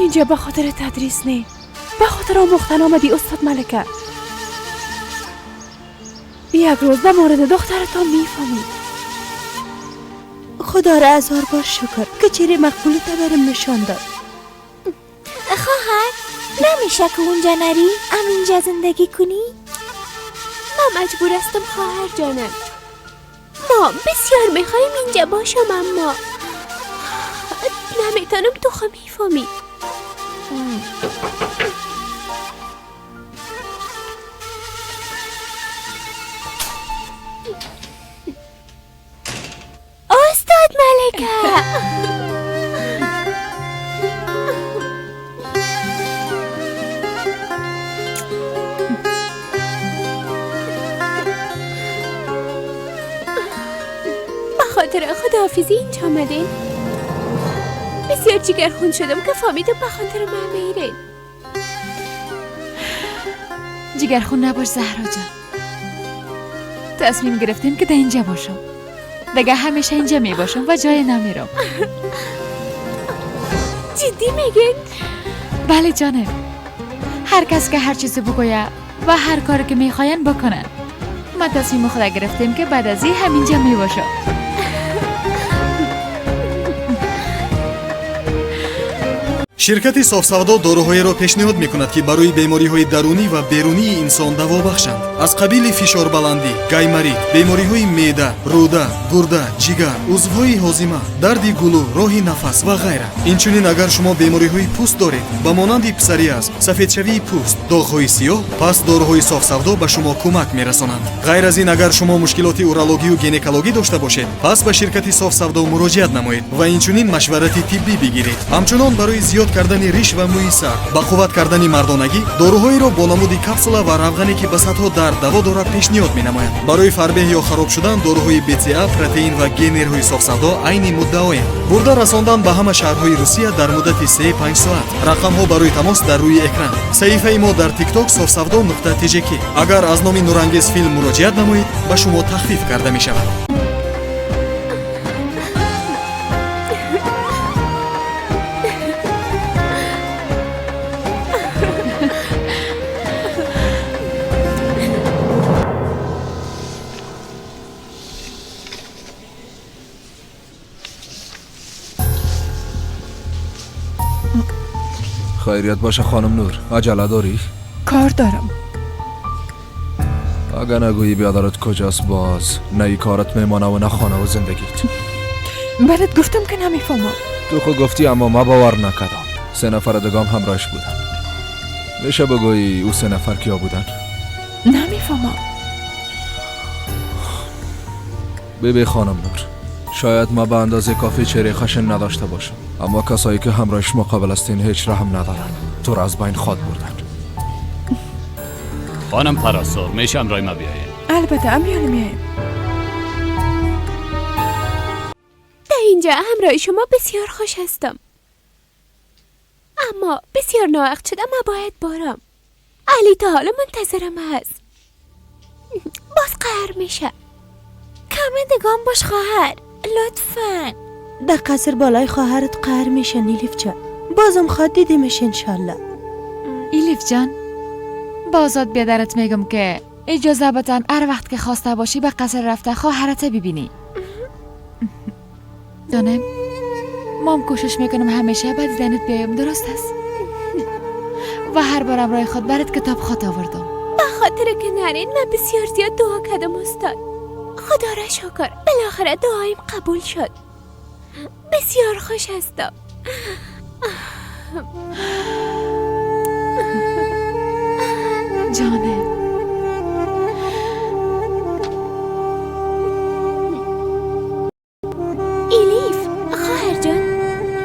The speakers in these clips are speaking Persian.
اینجا به خاطر تدریس نه، به خاطر آموختن آمدی استاد ملکه. یک روز در مورد دخترتان میفهمی. خدا را هزار بار شکر که چهره مقبولی تا برم نشان داد. خواهر نمیشه که اونجا نری، ام اینجا زندگی کنی؟ ما مجبور هستم خواهر جانم. ما بسیار میخوایم اینجا باشم، اما نمیتونم. تو خو میفهمی. استاد ملکه. به خاطر خداحافظی اینجا آمدین. بسیار جگرخون شدم که فهمیدم به خاطر من میرین. جگرخون نباش زهرا جان. تصمیم گرفتیم که در اینجا باشم. دیگه همیشه اینجا می باشم و جای نمیرم. جدی میگین؟ بله جانم. هر کس که هر چیزی بگوید و هر کاری که میخواین بکنن. ما تصمیم خود گرفتیم که بعد از این همینجا می باشم. شرکت صاف‌سودا داروهایی را پیشنهاد می‌کند که برای بیماری‌های درونی و بیرونی انسان دوا بخشند، از قبیل فشار بلندی، گایماریت، بیماری‌های معده، روده، گرده، جگر، عضوهای هاضمه، درد گلو، راه نفس و غیره. اینچنین اگر شما بیماری‌های پوست دارید، به مانند پسوریاز، سفیدشوی پوست، داغ‌های سیاه، پس داروهای صاف‌سودا به شما کمک می‌رسانند. غیر از این اگر شما مشکلات اورولوژی و گینکولوژی داشته باشید، پس به شرکت صاف‌سودا مراجعت نمایید و اینچنین مشورت طبی بگیرید. همچنان برای زیاد کردن ریش و موی سر، با قوت کردن مردانگی، داروهایی را با نمود کپسولا و روغنی که به سطح درد دوا دارد پیشنهاد می‌نماید. برای فربه یا خراب شدن داروهای BCA، پروتئین و گینرهای صاف‌سودا عین مدعایند. برده رساندن به همه شهرهای روسیه در مدت 3-5 ساعت. رقم ها برای تماس در روی اکران. صفحه ما در تیک تاک صاف‌سودا.tjk. اگر از نام نورانگیز فیلم مراجعت نمایید، به شما تخفیف کرده می شود. خیریت باشه خانم نور، عجله داری؟ کار دارم. اگه نگویی بیادرت کجاست باز نه ای کارت میمانه و نه خانه و زندگیت. برات گفتم که نمیفهمم. تو خود گفتی اما ما باور نکردم. 3 نفر دگام همراهش بودن. میشه بگویی او 3 نفر کیا بودن؟ نمیفهمم. ببین خانم نور، شاید ما به اندازه کافی چهره خشن نداشته باشم، اما کسایی که همراهش مقابل هستین هیچ رحم ندارن. تو را از بین خواد بردن. خانم پرستار، میشه همراه ما بیایید؟ البته امیال میایم. در اینجا همراه شما بسیار خوش هستم، اما بسیار ناوقت شدم. ما باید بارم. علی تا حالا منتظرم هست. باز قهر میشه. کم دگام باش خواهر، لطفاً. در قصر بالای خواهرت قهر میشه نیلیف جان. بازم خواد دیدیمش انشالله. ایلیف جان، بازاد بیادرت میگم که اجازه بتن هر وقت که خواسته باشی به قصر رفته خواهرت ببینی. دانم مام کوشش میکنم همیشه به دیدنت بیایم، درست است؟ و هر بارم رای خود برات کتاب خواد آوردم. به خاطر که نرین من بسیار زیاد دعا کردم استاد. خدا را شکر بالاخره دعایم قبول شد. بسیار خوش هستم. جانم ایلیف، خواهر جان،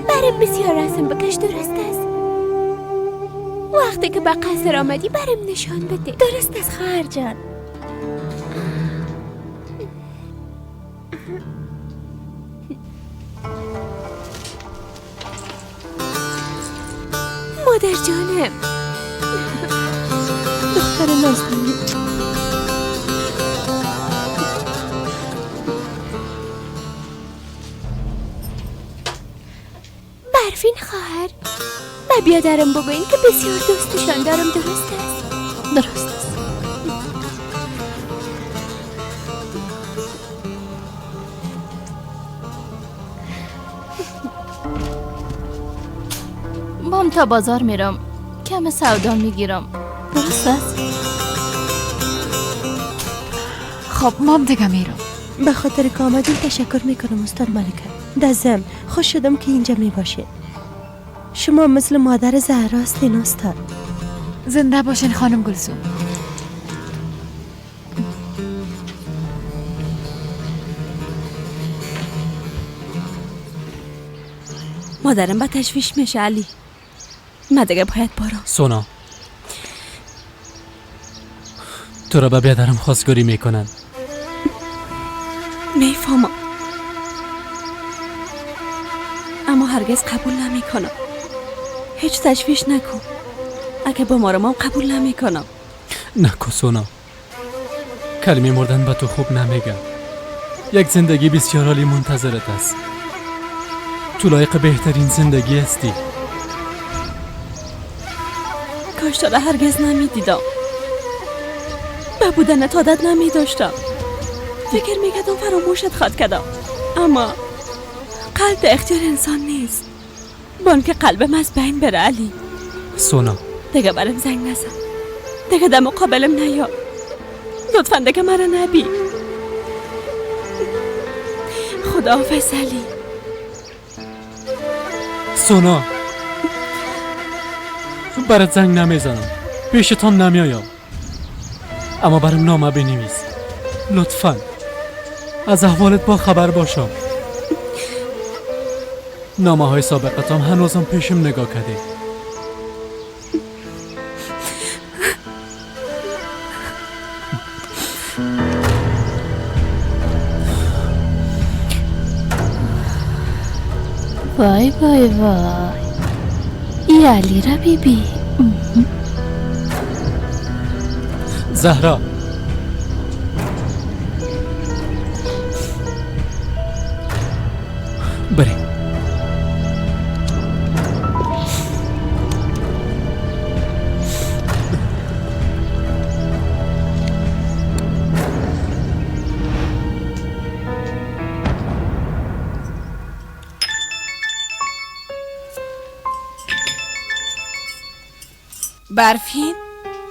برم بسیار رسم بکش، درست است؟ وقتی که به قصر آمدی برم نشان بده. درست است خواهر جان. مادر جانم، دختر نازنین. برف برفین خواهر، به بیادرم بگوین که بسیار دوستشان دارم. درست است؟ درست است. بام تا بازار میرم، کم سودا میگیرم. درست است؟ خب مام دیگه میرم. به خاطر که آمدین تشکر میکنم استاد ملکه. دزم خوش شدم که اینجا میباشید. شما مثل مادر زهرا هستین استاد. زنده باشین خانم گلسوم. مادرم به تشویش میشه علی. من دیگه باید برم. سونا، تو را به بیادرم خواستگاری میکنن. میفهمم، اما هرگز قبول نمیکنم. هیچ تشویش نکن، اگه با مارم قبول نمیکنم. نکن سونا، کلمه مردن به تو خوب نمیگم. یک زندگی بسیار عالی منتظرت است. تو لایق بهترین زندگی هستی. کاش تو را هرگز نمیدیدم. به بودنت عادت نمیداشتم. فکر میکردم فراموشت خواد کردم، اما قلب در اختیار انسان نیست. بانک قلبم از بین بره علی. سونا دیگه برم زنگ نزن، دیگه در مقابلم نیا. لطفا دیگه مرا نبی. خداحافظ علی. سونا، برات زنگ نمیزنم، پیشتان نمیایم، اما برام نامه بنویس لطفا. از احوالت با خبر باشم. نامه های سابقتام هنوزم پیشم نگاه کرده. وای وای وای، ای علی را بیبی. زهرا، بریم. برفین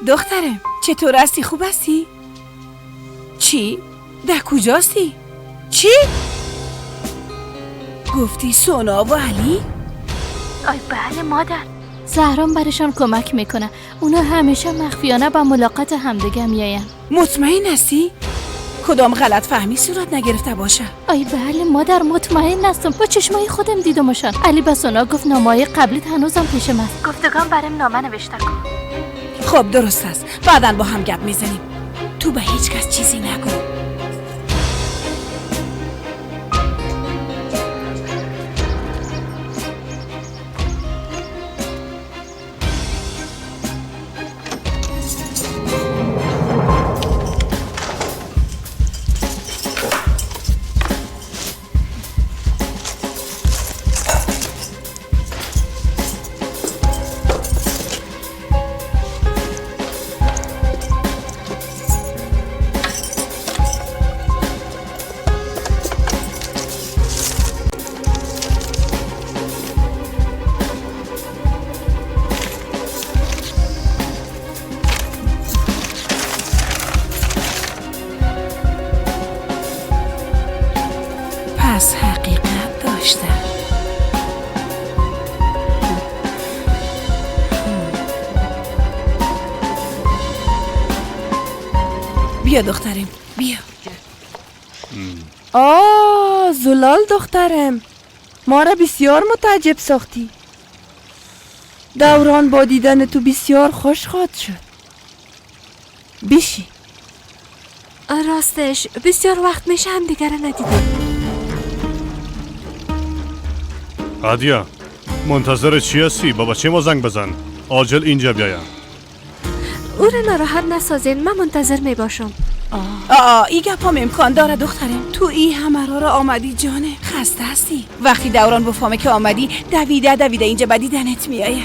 دخترم، چطور هستی؟ خوب هستی؟ چی؟ در کجاستی؟ چی؟ گفتی سونا و علی؟ آی بله مادر، زهران برشان کمک میکنه. اونا همیشه مخفیانه با ملاقات همدیگه میاین. مطمئن هستی؟ کدام غلط فهمی صورت نگرفته باشه؟ آی بله مادر، مطمئن هستم. با چشمای خودم دیدمشان. علی به سونا گفت نامه‌های قبلیت هنوزم پیشم است. گفتگان برم نامه نوشته کن. خب درست است، بعدا با هم گپ میزنیم. تو به هیچ کس چیزی نگو. پس حقیقت داشته. بیا دخترم، بیا. آه زلال دخترم، ما را بسیار متعجب ساختی. دوران با دیدن تو بسیار خوش خواهد شد. بیشی. راستش بسیار وقت میشه هم دیگر ندیدیم. عادیا، منتظر چی هستی؟ بابا چه ما زنگ بزن، عاجل اینجا بیایم. او را ناراحت نسازین، من منتظر می باشم. آه ای گپ هم امکان داره دخترم. تو ای همه را آمدی جانه، خسته هستی. وقتی دوران بفهمه که آمدی دویده دویده اینجا به دیدنت میایه.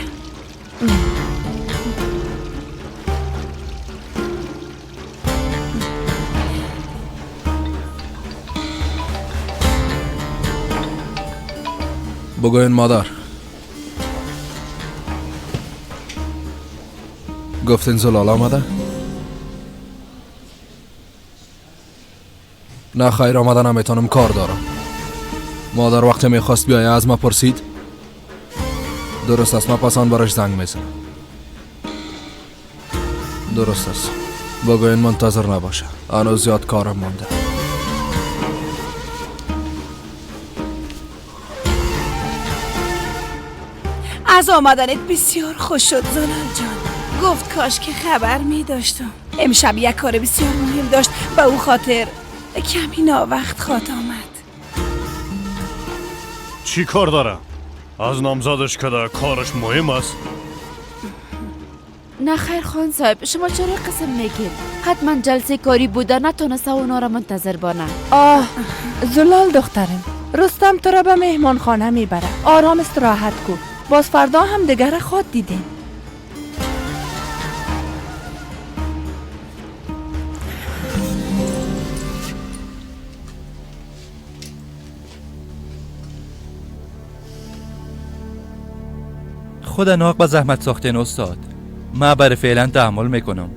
بگوین مادر، گفتین زلال آمده؟ نه خیر آمده نمیتونم، کار دارم. مادر وقتی میخواست بیایه از ما پرسید. درست است، ما پس آن براش زنگ میزنم. درست است، بگوین منتظر نباشه، هنوز زیاد کارم مانده. از آمدنت بسیار خوش شد زلال جان. گفت کاش که خبر می داشتم. امشب یک کار بسیار مهم داشت، به او خاطر کمی ناوقت خواد آمد. چی کار داره؟ از نامزدش کده کارش مهم است؟ نه خیر خان صاحب، شما چرا قسم میگین؟ حتما جلسه کاری بوده، نتونسته اونا را منتظر بانه. آه زلال دخترم، رستم تو را به مهمانخانه میبره، آرام استراحت کو، باز فردا هم دیگر خواد دیدیم. خدا ناق به زحمت ساختین استاد. من برای فعلا تحمل میکنم،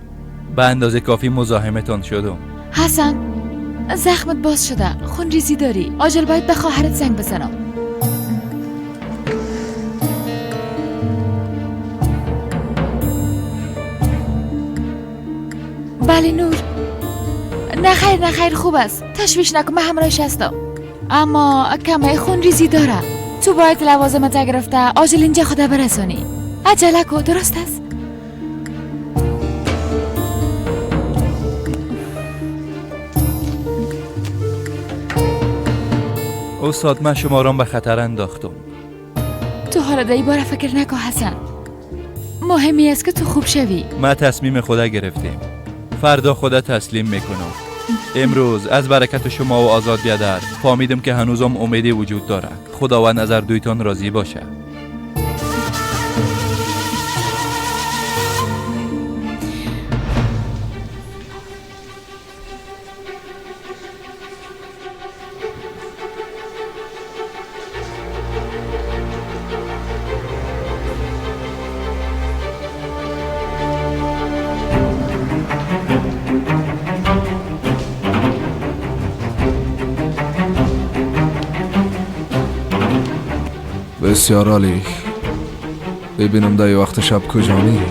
به اندازه کافی مزاحمتان شدم. حسن زخمت باز شده، خون ریزی داری، عاجل باید به خواهرت زنگ بزنم. بله نور. نه خیر نه خیر، خوب است، تشویش نکن، من همراهش هستم. اما کمه خون ریزی داره، تو باید لوازمت گرفته عاجل اینجا خدا برسونی. عجله کو، درست است؟ استاد من شما را به خطر انداختم. تو حالا در این باره فکر نکن حسن، مهمی است که تو خوب شوی. ما تصمیم خدا گرفتیم، فردا خدا تسلیم میکنم. امروز از برکت شما و آزاد بیادر فهمیدم که هنوزم امیدی وجود داره. خداوند از هر دویتان راضی باشه. بسیار عالی. ببینم در وقت شب کجا میری.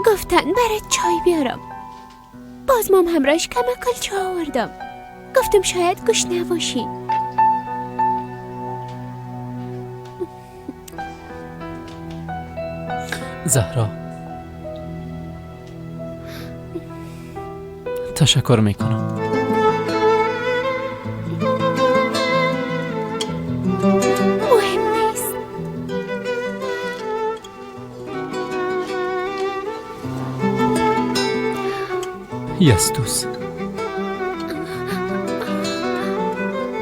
گفتن برات چای بیارم، باز مام همراهش کمکل چای آوردم. گفتم شاید گوش نباشی. زهرا تشکر میکنم. مهم نیست. یستوس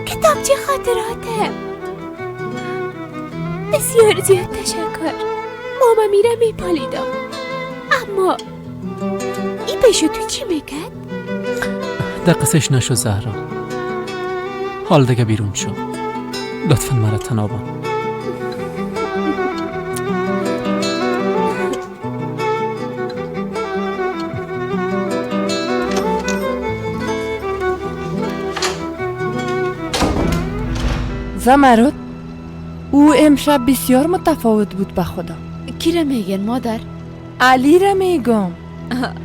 کتابچه خاطراته. بسیار زیاد تشکر. ماما میره میپالیدم، اما این پیش تو چی میکرد؟ در قصهش نشو زهرا، حال دیگه بیرون شو، لطفا مرا تنها بان. زمرد، او امشب بسیار متفاوت بود به خدا. کی را میگن مادر؟ علی را میگم.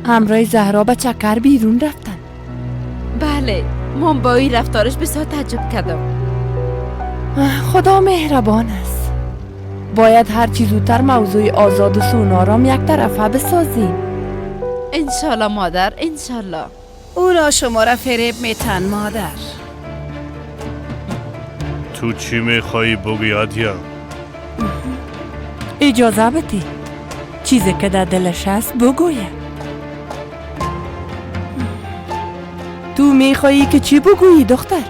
همراه زهرا به چکر بیرون رفتن. بله، من با این رفتارش بسیار تعجب کردم. خدا مهربان است. باید هر چی زودتر موضوع آزاد و سونا را یک طرفه بسازیم. انشالله مادر، انشالله. اونا شما را فریب میتن مادر. تو چی میخوایی بگی عدیه؟ اجازه بدی چیزی که در دلش هست بگویه. تو میخوایی که چی بگویی دختر؟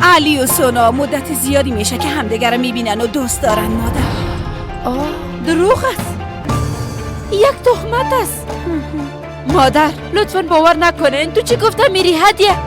علی و سونا مدت زیادی میشه که همدیگر رو میبینن و دوست دارن مادر. آه دروغ است، یک تهمت است. مادر لطفا باور نکنین. تو چی گفته میری هدیه؟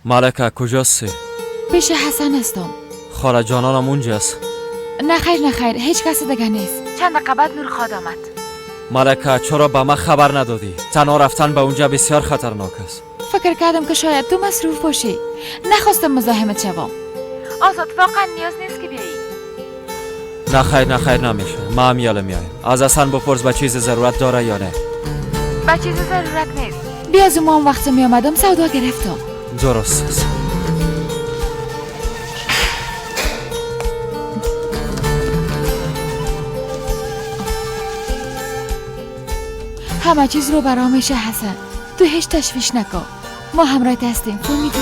ملکه کجاستی؟ پیش حسن هستم. خاله جانانم اونجاست. نه خیر نه خیر، هیچ کس دیگه نیست. چند دقیقه بعد نور خواد آمد. ملکه چرا به من خبر ندادی؟ تنها رفتن به اونجا بسیار خطرناک است. فکر کردم که شاید تو مصروف باشی، نخواستم مزاحمت شوم. آزاد واقعا نیاز نیست که بیایی. نه خیر نه خیر نمیشه، ما هم یاله میایم. از حسن بپرس به چیز ضرورت داره یا نه. به چیز ضرورت نیست. بیا از اون وقت می آمدم سودا گرفتم. درست است. همه چیز رو برام میشه حسن، تو هیچ تشویش نکن، ما همراه هستیم. فهمیدی؟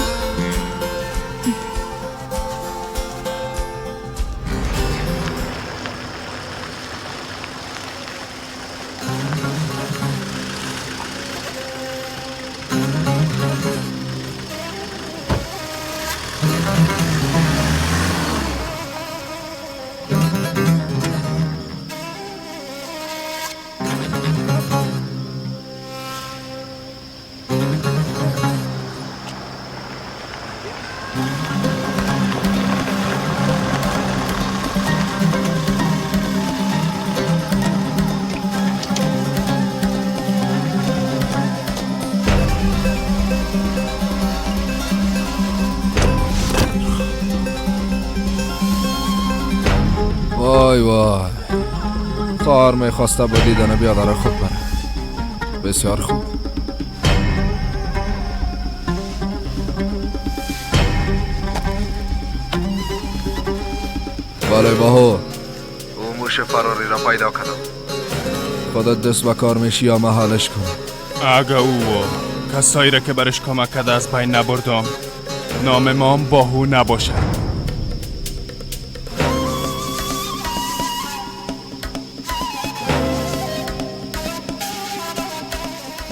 وای وای، خواهر میخواسته با دیدن بیادر خود بره. بسیار خوب. بله باهو، او موش فراری را پیدا کردم. خودت دست به کار میشی یا محالش کنم؟ اگه او کسایی را که برش کمک کرده از بین نبردم، نام ما باهو نباشد.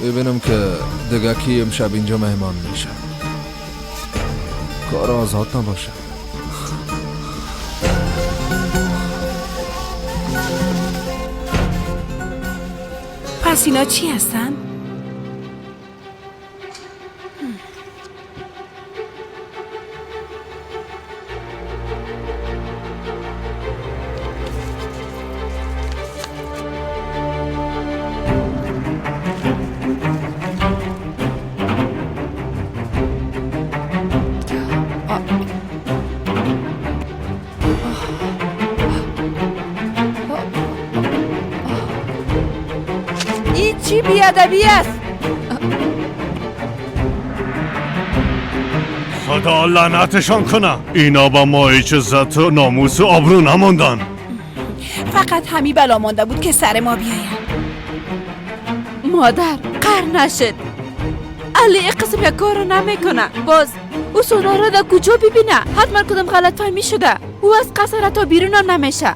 ببینم که دیگه کی امشب اینجا مهمان میشه. کار آزاد نباشه. پس اینا چی هستن؟ چی بیادبی است؟ خدا لعنتشان کنه، اینا با ما هیچ عزت و ناموس و آبرو نماندن. فقط همی بلا مانده بود که سر ما بیاید. مادر قهر نشد، علی این قسم یک کار رو نمیکنه. باز او سونا را در کجا ببینه؟ حتما کدام غلط فهمی شده. او از قصر تا بیرون هم نمیشه.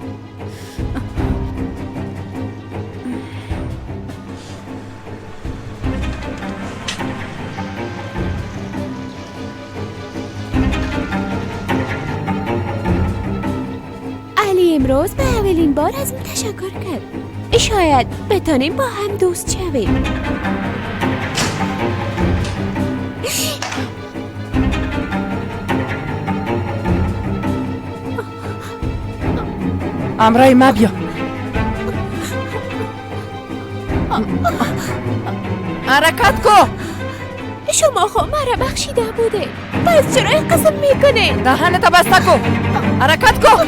امروز به اولین بار از من تشکر کرد. شاید بتانیم با هم دوست شویم. امرای ما بیا. حرکت کو. شما خب مرا بخشیده بوده، پس چرا این قسم میکنه؟ دهنت بسته کن، حرکت کن.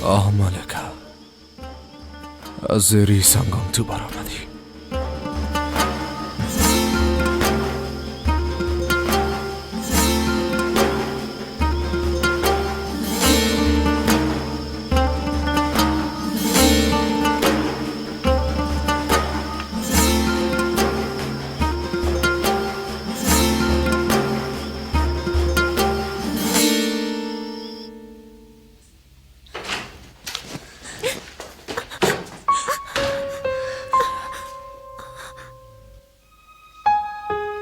آه ملکه، از زیر سنگام تو برآمدی.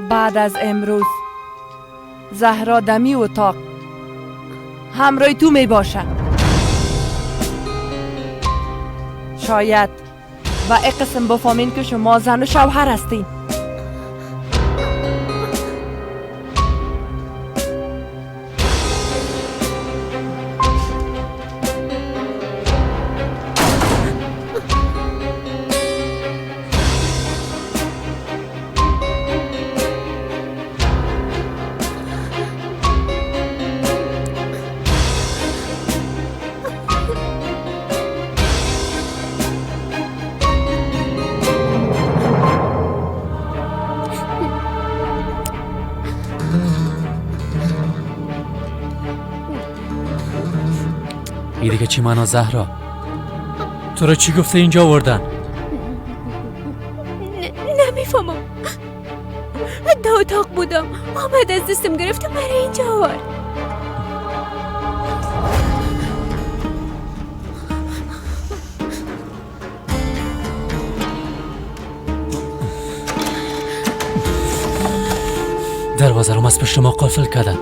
بعد از امروز زهرا دمی اتاق همراه تو می باشه. شاید و اقسم بفهمین که شما زن و شوهر هستین. دیگه چی معنا زهرا؟ تو را چی گفته اینجا آوردن؟ نمیفهمم. در اتاق بودم، آمد از دستم گرفت و مرا اینجا آورد. دروازه رو از پشت ما قفل کردن.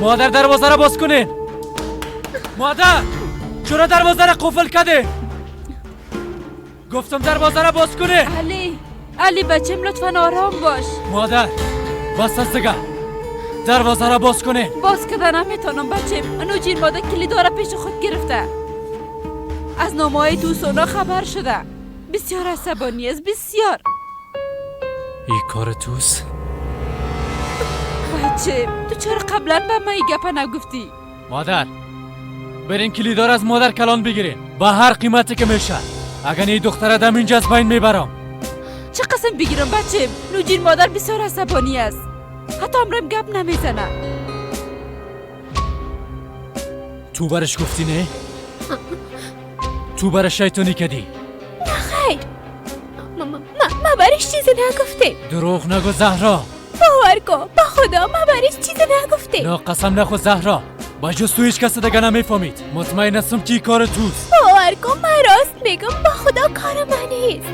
مادر دروازه را باز کنین. مادر چرا دروازه را قفل کرده؟ گفتم دروازه را باز کنه. علی، علی بچم لطفا آرام باش. مادر بس از دیگه، دروازه را باز کنه. باز کردن نمیتونم بچم، نوجین مادر کلید را پیش خود گرفته. از نامه‌های تو سونا خبر شده. بسیار عصبانی است، بسیار. این کار توست؟ بچه تو چرا قبلا به من این گپ نگفتی؟ مادر برین کلیدار از مادر کلان بگیرین با هر قیمتی که میشه. اگر این دختر دم اینجا از بین میبرم. چه قسم بگیرم بچه؟ نوجین مادر بسیار عصبانی است، حتی امرم گپ نمیزنه. تو برش گفتی نه؟ تو برش شیطانی کردی؟ نه خیر، ما برش چیزی نگفته. دروغ نگو زهرا. باور کن با خدا ما برش چیزی نگفته. نه قسم نخو زهرا، با جز تو هیچ کس دیگه نمیفهمید. مطمئن هستم که کار توست. باور کن من راست میگم، با خدا کار من نیست.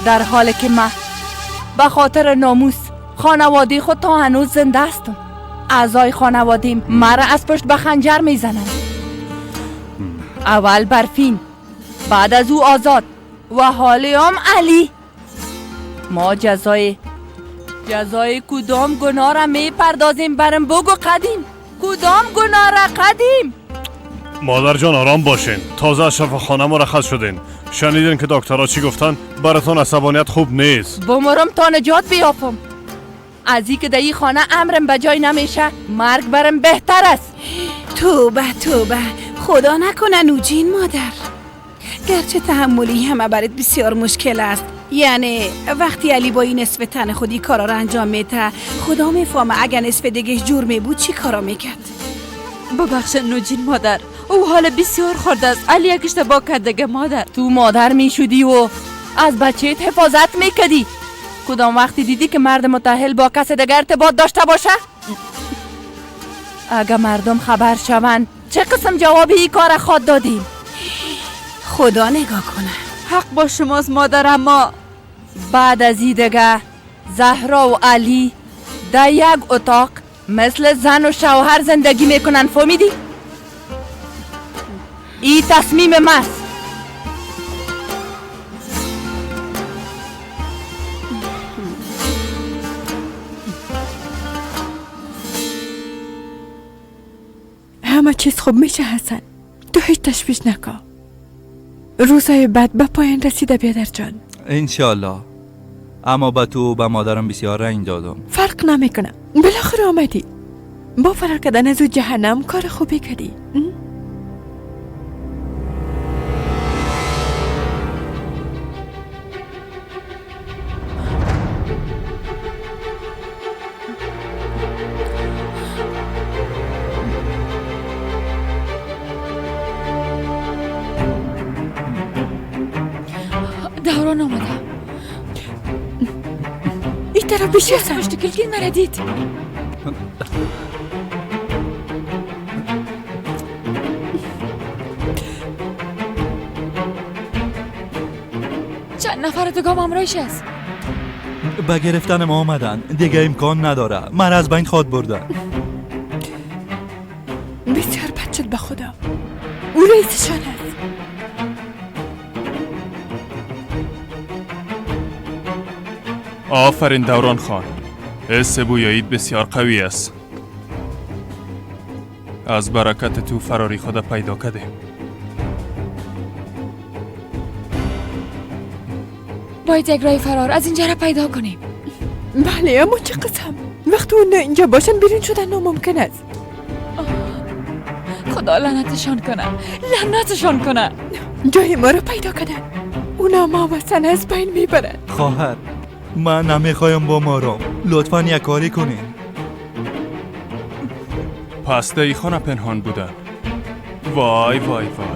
در حالی که من به خاطر ناموس خانواده خود تا هنوز زنده هستم، اعضای خانوادیم مرا از پشت به خنجر میزنند. اول برفین، بعد از او آزاد و حالی هم علی. ما جزای کدام گناه را میپردازیم؟ برم بگو قدیم، کدام گناه را قدیم؟ مادر جان آرام باشین، تازه از شفاخانه مرخص شدین. شنیدین که دکترها چی گفتن؟ براتون عصبانیت خوب نیست. بمرم تا نجات بیافم از این که در این خانه امرم به جای نمیشه، مرگ برم بهتر است. توبه توبه، خدا نکنه نوجین مادر. گرچه تحملی همه برات بسیار مشکل است، یعنی وقتی علی با این نصف تن خودی کارا رو انجام میده، خدا میفهمه اگر نصف دیگه جور می بود چی کارا میکرد. ببخش نوجین مادر، او حال بسیار خورده است. علی یک اشتباه کرد دیگه مادر. تو مادر میشدی و از بچهت حفاظت میکردی. کدام وقتی دیدی که مرد متأهل با کس دیگر ارتباط داشته باشه؟ اگه مردم خبر شوند چه قسم جوابی این کار خواد دادیم؟ خدا نگاه کنه. حق با شماست مادر، اما بعد از این دیگه زهرا و علی در یک اتاق مثل زن و شوهر زندگی میکنن، فهمیدی؟ این تصمیم ماست. همه چیز خوب میشه حسن، تو هیچ تشویش نکن. روزای بد به پایان رسیده بیادر جان. انشالله. اما به تو و به مادرم بسیار رنگ دادم. فرق نمیکنه، بالاخره آمدی. با فرار کردن از او جهنم کار خوبی کردی. دوران آمده. این طرف بیشی هستم. پشت کلکین مرا دید. چند نفر دیگه هم همراهش است. به گرفتن ما آمدن، دیگه امکان نداره. مرا از بین خواد بردن. بسیار بد شد به خدا. او رئیسشان است. آفرین دوران خان، حس بویاییت بسیار قوی است. از برکت تو فراری خود پیدا کردیم. باید یک راه فرار از اینجا را پیدا کنیم. بله، اما چه قسم؟ وقتی اون اینجا باشن بیرون شدن ناممکن است. خدا لعنتشان کنه، لعنتشان کنه. جای ما را پیدا کردن. اونا ما وسن از بین میبرن. خواهر من نمیخوایم با مارم، لطفا یک کاری کنین. پس در خانه پنهان بودن. وای وای وای.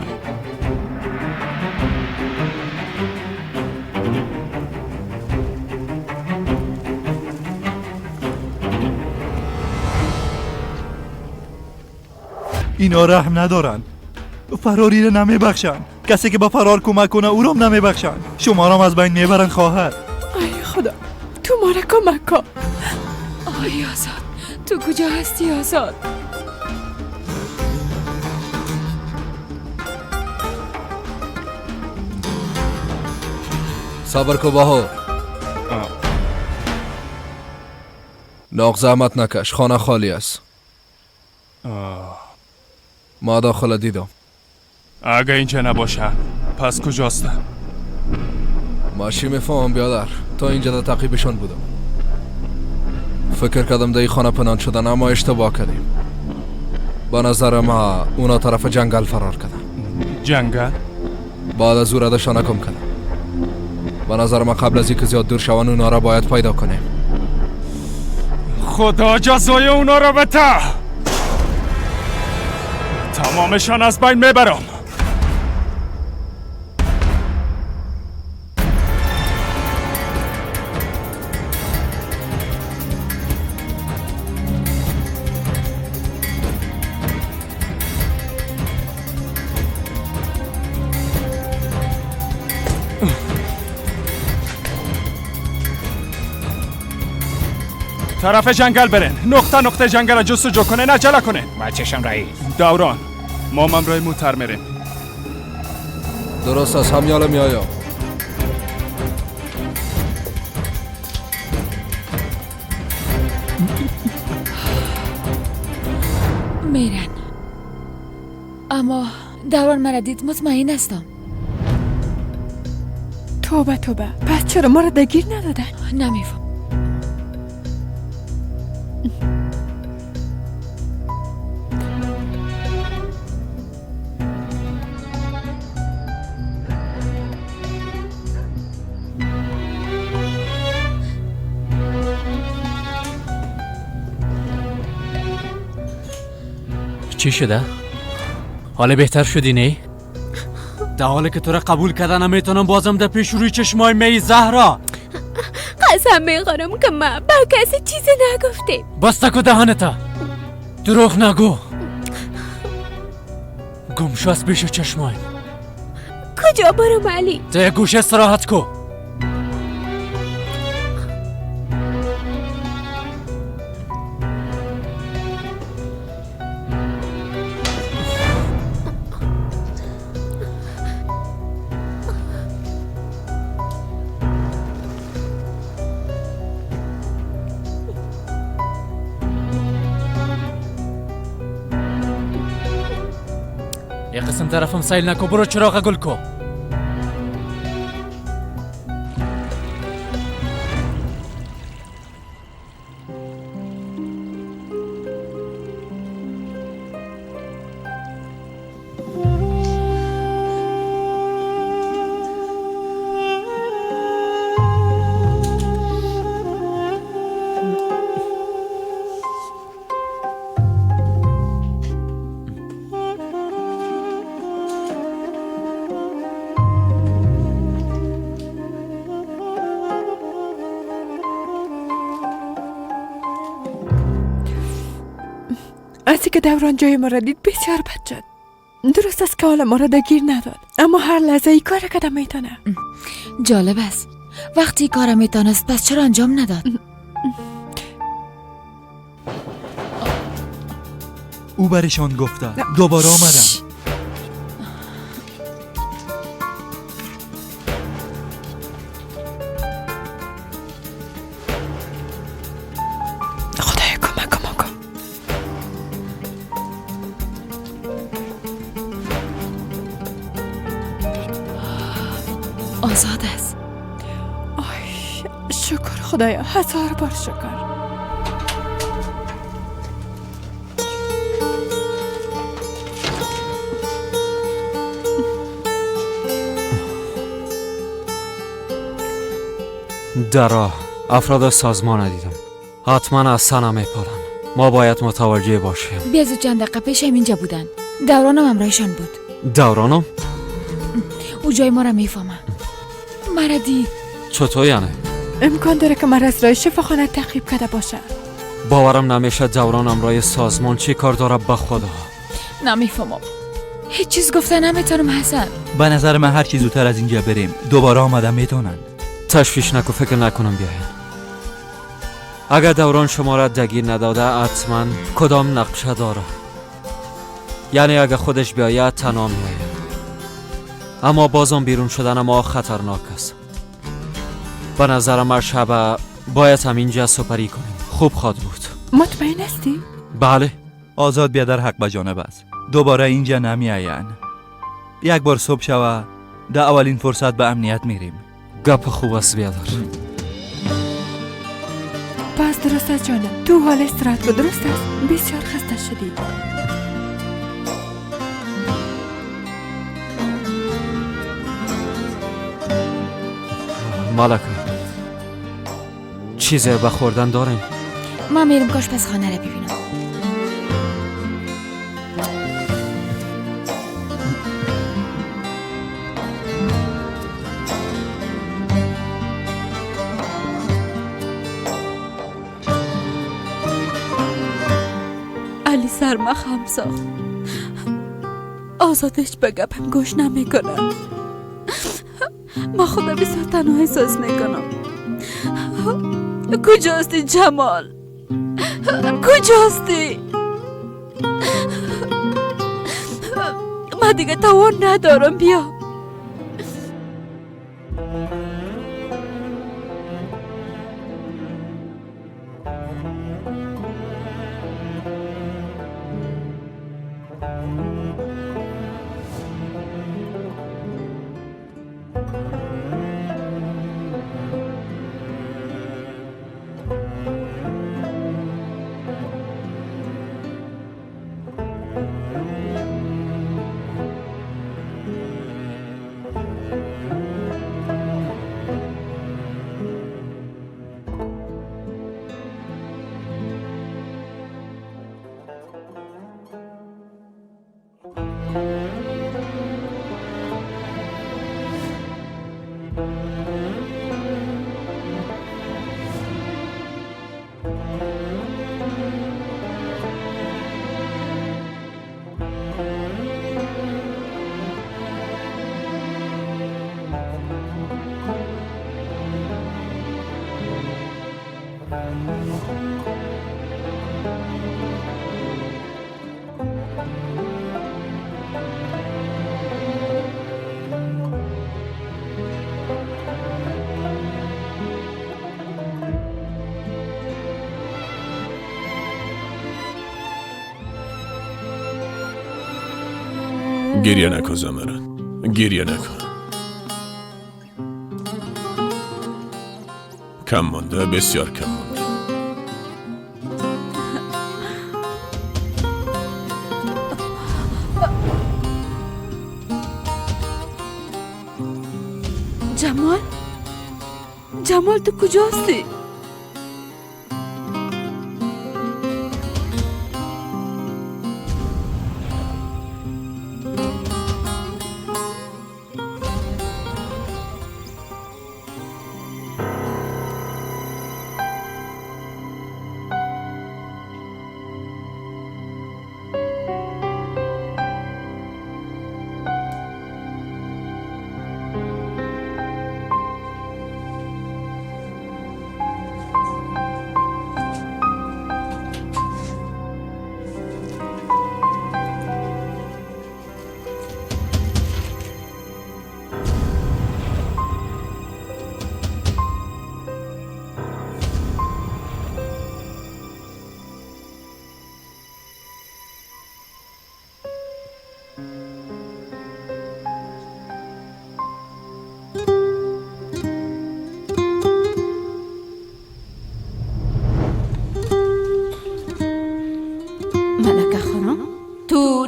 اینا رحم ندارن، فراری را نمیبخشن. کسی که با فرار کمک کنه او را نمیبخشن. شما را از بین میبرن خواهر. ای خدا، تو ما را کمک کن. آی آزاد، تو کجا هستی آزاد؟ صبر کو باهو. ناق زحمت نکش، خانه خالی است. ما داخل دیدم. اگه اینجا نباشه پس کجاستن؟ ماشی میفهمم بیادر، تا اینجا در تعقیبشان بودم. فکر کردم در این خانه پنهان شدن، اما اشتباه کردیم. به نظر ما اونا طرف جنگل فرار کردن. جنگل؟ بعد از او ردشان کم کردم. به نظر ما قبل از اینکه زیاد دور شوند اونا را باید پیدا کنیم. خدا جزای اونا را بده. تمامشان از بین میبرم. طرف جنگل برن، نقطه نقطه جنگل را جستجو کنه، عجله کنه. بچشم رئیس. دوران، ما ممرای موتر میریم. درست از همیاله میایم. میرن، اما دوران مرا دید مطمئن هستم. توبه توبه، پس چرا ما را دگیر ندادن؟ نمیفهم. چی شده؟ حالا بهتر شدی نه؟ در حالی که تو را قبول کرده نمیتونم بازم در پیش روی چشمای می زهرا. قسم میخورم که من با کسی چیزی نگفتیم. بس تکو دهنتا، دروغ نگو. گم شو از پیش چشمای. کجا برم علی؟ تا یک گوشه استراحت کو. یه قسم طرفم سیل نکو، برو چراغ گل کو. از اینکه دوران جای ما را دید بسیار بد شد. درست است که حالا ما را دگیر نداد، اما هر لحظه ای کار کده میتونه. جالب است، وقتی کار میتونست پس چرا انجام نداد؟ او برشان گفته دوباره آمدم. خدایا کمک کن. آزاد است. آی شکر خدایا، هزار بار شکر. در راه افراد سازمان دیدم، حتما از سنه میپارن. ما باید متوجه باشیم. بیازو چند دقیقه پیش هم اینجا بودن. دورانم همراهشان بود. دورانم؟ او جای ما را میفهمه. مرا دید. چطور یعنی؟ امکان داره که مرا از راه شفاخانه تعقیب کرده باشه. باورم نمیشه دوران همراه سازمان چی کار داره. به خدا نمیفهمم. هیچ چیز گفته نمیتونم حسن. به نظر من هر چیز زودتر از اینجا بریم. دوباره آمدن میتونن. تشویش نکو، فکر نکنم بیاین. اگر دوران شما را دگیر نداده حتما کدام نقشه داره. یعنی اگر خودش بیاید تنها میآید، اما بازم بیرون شدن ما خطرناک است. به نظر من شب باید همینجا سپری کنیم، خوب خواد بود. مطمئن هستی؟ بله. آزاد بیادر حق به جانب است، دوباره اینجا نمیآیند. یک بار صبح شوه در اولین فرصت به امنیت میریم. گپ خوب است بیادر. پس درست است جانم، تو حال استراحت کن. درست است، بسیار خسته شدی. ملکه چیزی به خوردن داریم؟ من میرم کاش پس خانه را ببینم. علی سرما خم ساخت. آزادش به گپم گوش نمیکنه. ما خودم بسیار تنها احساس میکنم. کجاستی جمال؟ کجاستی؟ من دیگه توان ندارم. بیا گریه نکن زمرد، گریه نکن. کم مانده، بسیار کم مانده. جمال، جمال تو کجاستی؟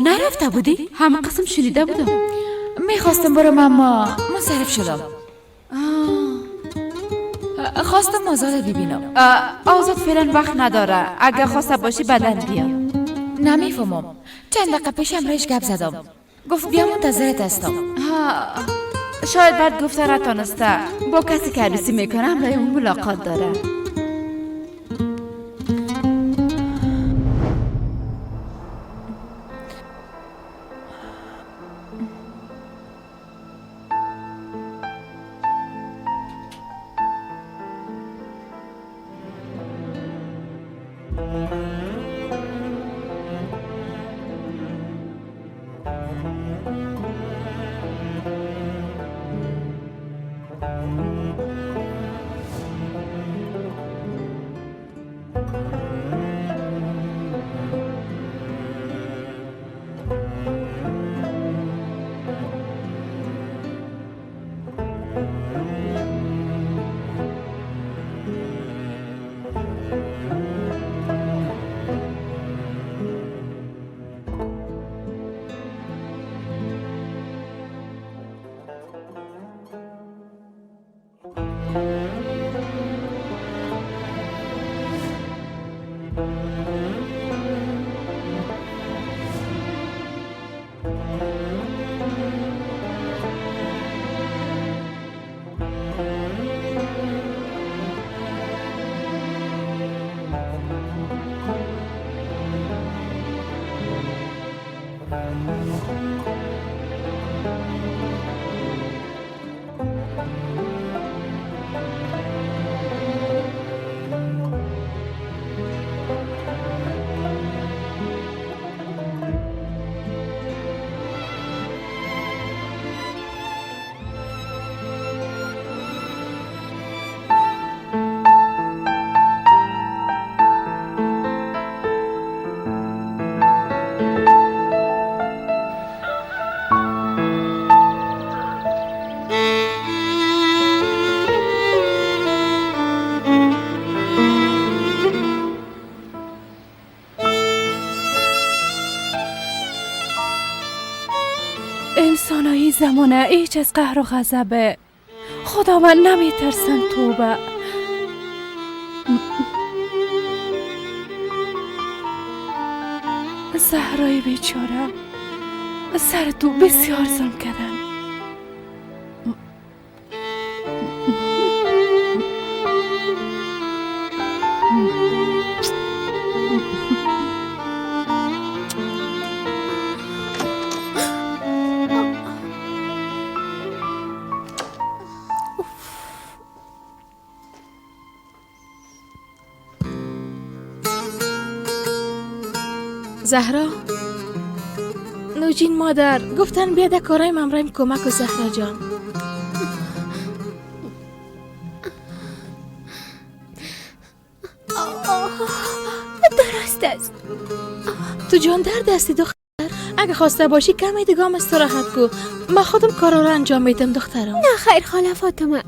نرفته بودی؟ همه قسم شنیده بودم. میخواستم برم اما منصرف شدم. خواستم آزاد ببینم. آزاد فعلا وقت نداره. اگر خواسته باشی بدن بیا. نمیفهمم. چند دقیقه پیشم رایش گپ زدم. گفت بیا منتظرت هستم. شاید بعد گفته نتانسته. با کسی که عروسی میکنم رای اون ملاقات داره. انسانایی زمانه هیچ از قهر و غضب خداوند نمیترسن. توبه. زهرای بیچاره سر تو بسیار ظلم کردن. زهرا، نوجین مادر گفتن بیا در کارایم امرایم کمک و زهرا جان. درست است. تو جان درد هستی دختر. اگه خواسته باشی کمی دیگه هم استراحت کو. من خودم کارا رو انجام میدم دخترم. نه خیر خاله فاطمه،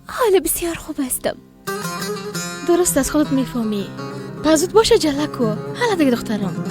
حال بسیار خوب هستم. درست از خودت میفهمی. پس زود باشه جله کو. حالا دیگه دخترم.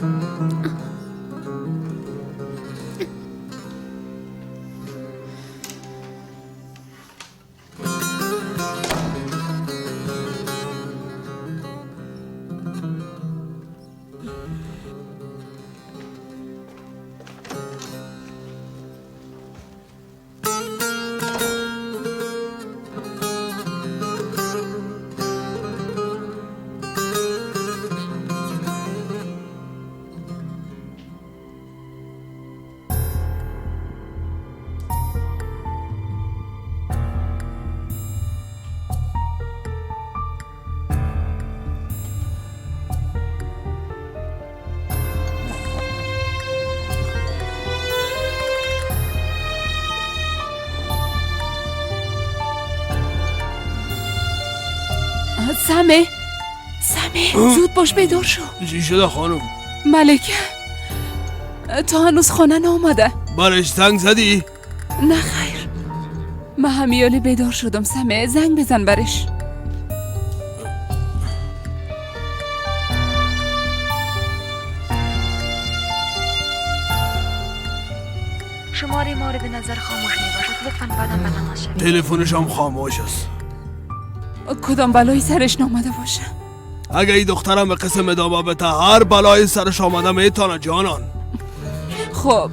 سمه سمه زود باش بیدار شو. چی شده خانم؟ ملکه تا هنوز خانه نامده. برش زنگ زدی؟ نه خیر، من همیالی بیدار شدم. سمه زنگ بزن برش. شماره مورد نظر خاموش می باشد، لطفاً بعدا به تماس شوید. تلفنش هم خاموش است. کدام بلایی سرش نامده باشه؟ اگه این دخترم به قسم ادامه بده هر بلایی سرش آمده میتانه جانان. خب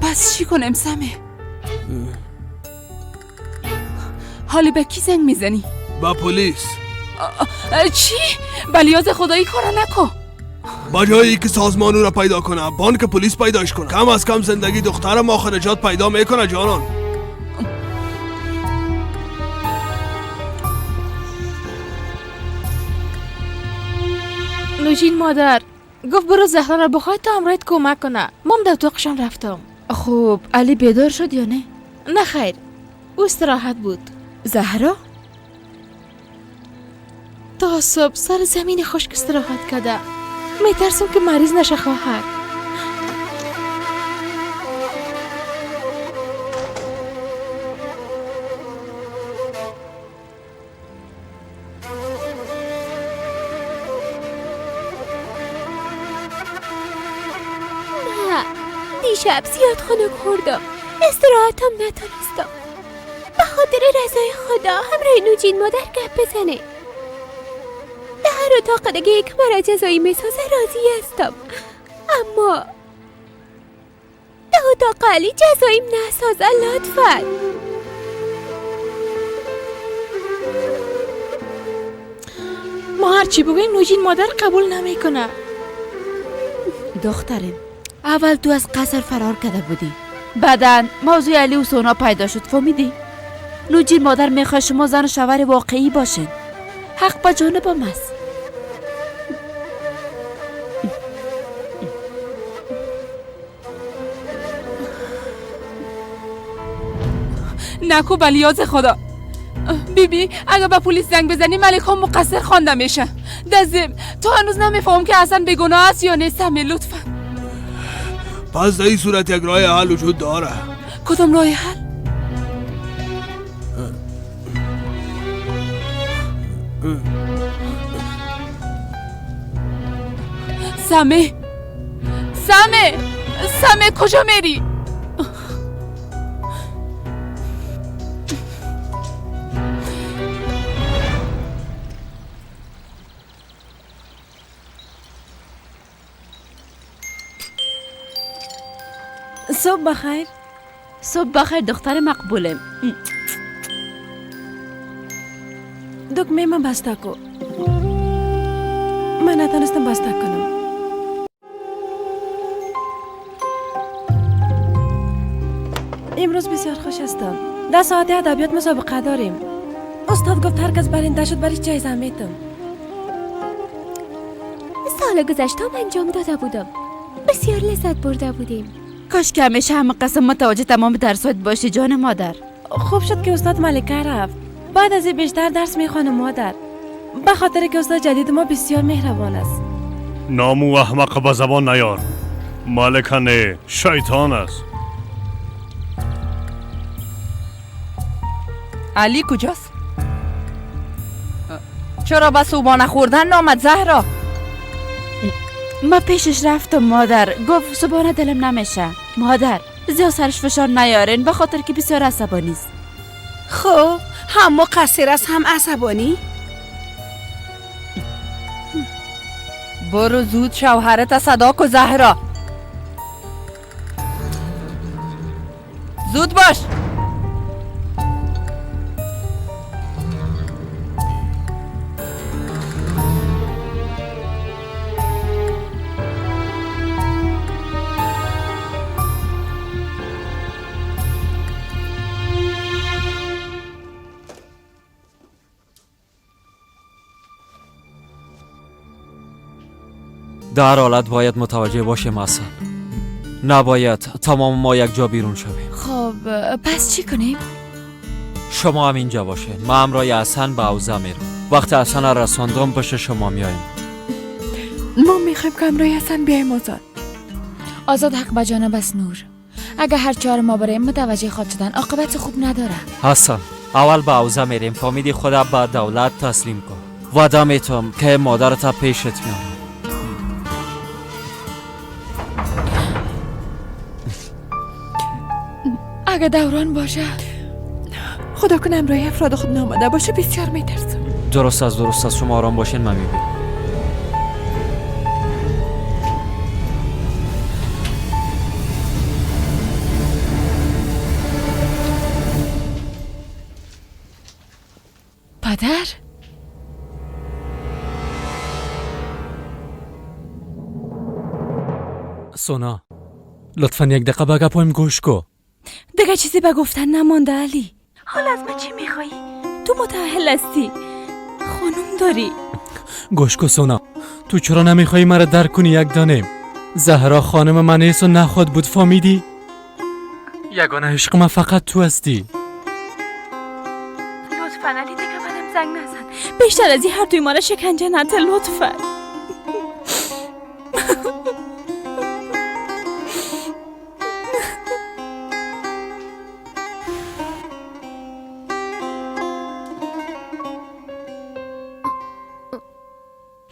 پس چی کنم سمه؟ حالی به کی زنگ میزنی؟ به پلیس. چی؟ بلیاز خدایی کارا نکن. با جایی که سازمان او را پیدا کنه بانک پلیس پیداش کنه. کم از کم زندگی دخترم آخر نجات پیدا میکنه جانان. نوجین مادر گفت برو زهرا را بخوای تا امرایت کمک کنه. مام در اتاقشان رفتم. خب علی بیدار شد یا نه؟ نه خیر، او استراحت بود. زهرا تا صبح سر زمین خشک استراحت کرده. میترسم که مریض نشه خواهر. دیشب زیاد خنک خوردم، استراحتم نتونستم. به خاطر رضای خدا همراه نوجین مادر گپ بزنه. در هر اتاق دیگه یک مرا جزایی میسازه راضی هستم، اما در اتاق علی جزاییم نسازه لطفا. ما هرچی بگویم نوجین مادر قبول نمیکنه. دخترم اول تو از قصر فرار کرده بودی، بعدا موضوع علی و سونا پیدا شد، فهمیدی؟ نوجین مادر میخواد شما زن و شوهر واقعی باشین. حق به جانبم است. نکو بلیاز خدا بی بی، اگه به پلیس زنگ بزنی ملک ها مقصر خوانده میشه. دزم تو هنوز نمیفهم که اصلا بیگناه است یا نیست. لطفا. پس در این صورت یک راه حل وجود داره. کدام راه حل؟ سمه سمه سمه کجا میری؟ صبح بخیر. صبح بخیر دختر مقبولم. دکمه من بسته کو. من نتونستم بسته کنم. امروز بسیار خوش هستم. در ساعت ادبیات مسابقه داریم. استاد گفت هر کس برنده شد برش جایزه میتم. سال گذشته انجام داده بودم. بسیار لذت برده بودیم. کاش که همیشه همه قسم متوجه تمام درسات باشی جان مادر. خوب شد که استاد ملکه رفت. بعد از این بیشتر درس میخوانم مادر. به خاطر که استاد جدید ما بسیار مهربان است. نامو احمق به زبان نیار. ملکه نه، شیطان است. علی کجاست؟ چرا به صبحانه خوردن نامد زهرا؟ ما پیشش رفتم مادر، گفت صبحانه دلم نمیشه. مادر زیاد سرش فشار نیارین به خاطر که بسیار عصبانی است. خب هم مقصر است هم عصبانی. برو زود شوهرت صدا کو زهرا. زود باش. در حالت باید متوجه باشیم حسن. نباید تمام ما یک جا بیرون شویم. خب پس چی کنیم؟ شما هم اینجا باشین، من همراه حسن به حوزه میرم. وقتی حسن را رساندم پشت شما میایم. ما میخوایم که همراه حسن بیایم. آزاد آزاد حق به جانب است نور. اگه هر چهار ما بریم متوجه خود شدن عاقبت خوب نداره. حسن اول به حوزه میریم، فامیدی خود به دولت تسلیم کن. وعده میتم که مادرت پیشت میارم. اگه دوران باشه خدا کنه همراه افراد خود نامده باشه، بسیار میترسم. درست است، شما آرام باشین من میبینم. پدر سونا لطفا یک دقیقه به گپایم گوش کو. دیگه چیزی به گفتن نمانده علی. حالا از من چی میخوایی؟ تو متأهل هستی، خانم داری. گوش کو سونا، تو چرا نمیخوایی مرا درک کنی؟ یک دانه زهرا خانم من نیست و نخواد بود، فهمیدی؟ یگانه عشق من فقط تو هستی. لطفا علی دیگه منم زنگ نزن، بیشتر از این هر دوی ما را شکنجه نده لطفا.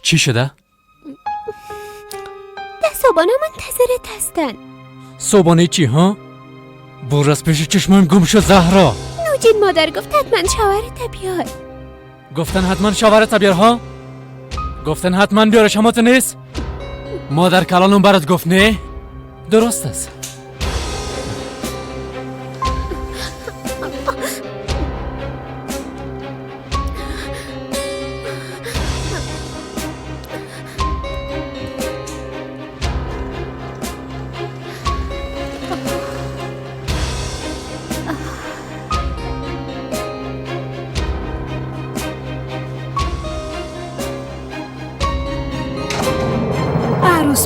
چی شده؟ ده صبحانه منتظرت هستن. صبحانه چی ها؟ بور از پیش چشمم گم شد زهرا. نوجین مادر گفت حتما شوهرت بیار. گفتن حتما شوهرت بیار ها؟ گفتن حتما بیارش همات نیست؟ مادر کلانم برات گفت نه؟ درست است.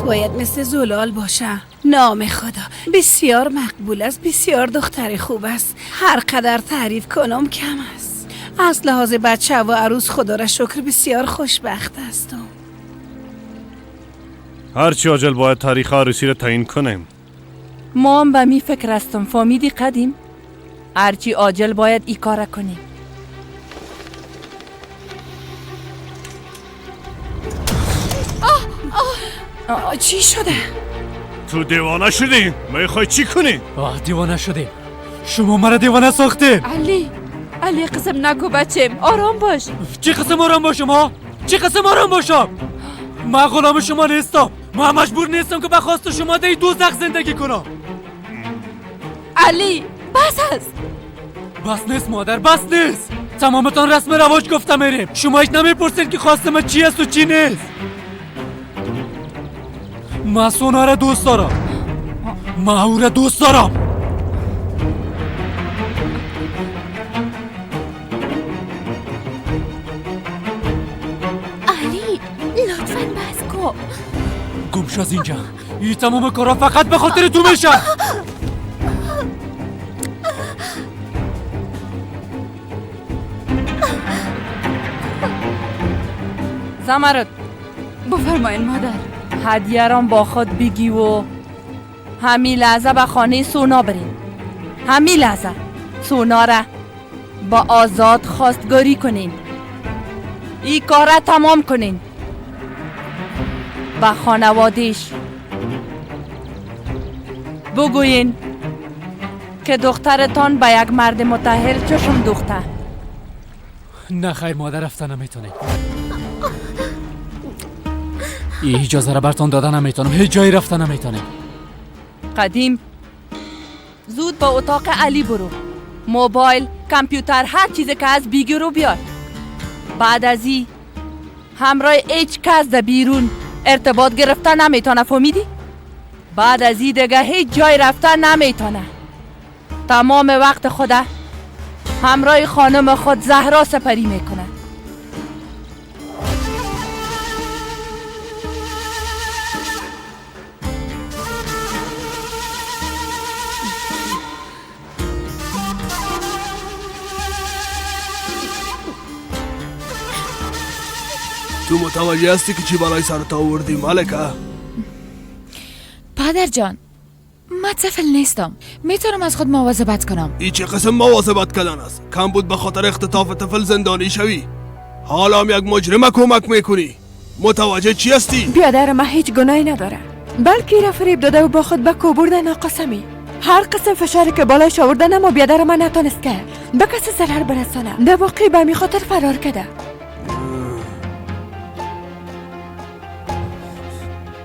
باید مثل زلال باشه. نام خدا بسیار مقبول است، بسیار دختر خوب است. هر قدر تعریف کنم کم است. از لحاظ بچه و عروس خدا را شکر بسیار خوشبخت هستم. هرچی عاجل باید تاریخ عروسی را تعیین کنیم. ما هم به می فکر هستم فامیدی قدیم. هرچی عاجل باید ای کار کنیم. چی شده؟ تو دیوانه شدی؟ میخوای چی کنی؟ آه دیوانه شدیم، شما مرا دیوانه ساختین. علی علی قسم نگو بچم، آرام باش. چی قسم آرام باشم ها؟ چی قسم آرام باشم؟ من غلام شما نیستم، من مجبور نیستم که به خواست شما در دوزخ زندگی کنم. علی بس است. بس نیست مادر، بس نیست. تمامتان رسم رواج گفتم میریم، شما هیچ نمیپرسید که خواست من چی است و چی نیست. من سونا را دوست دارم، من او را دوست دارم. علی لطفاً بس کن. گم شو از اینجا، این تمام کارا فقط به خاطر تو میشه. زمرد بفرمایین مادر. هدیه رام با خود بگی و همین لحظه به خانه سونا برین. همین لحظه سونا را با آزاد خواستگاری کنین. این کار را تمام کنین. به خانوادهش بگوین که دخترتان به یک مرد متأهل چشم دوخته. نه خیر مادر، رفته نمیتونیم. این اجازه را برتان داده نمیتونم. هیچ جایی رفته نمیتونیم. قدیم زود با اتاق علی برو. موبایل، کامپیوتر، هر چیزی که از بیگی رو بیار. بعد از این همراه هیچ کس در بیرون ارتباط گرفته نمیتونه. فهمیدی؟ بعد از این دیگه هیچ جای رفته نمیتونه. تمام وقت خود همراه خانم خود زهرا سپری میکنه. تو متوجه هستی که چی بالای سرت آوردی ملکه؟ پدر جان، من طفل نیستم، میتونم از خود مواظبت کنم. این چه قسم مواظبت کردن است؟ کم بود به خاطر اختطاف طفل زندانی شوی. حالا هم یک مجرم کمک میکنی. متوجه چی هستی؟ بیادر من هیچ گناهی نداره، بلکه را فریب داده و با خود به کو بردن ناقاسمی. هر قسم فشاری که بالایش آوردن، اما بیادر من نتونست که به کسی ضرر برسانه. در واقع به می خاطر فرار کرده.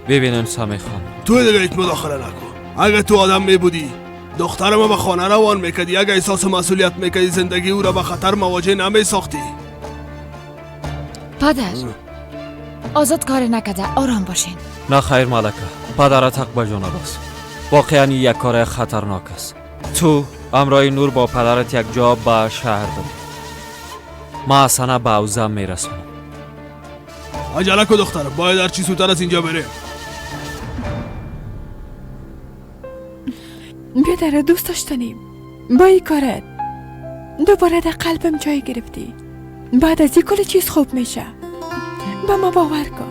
ببینم سمی خان، تو دیگه هیچ مداخله نکن. اگه تو آدم می بودی دخترم به خانه روان میکردی. اگه احساس مسئولیت میکردی زندگی او را به خطر مواجه نمی ساختی. پدر آزاد کار نکرده، آرام باشین. نه خیر ملکه، پدرت حق به جانب است. واقعا یک کار خطرناک است. تو همراه نور با پدرت یک جا به شهر برو. ما اصلا به اوزم میرسونم. عجله کن دخترم، باید هر چی زودتر از اینجا بریم. بیادر دوست داشتنیم، با این کارت دوباره در قلبم جای گرفتی. بعد از این کل چیز خوب میشه، به ما باور کن.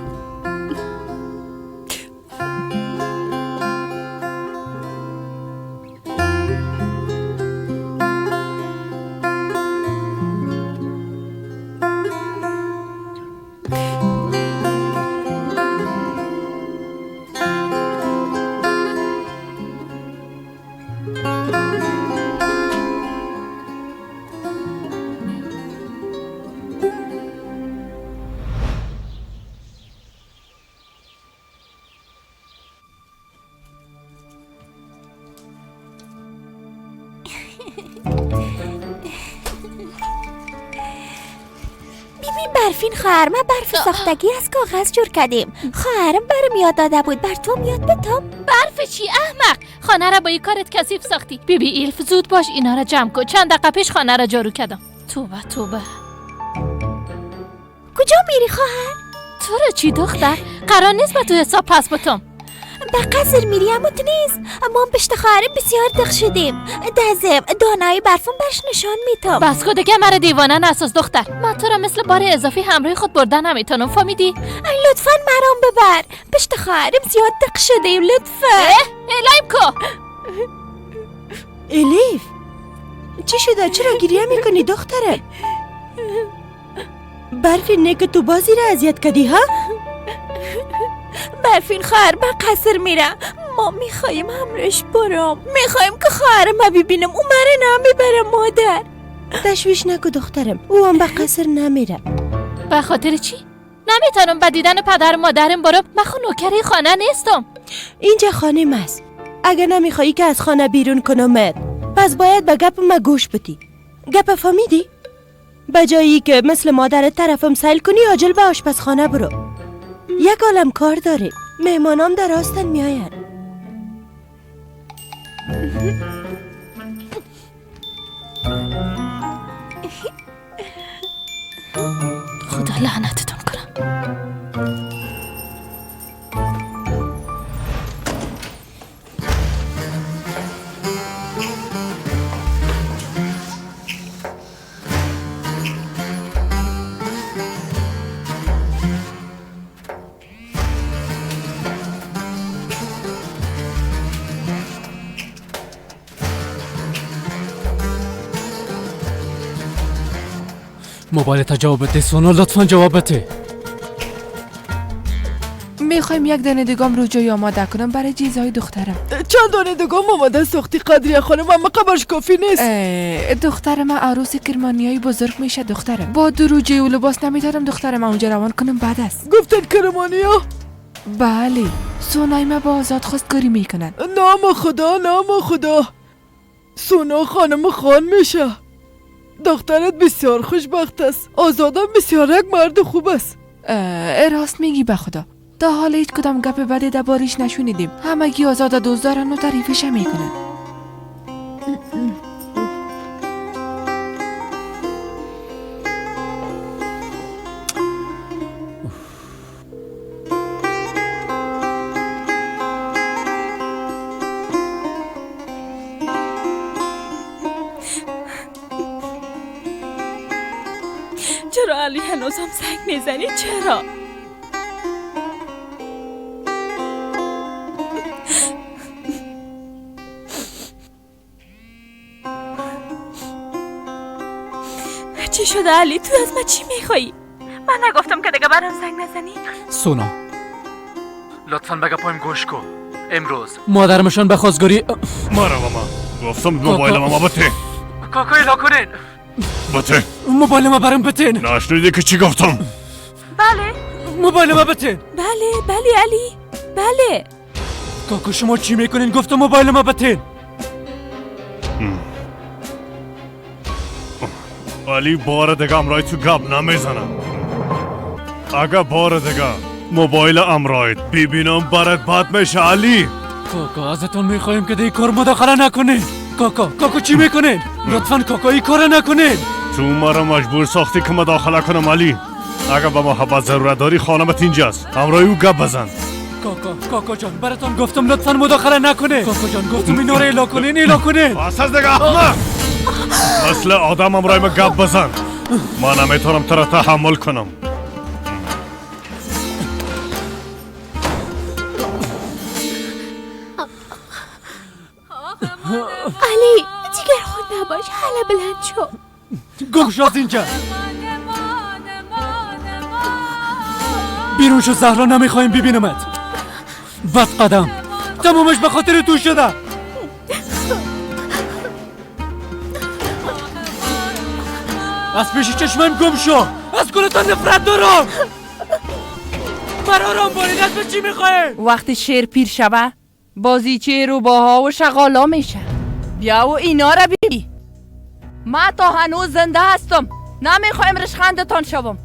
برفین خواهر، من برف ساختگی از کاغذ جور کردیم. خواهرم برم یاد داده بود، بر تو یاد بدم. برف چی احمق؟ خانه را با این کارت کثیف ساختی. بیبی ایلف زود باش اینا را جمع کن. چند دقیقه پیش خانه را جارو کردم. توبه توبه. کجا میری خواهر؟ تو را چی دختر؟ قرار نیست به تو حساب پس بتم. به قصر میری اما تو نیست. ما پشت خواهرم بسیار دق شدیم. دزم دانای برفم برش نشان میتم. بس کو دیگه مرا دیوانه نساز دختر. من تو را مثل بار اضافی همراه خود بردن نمیتونم، فهمیدی؟ ای لطفا مرام ببر، پشت خواهرم زیاد دق شدیم، لطفا. الایم کو. الیف چی شده؟ چرا گریه میکنی دخترم؟ برفی نیک تو بازی را اذیت کردی ها؟ برفین خواهر به قصر میرم. ما میخوایم همراهش برم، میخوایم که خواهرم ببینم. او مرا نمیبره مادر. تشویش نکو دخترم، او هم به قصر نمیره. به خاطر چی؟ نمیتونم به دیدن پدر مادرم برم. من خو نوکری خانه نیستم. اینجا خانه ماست. اگه نمیخوایی که از خانه بیرون کنمت، پس باید به گپ ما گوش بدی. گپ فهمیدی؟ به جایی که مثل مادرت طرفم سیل کنی، عاجل به آشپزخانه برو. یک عالم کار داره، مهمانام در آستن میآین. خدا لعنتتون کنم. موبایل تا جواب بده سونا، لطفا جواب بده. میخوایم یک دانه دگام رو جای آماده کنم برای چیزهای دخترم. چند دانه دگام آماده ساختی قدریه خانم؟ اما قبرش کافی نیست. دختر من عروس کرمانیای بزرگ میشه. دخترم با دروجه و لباس نمیتونم دخترم اونجا روان کنم. بعد است گفتن کرمانیا؟ بله، سونای ما با آزاد خواستگاری میکنن. نام خدا، نام خدا، سونا خانم خان میشه. دخترت بسیار خوشبخت است. آزادم بسیار یک مرد خوب است. راست میگی به خدا. تا حالا هیچ کدام گپ بدی دربارش نشنیدیم. همگی آزاد دوست دارن و تعریفش میکنن. چرا علی هنوزم زنگ میزنی؟ چرا؟ چی شده علی؟ تو از من چی میخوایی؟ من نگفتم که دیگه برام زنگ نزنی؟ سونا لطفاً به گپایم گوش کن. امروز مادرمشان به خواستگاری مرا ماما گفتم موبایل ماما بته. کاکای لاکنین بته. موبایل ما برام بتین. نشنیدی که چی گفتم؟ بله. موبایل ما بتین. بله بله علی، بله. کاکو شما چی میکنین؟ گفتم موبایل ما بتین. علی بار دیگه امرای تو گپ نمیزنم. اگه بار دیگه موبایل امرایت ببینم برات بد میشه علی. کاکا ازتون میخوایم که دیگه کار مداخله نکنین. کاکا کاکا چی میکنین؟ لطفا کاکا این کار نکنین. تو مرا مجبور ساختی که مداخله کنم علی. اگه به محبت ضرورت داری خانمت اینجاست، همراه او گپ بزن. کاکا کاکا جان براتون گفتم لطفا مداخله نکنین. کاکا جان گفتم اینا رو الا کنین، الا کنین. بس از دیگه احمق. مثل آدم همراه ما گپ بزن. من نمیتونم تو را تحمل کنم. علی جگر خود نباش، حالا بلند شو. گم شو از اینجا. بیرون شو زهرا، نمیخوایم ببینمت. بد قدم تمامش به خاطر تو شده. از پیش چشمم گم شو. از کلتان نفرت دارم. مرا آرام بارید. از چی میخواین؟ وقتی شیر پیر شوه بازیچه روباها و شغالا میشه. بیا و اینا را ببین. من تا هنوز زنده هستم. نمیخوایم رشخندتان شوم.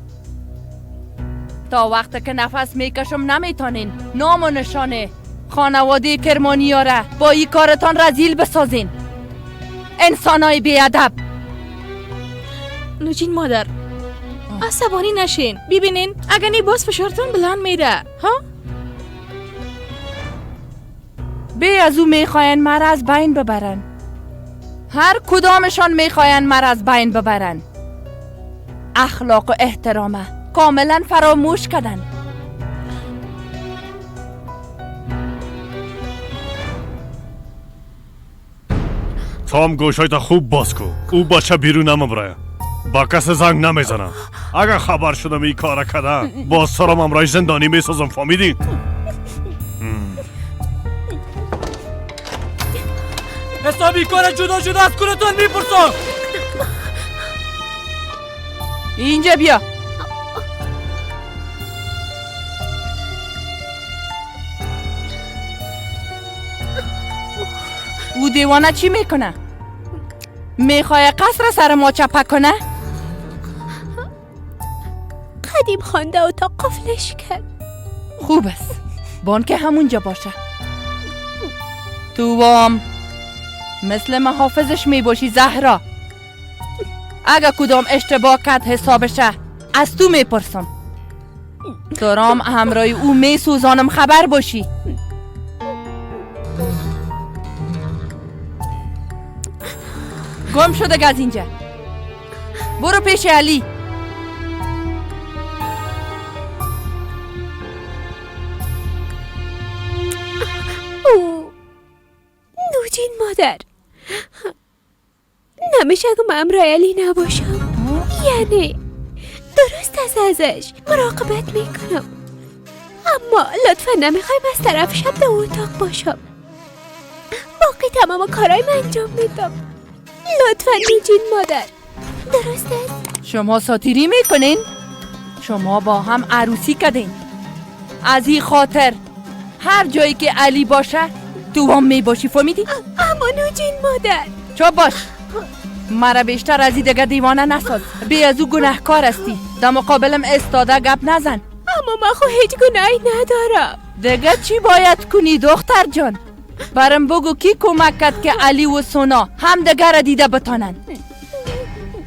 تا وقتی که نفس میکشم نمیتونین نام و نشانه خانواده کرمانیا را با این کارتان رزیل بسازین. انسانای بیادب. نوجین مادر عصبانی نشین. ببینین اگه نی باز فشارتون بلند میره. ها؟ بی از او میخواین مرا از بین ببرن. هر کدامشان میخواین مرا از بین ببرن. اخلاق و احترامه کاملا فراموش کردن. تام گوشایت خوب باز کو. او بچه بیرون نمیبره. با کس زنگ نمیزنم. اگر خبر شدم این کار کرده باز سرم امرای زندانی میسازم. فهمیدی؟ حسابی کار جدا جدا از کلتان میپرسم. اینجا بیا. او دیوانه چی میکنه؟ میخواه قصر سر ما چپه کنه؟ قدیم خوانده و تا قفلش کرد. خوب است، بانک همونجا باشه. تو وام مثل محافظش میباشی زهرا. اگه کدام اشتباه کرد حسابشه از تو میپرسم. دارم همراه او میسوزانم، خبر باشی. گم شده از اینجا. برو پیش علی. او نوجین مادر نمیشه که من امرای علی نباشم. یعنی درست است ازش مراقبت میکنم، اما لطفا نمیخوایم از طرف شب در اتاق باشم. باقی تمام کارای من انجام میدم. لطفا نوجین مادر. درست است؟ شما ساتیری میکنین؟ شما با هم عروسی کردین، از این خاطر هر جایی که علی باشه تو هم میباشی، فهمیدی؟ اما نوجین مادر. چوب باش، مرا بیشتر از این دیگه دیوانه نساز. بی از او گناهکار هستی، در مقابلم استاده گپ نزن. اما من خو هیچ گناهی ندارم. دیگه چی باید کنی دختر جان؟ برم بگو کی کمک کرد که علی و سونا هم دیگه را دیده بتانن؟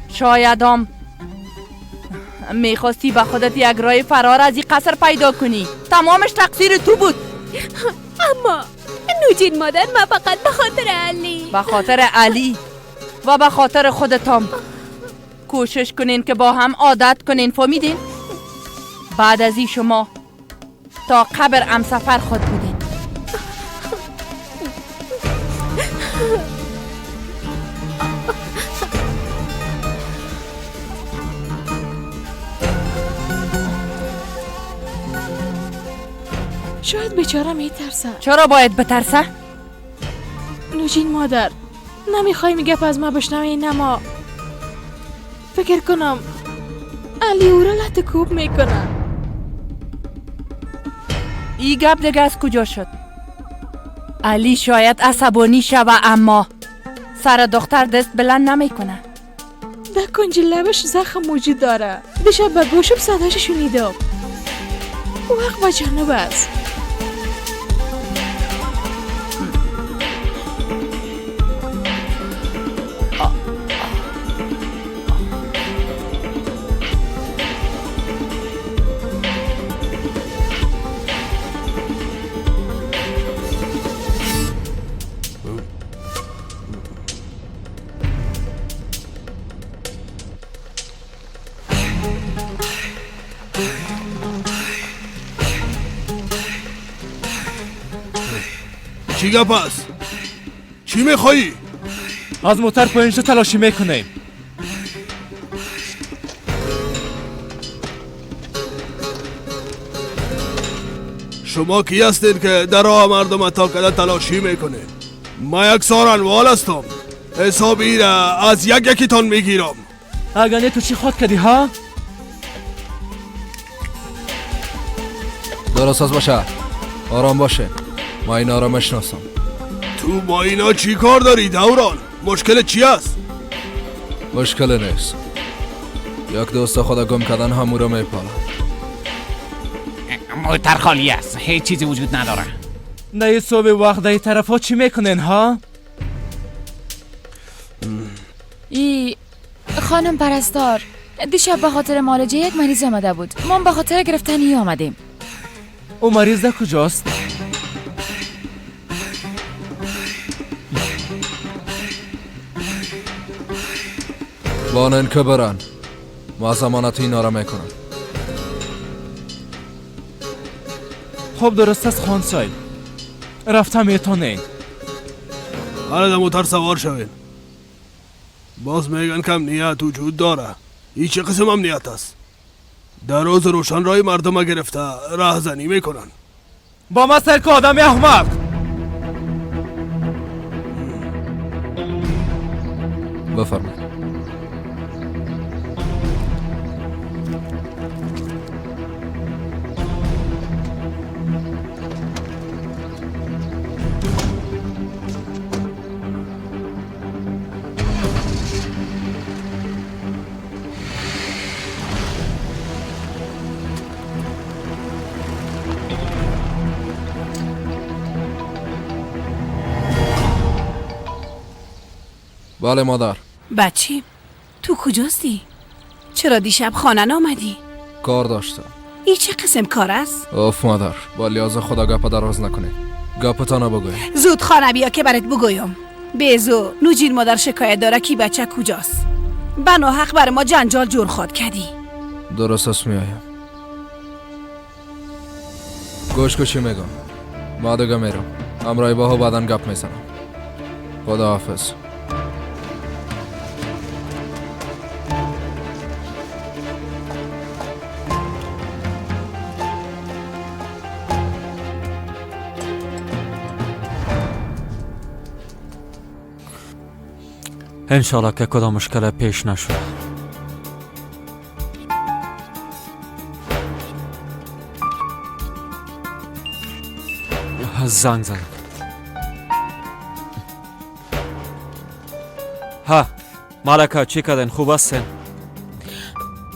شاید هم میخواستی به خودت یک راه فرار از این قصر پیدا کنی. تمامش تقصیر تو بود. اما نوجین مادر، من فقط به خاطر علی. به خاطر علی و به خاطر خودتام کوشش کنین که با هم عادت کنین، فهمیدین؟ بعد از این شما تا قبر هم سفر خود بودین. شاید بیچاره میترسه. چرا باید بترسه؟ نوجین مادر، نمیخوای گپ از ما بشنوی؟ اما فکر کنم علی او را لط کوب میکنه. ای گپ دیگه از کجا شد؟ علی شاید عصبانی شوه، اما سر دختر دست بلند نمیکنه. در کنج لبش زخم وجود داره. دیشب به گوشم صداش شنیدم. وقت به جانب است. چی گپ است؟ چی میخوایی؟ از موتر پایین شو تلاشی میکنیم. شما کی هستین که در راه مردم تا کده تلاشی میکنه؟ من یک سارنوال هستم، حسابی را از یک یکیتان میگیرم. اگر نه تو چی خواد کردی ها؟ درست از باشه، آرام باشه، ما اینا را میشناسم. تو با اینا چی کار داری دوران؟ مشکل چی است؟ مشکل نیست، یک دوست خود گم کردن همو را میپالم. موتر خالی است، هیچ چیزی وجود نداره. نه صبح وقت در طرف ها چی میکنن ها؟ ای خانم پرستار، دیشب به خاطر معالجه یک مریض آمده بود، ما به خاطر گرفتن ای آمدیم. او مریض در کجاست؟ بانن که برن، ما ضمانت اینا را میکنم. خب درست است خان صاحب، رفتم میتونین. آره در موتر سوار شوین. باز میگن که امنیت وجود داره. این چه قسم امنیت است؟ در روز روشن رای مردم گرفته راهزنی میکنن. با ما سر که آدم احمق. بفرمایید. بله مادر. بچه تو کجاستی؟ چرا دیشب خانه نامدی؟ کار داشتم. ای چه قسم کار است؟ اوف مادر، با لیاز خدا گپ دراز نکنی. گپتان بگوی. زود خانه بیا که برات بگویم. بیزو نوجین مادر شکایت داره کی بچه کجاست. بنا حق بر ما جنجال جور خواد کردی. درست است میایم. گوش کو چی میگم. ما دیگه میرم. امرای باهو بعدن گپ میزنم. خدا حافظ. انشالله که کدام مشکل پیش نشد. زنگ زدم. ها ملکه چی کردن؟ خوب هستین؟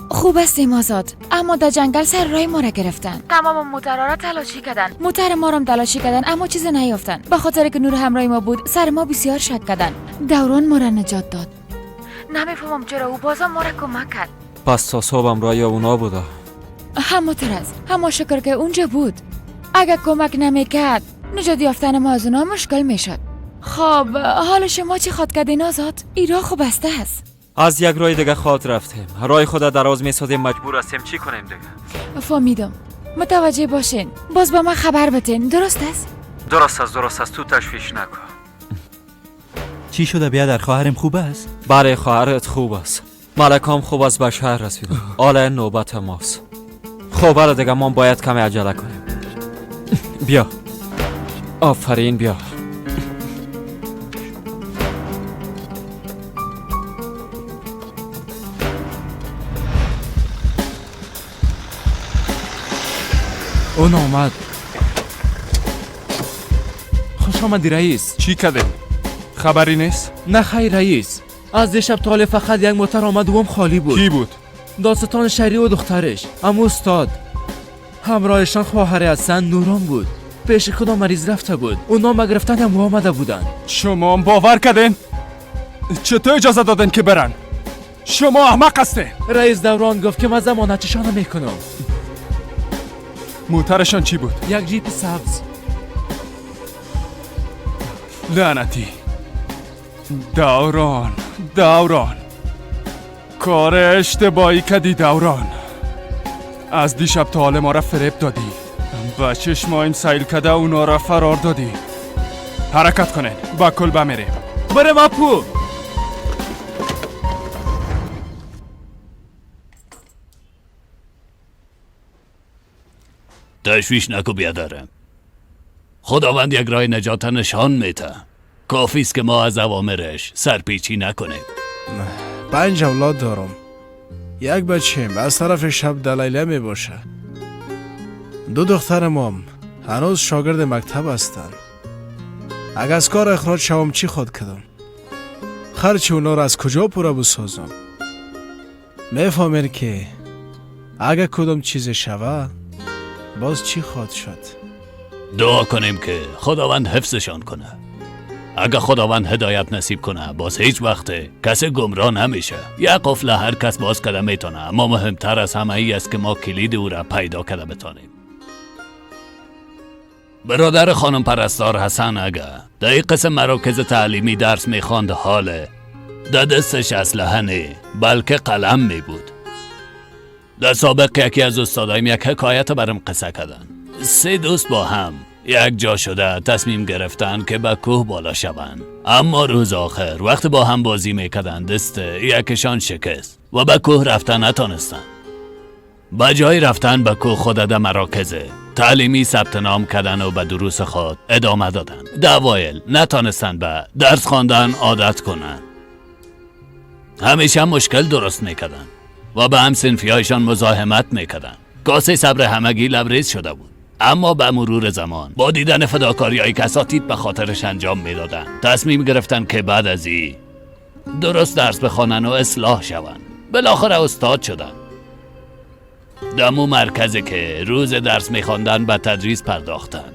خوب هستیم آزاد، اما در جنگل سر رای ما را گرفتن. تمام موترها را تلاشی کردن، موتر ما را تلاشی کردن، اما چیزی نیافتن. به خاطر که نور همراه ما بود سر ما بسیار شک کردن. دوران ما را نجات داد. نمیفهمم چرا او بازم ما را کمک کرد. پس تا صبح همراه اونا بوده. همونطور است، اما شکر که اونجا بود. اگر کمک نمیکرد نجات یافتن ما از اونا مشکل میشد. خب حال شما چی خواد کردین آزاد؟ ای راه خوب بسته است. از یک راه دیگه خواد رفتیم، راه خود دراز میسازیم، مجبور هستیم چی کنیم دیگه. فهمیدم، متوجه باشین، باز با من خبر بتین. درست است؟ درست است، درست است، تو تشویش نکن. چی شده بیادر؟ خواهرم خوب است؟ بله خواهرت خوب است، ملکام خوب است، به شهر رسید. حالا نوبت ماست. خب بله دیگه ما باید کمی عجله کنیم. بیا، آفرین، بیا. اون آمد. خوش آمدی رئیس. چی کردیم؟ خبری نیست؟ نه خیر رئیس، از دیشب تا حال فقط یک موتر آمد و هم خالی بود. کی بود؟ داستان شهری و دخترش، اما استاد همراهشان خواهر حسن نوران بود. پیش کدام مریض رفته بود، اونا ما گرفتن هم آمده بودن. شما باور کردین؟ چطور اجازه دادن که برن؟ شما احمق هستین. رئیس دوران گفت که من ضمانتشان میکنم. موترشان چی بود؟ یک جیپ سبز. لعنتی دوران، دوران کار اشتباهی کردی دوران. از دیشب تا حال ما را فریب دادی، با چشمایم سیل کده اونا را فرار دادی. حرکت کنین، با کلبه میریم. بریم اپو. تشویش نکو بیادرم، خداوند یک راه نجات نشان میده. کافی است که ما از اوامرش سرپیچی نکنیم. 5 اولاد دارم، یک بچیم از طرف شب دلیله می باشه. 2 دخترم هم هنوز شاگرد مکتب هستند. اگر از کار اخراج شوم چی خود کردم؟ خرچ اونا را از کجا پورا بسازم؟ میفهمین که اگر کدام چیز شوه باز چی خواهد شد؟ دعا کنیم که خداوند حفظشان کنه. اگر خداوند هدایت نصیب کنه باز هیچ وقت کسی گمراه نمیشه. یک قفل هر کس باز کرده میتونه، اما مهمتر از همه ای است که ما کلید او را پیدا کرده بتانیم. برادر خانم پرستار حسن اگر در این قسم مراکز تعلیمی درس میخواند، حاله در دستش اسلحه نه بلکه قلم می بود. در سابق یکی از استادایم یک حکایت برم قصه کردن. 3 دوست با هم یک جا شده تصمیم گرفتن که به کوه بالا شوند، اما روز آخر وقت با هم بازی میکردن دست یکشان شکست و به کوه رفتن نتانستن. به جای رفتن به کوه خود در مراکز تعلیمی ثبت نام کردن و به دروس خود ادامه دادن. در اوایل نتانستن به درس خواندن عادت کنند، همیشه مشکل درست میکردن و به هم صنفی‌هایشان مزاحمت میکردن. کاسه صبر همگی لبریز شده بود، اما به مرور زمان با دیدن فداکاری‌های که اساتید به خاطرش انجام میدادند تصمیم گرفتن که بعد از این درست درس بخوانن و اصلاح شوند. بالاخره استاد شدن. دمو مرکزی که روز درس میخواندن به تدریس پرداختن.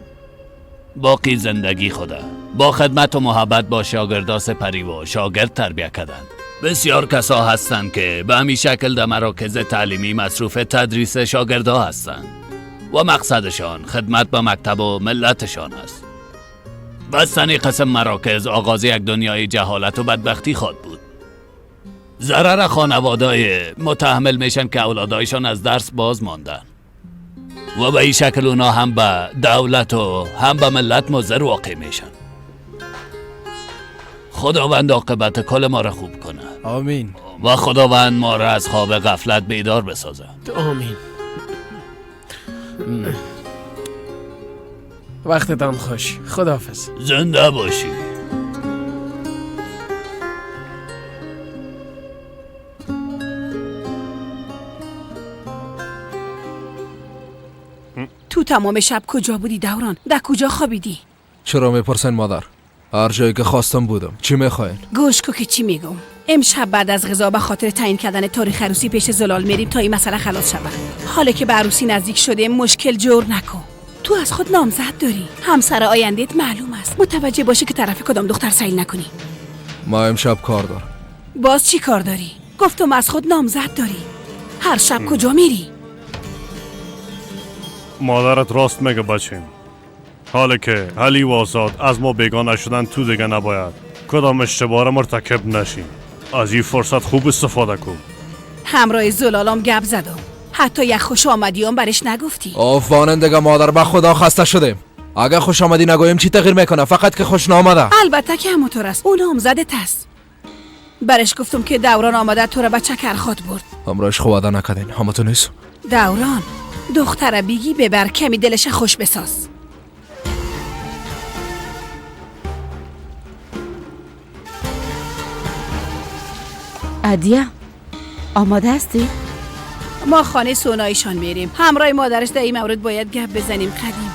باقی زندگی خدا با خدمت و محبت با شاگردا سپری و شاگرد تربیه کردن. بسیار کسا هستند که به همین شکل در مراکز تعلیمی مصروف تدریس شاگردا هستند و مقصدشان خدمت به مکتب و ملتشان است. بستن قسم مراکز آغاز یک دنیای جهالت و بدبختی خواهد بود. ضرر خانواده‌های متحمل میشن که اولادایشان از درس باز ماندن و به این شکل اونا هم به دولت و هم به ملت مضر واقع میشن. خداوند عاقبت کل ما را خوب کنه. آمین. و خداوند ما را از خواب غفلت بیدار بسازه. آمین. وقتتان خوش. خداحافظ. زنده باشی. تو تمام شب کجا بودی دوران؟ در کجا خوابیدی؟ چرا میپرسین مادر؟ هر جایی که خواستم بودم. چی میخواین؟ گوش کو که چی میگم. امشب بعد از غذا به خاطر تعیین کردن تاریخ عروسی پیش زلال میریم تا این مسئله خلاص شود. حالا که به عروسی نزدیک شده مشکل جور نکن. تو از خود نامزد داری، همسر آیندهت معلوم است. متوجه باشی که طرف کدام دختر سیل نکنی. ما امشب کار دارم. باز چی کار داری؟ گفتم از خود نامزد داری. هر شب کجا میری؟ مادرت راست میگه بچیم. حالا که علی و آزاد از ما بیگانه شدن تو دیگه نباید کدام اشتباه را مرتکب نشیم. از این فرصت خوب استفاده کن. همراه زلالام گپ زدم، حتی یک خوش آمدیام برش نگفتی. آفانن دیگه مادر، به خدا خسته شدیم. اگه خوش آمدی نگویم چی تغییر میکنه؟ فقط که خوش نامده. البته که همونطور است، اون نامزدت است. برش گفتم که دوران آمده تو را به چکر خواد برد. همراهش خو وعده نکردین، همتون نیست. دوران دختره بیگی ببر، کمی دلش خوش بساز. ادیه آماده هستی؟ ما خانه سونایشان میریم. همراه مادرش در این مورد باید گپ بزنیم. قدیم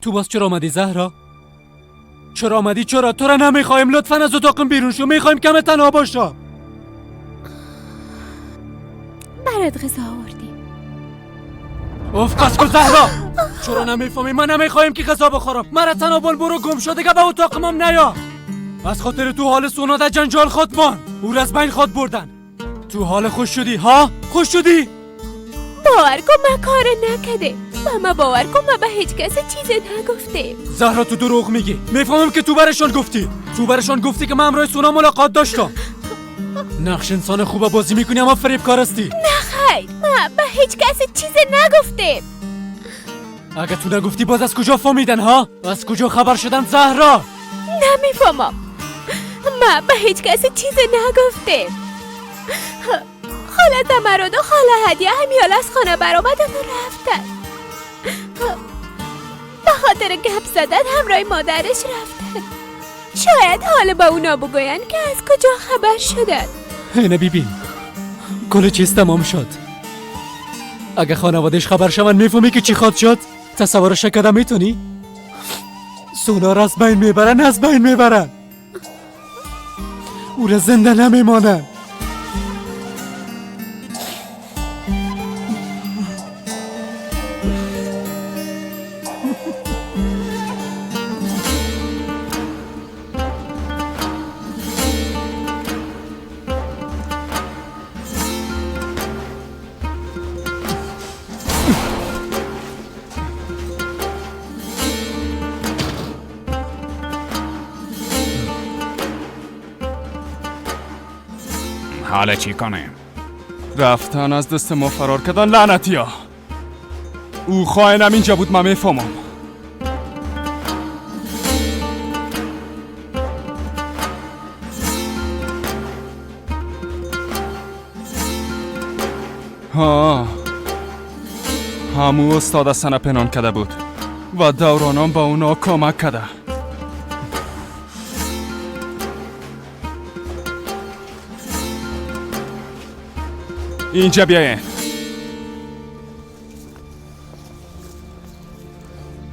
تو باز چرا آمدی زهرا؟ چرا آمدی؟ چرا؟ تو را نمیخوایم. لطفا از اتاقم بیرون شو. میخوایم کم تنها باشم. برات غذا آوردیم. اوف قص کن زهرا. چرا نمیفهمی؟ من نمیخوایم که غذا بخورم. مرا تنها بان، برو گم شو دیگه، به اتاقم نیا. از خاطر تو حال سونا در جنجال خود مان. او را از بین خود بردن. تو حال خوش شدی ها؟ خوش شدی؟ باور کن من کار نکرده. ماما باور کن ما به هیچ کس چیزی نگفته. زهرا تو دروغ میگی. میفهمم که تو برشان گفتی. تو برشان گفتی که من همراه سونا ملاقات داشتم. نقش انسان خوب بازی میکنی اما فریبکار هستی. نه خیر، ما به هیچ کس چیزی نگفته. اگه تو نگفتی باز از کجا فهمیدن ها؟ از کجا خبر شدن زهرا؟ نمیفهمم. ما به هیچ کس چیزی نگفته. خاله تمرد و خاله هدیه همیال از خانه برآمدن و رفتن. به خاطر گپ زدن همراه مادرش رفتن. شاید حالا با اونا بگوین که از کجا خبر شدن. اینه ببین، کل چیز تمام شد. اگه خانوادهش خبر شون میفهمی که چی خواد شد؟ تصورش کده میتونی؟ سونا را از بین میبرن، از بین میبرن. او را زنده نمیمانن. حالا چی کنیم؟ رفتن از دست ما فرار کردن لعنتی ها. او خائنم اینجا بود، من میفهمم. ها، همو استاد سنه پنهان کرده بود و دورانم با اونا کمک کرده. اینجا بیاین.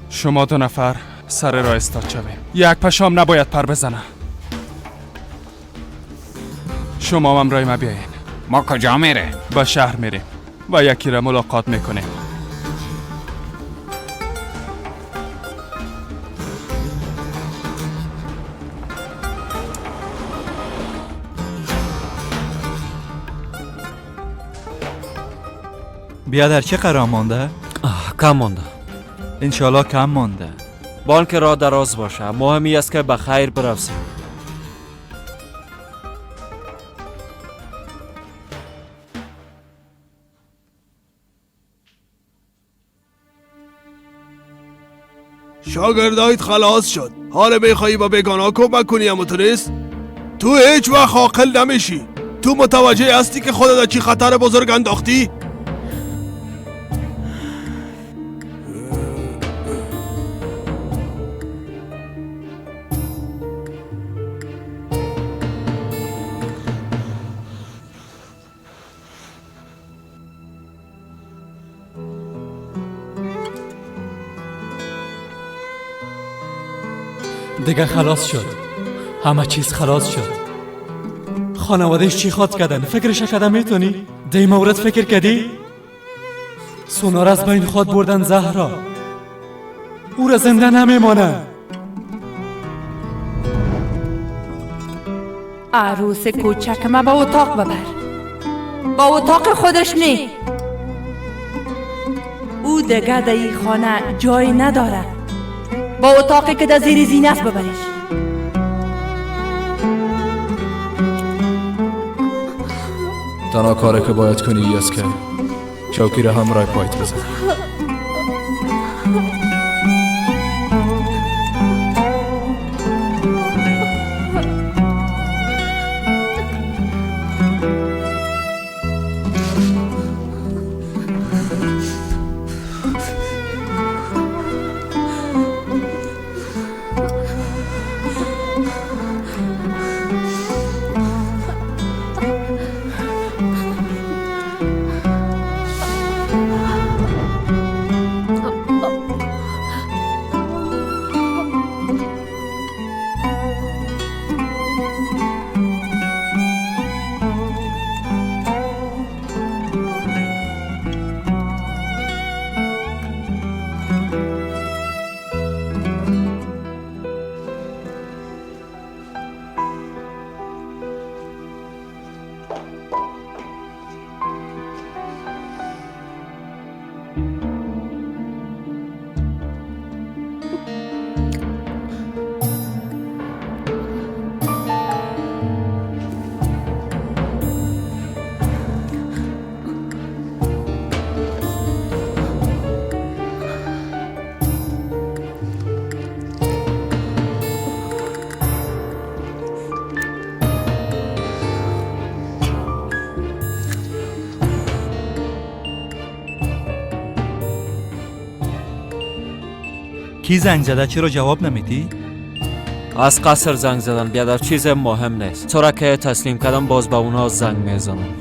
شما دو نفر سر راه استاد شوین. یک پشام نباید پر بزنه. شما هم رای ما بیاین. ما کجا میره؟ به شهر میریم و یکی را ملاقات میکنیم. بیادر چه قرار مانده؟ کم مانده. انشالله کم مانده. بانک را دراز باشه، مهمی است که به خیر برسیم. شاگردایت خلاص شد. حالا میخوایی با بیگانا کمک کنی اما تو نیست؟ تو هیچ وقت عاقل نمیشی. تو متوجه هستی که خودت در چی خطر بزرگ انداختی؟ دیگه خلاص شد، همه چیز خلاص شد. خانوادهش چی خواد کردن؟ فکرش کردن میتونی؟ دی مورد فکر کردی؟ سونار از بین خود بردن زهرا، او را زنده نمیمانه. عروس کوچک ما با اتاق ببر، با اتاق خودش نی. او دیگه در این خانه جای نداره. با اتاقی که در زیر زینه است ببریش. تنها کاری که باید کنی این است که چوکی را همراه پایت بزنی. کی زنگ زده؟ چرا جواب نمیدی؟ از قصر زنگ زدن بیادر، چیز مهم نیست. تو را که تسلیم کردم باز به اونا زنگ میزنم.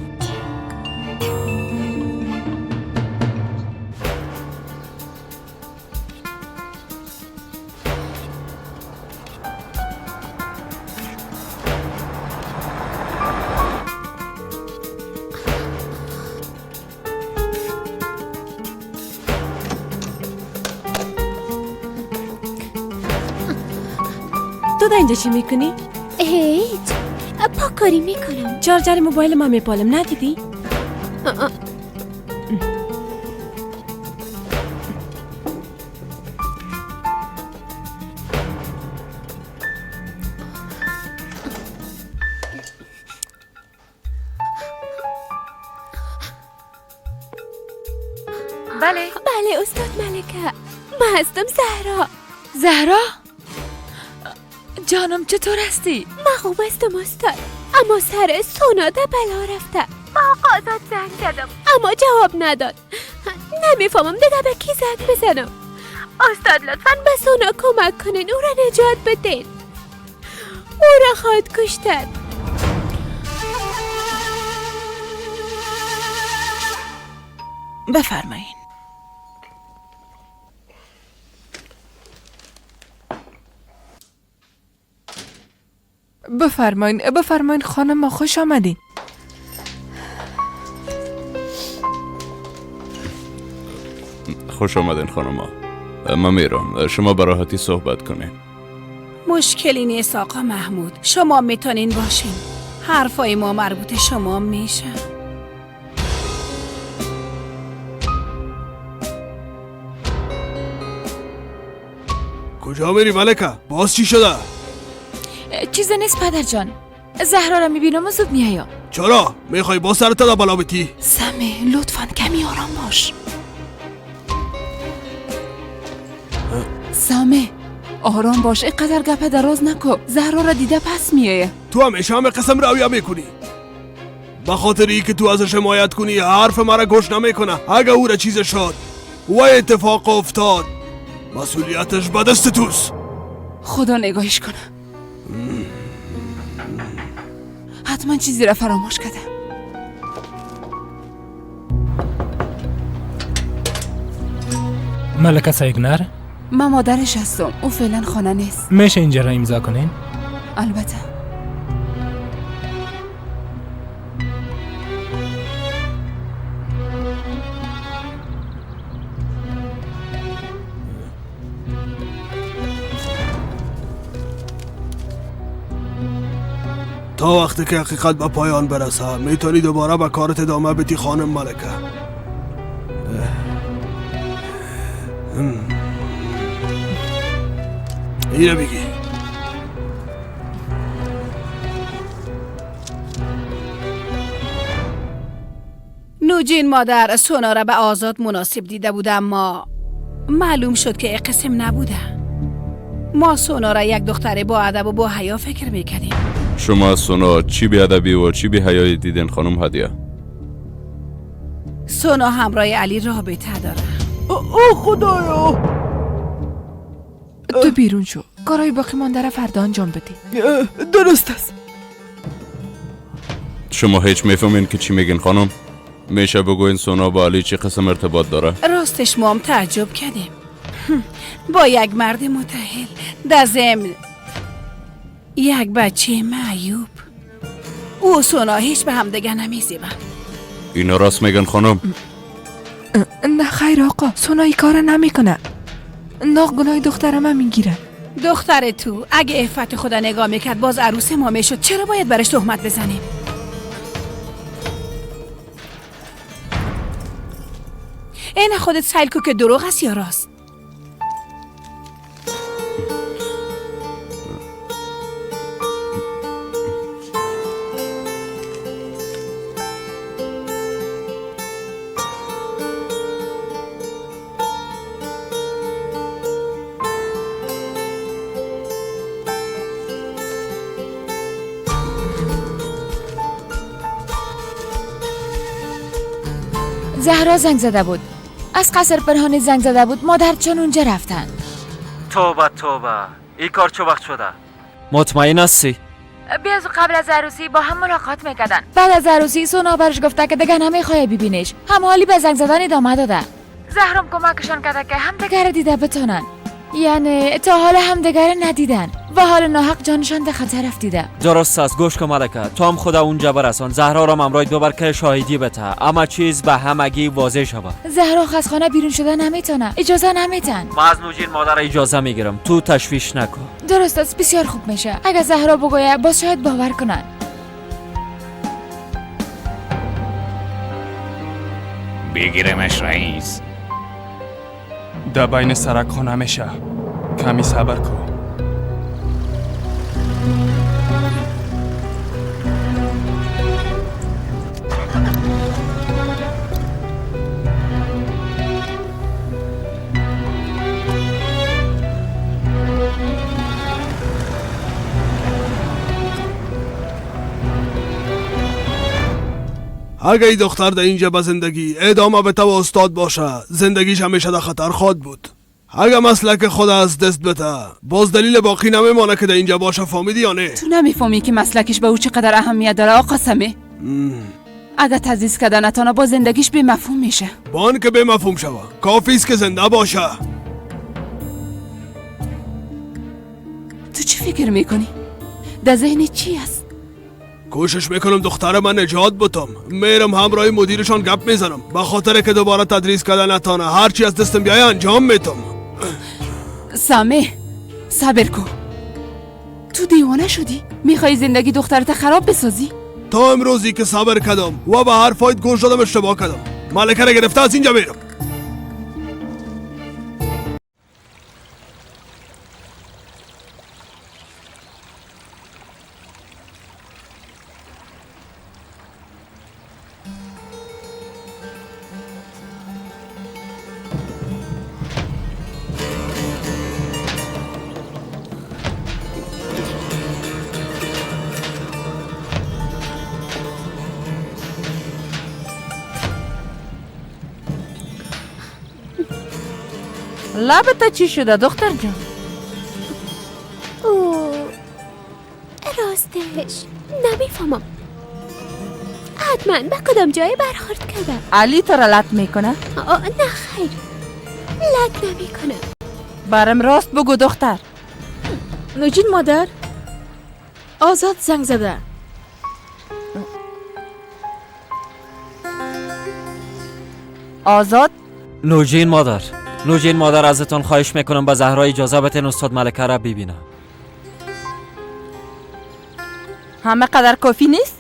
تو در اینجا چی میکنی؟ هیچ، پاکاری میکنم. چارجر موبایل ما میپالم، ندیدی؟ بله بله استاد ملکه، من هستم زهرا. زهرا؟ جانم چطور هستی؟ من خوب هستم استاد، اما سر سونا در بلا رفته. با آقا آزاد زنگ زدم اما جواب نداد. نمیفهمم دیگه به کی زنگ بزنم. استاد لطفاً به سونا کمک کنین، او را نجات بدین. او را خواهد کشتن. بفرمایین. بفرمایین بفرمایین خانم، ما خوش آمدین. خوش آمدین خانم. من میرم، شما به راحتی صحبت کنین. مشکلی نیست آقا محمود، شما میتونین باشین. حرفای ما مربوط شما میشه. کجا میری ملکه؟ باز چی شده؟ چیز نیست پدر جان، زهرا را میبینم و زود میایم. چرا؟ میخوای با سرت در بلا بتی؟ سمه لطفا کمی آرام باش. سمه آرام باش، اینقدر گپ دراز نکو. زهرا را دیده پس میایه. تو همیشه همه قسم رویه میکنی. به خاطر ای که تو ازش حمایت کنی حرف مرا گوش نمیکنه. اگه او را چیز شد و اتفاق افتاد مسئولیتش به دست توست. خدا نگاهش کنه. حتما چیزی را فراموش کرده. ملکه سایگنر؟ من مادرش هستم، او فعلا خانه نیست. میشه اینجا را امضا کنین؟ البته. تا وقتی که حقیقت به پایان برسه میتونی دوباره به کارت ادامه بدی خانم ملکه. اینو بگی. نوجین مادر سونا را به آزاد مناسب دیده بود، اما معلوم شد که قسم نبوده. ما سونا را یک دختر با ادب و با حیا فکر میکردیم. شما از سونا چی بی ادبی و چی بی حیایی دیدین خانم هدیه؟ سونا همراه علی رابطه داره. او خدایا، تو بیرون شو، کارهای باقی مانده را فردا انجام بدی. درست است. شما هیچ میفهمین که چی میگین خانم؟ میشه بگوین سونا با علی چه قسم ارتباط داره؟ راستش ما هم تعجب کردیم. با یک مرد متأهل، در ضمن یک بچه معیوب. او سونا هیچ به هم دیگه نمیزیبن. اینا راست میگن خانم؟ نه خیر آقا، سونا این کار نمیکنه. ناق گناه دخترم میگیره. دختر تو اگه عفت خدا نگاه میکرد باز عروس ما میشد. چرا باید برش تهمت بزنیم؟ این خودت سیل کو که دروغ است یا راست. زهرا زنگ زده بود. از قصر پنهانی زنگ زده بود. مادر چون اونجا رفتن. توبه توبه، این کار چه وقت شده؟ مطمئن هستی؟ بیاز قبل از عروسی با هم ملاقات میکردن. بعد از عروسی سونا برش گفته که دیگه نمیخوای ببینیش. هم حالی به زنگ زدن ادامه داده. زهرام کمکشان کرده که هم دیگه دیده بتونن. یعنی تا حال هم دیگه ندیدن و حال ناحق جانشان در خطر افتیده. درست است. گوش کن ملکه، تو هم خدا اونجا برسان. زهرا را همراه ببر که شاهدی بته، اما چیز به همگی واضح شود. زهرا از خانه بیرون شده نمیتونه، اجازه نمیتن. ما از نوجین مادر اجازه میگیرم، تو تشویش نکن. درست است، بسیار خوب میشه. اگه زهرا بگوید باز شاید باور کنن. بگیرمش رئیس. در بین سرک خانه میشه، کمی صبر کن. اگه این دختر در اینجا به زندگی ادامه به تو استاد باشه زندگیش همیشه در خطر خواهد بود. اگه مسلک خود از دست بده باز دلیل باقی نمیمانه که در اینجا باشه. فهمیدی یا نه؟ تو نمیفهمی که مسلکش به او چقدر اهمیت داره آقا سمی. اگه تدریس کردن نتانه با زندگیش بی مفهوم میشه. بان که بی مفهوم شوه، کافی است که زنده باشه. تو چی فکر میکنی؟ در ذهن چی است؟ کوشش میکنم دختر من نجات بتم. میرم همراه مدیرشان گپ میزنم به خاطر که دوباره تدریس کردن نتانه. هرچی از دستم بیای انجام میتم. سامه صبر کن. تو دیوانه شدی؟ میخوای زندگی دخترت خراب بسازی؟ تا امروزی که صبر کردم و به حرفایت گوش دادم اشتباه کردم. ملکه را گرفته از اینجا میرم. لبت چی شده دختر جان؟ او راستش نمیفهمم. حتما به کدام جای برخورد کردم. علی تو را لط میکنه؟ نه خیر، لط نمیکنه. برم راست بگو دختر. نوجین مادر، آزاد زنگ زده. آزاد؟ نوجین مادر، نوجین مادر، ازتان خواهش میکنم به زهرا اجازه بدین استاد ملکه را ببینم. همه قدر کافی نیست؟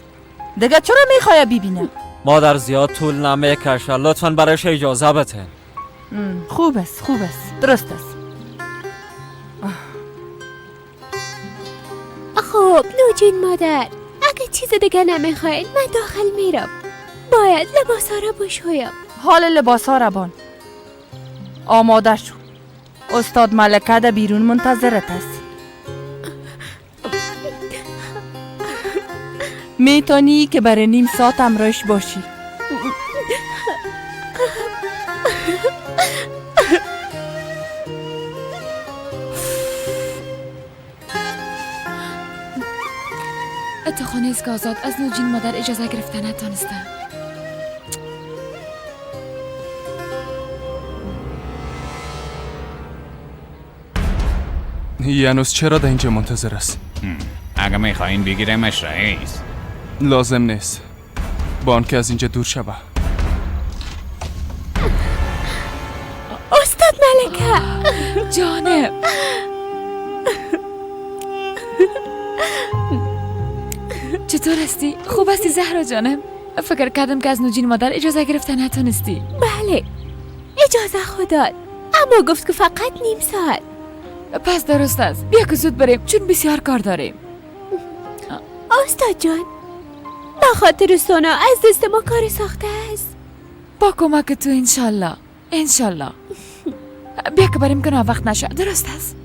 دیگه چرا میخوای ببینم؟ مادر زیاد طول نمیکشه، لطفا برایش اجازه بدین. خوب است، خوب است، درست است. خب نوجین مادر، اگه چیز دیگه نمیخواین من داخل میرم. باید لباسا را بشویم. حال لباسا را بان. آماده شو. استاد ملکه در بیرون منتظرت است. میتونی که برای نیم ساعت امرایش باشی. اتخانه است که آزاد از نوجین مادر اجازه گرفته نتانسته. یانوس چرا در اینجا منتظر است؟ اگه میخواین بگیرمش رئیس. لازم نیست. با آنکه از اینجا دور شوه. استاد ملکه جانم. چطور هستی؟ خوب هستی زهرا جانم؟ فکر کردم که از نوجین مادر اجازه گرفته نتونستی. بله اجازه خدا، اما گفت که فقط نیم ساعت. پس درست است، بیا که زود بریم چون بسیار کار داریم. استاد جان، با خاطر سونا از دست ما کار ساخته است. با کمک تو انشالله، انشالله. بیا که بریم که وقت نشه. درست است.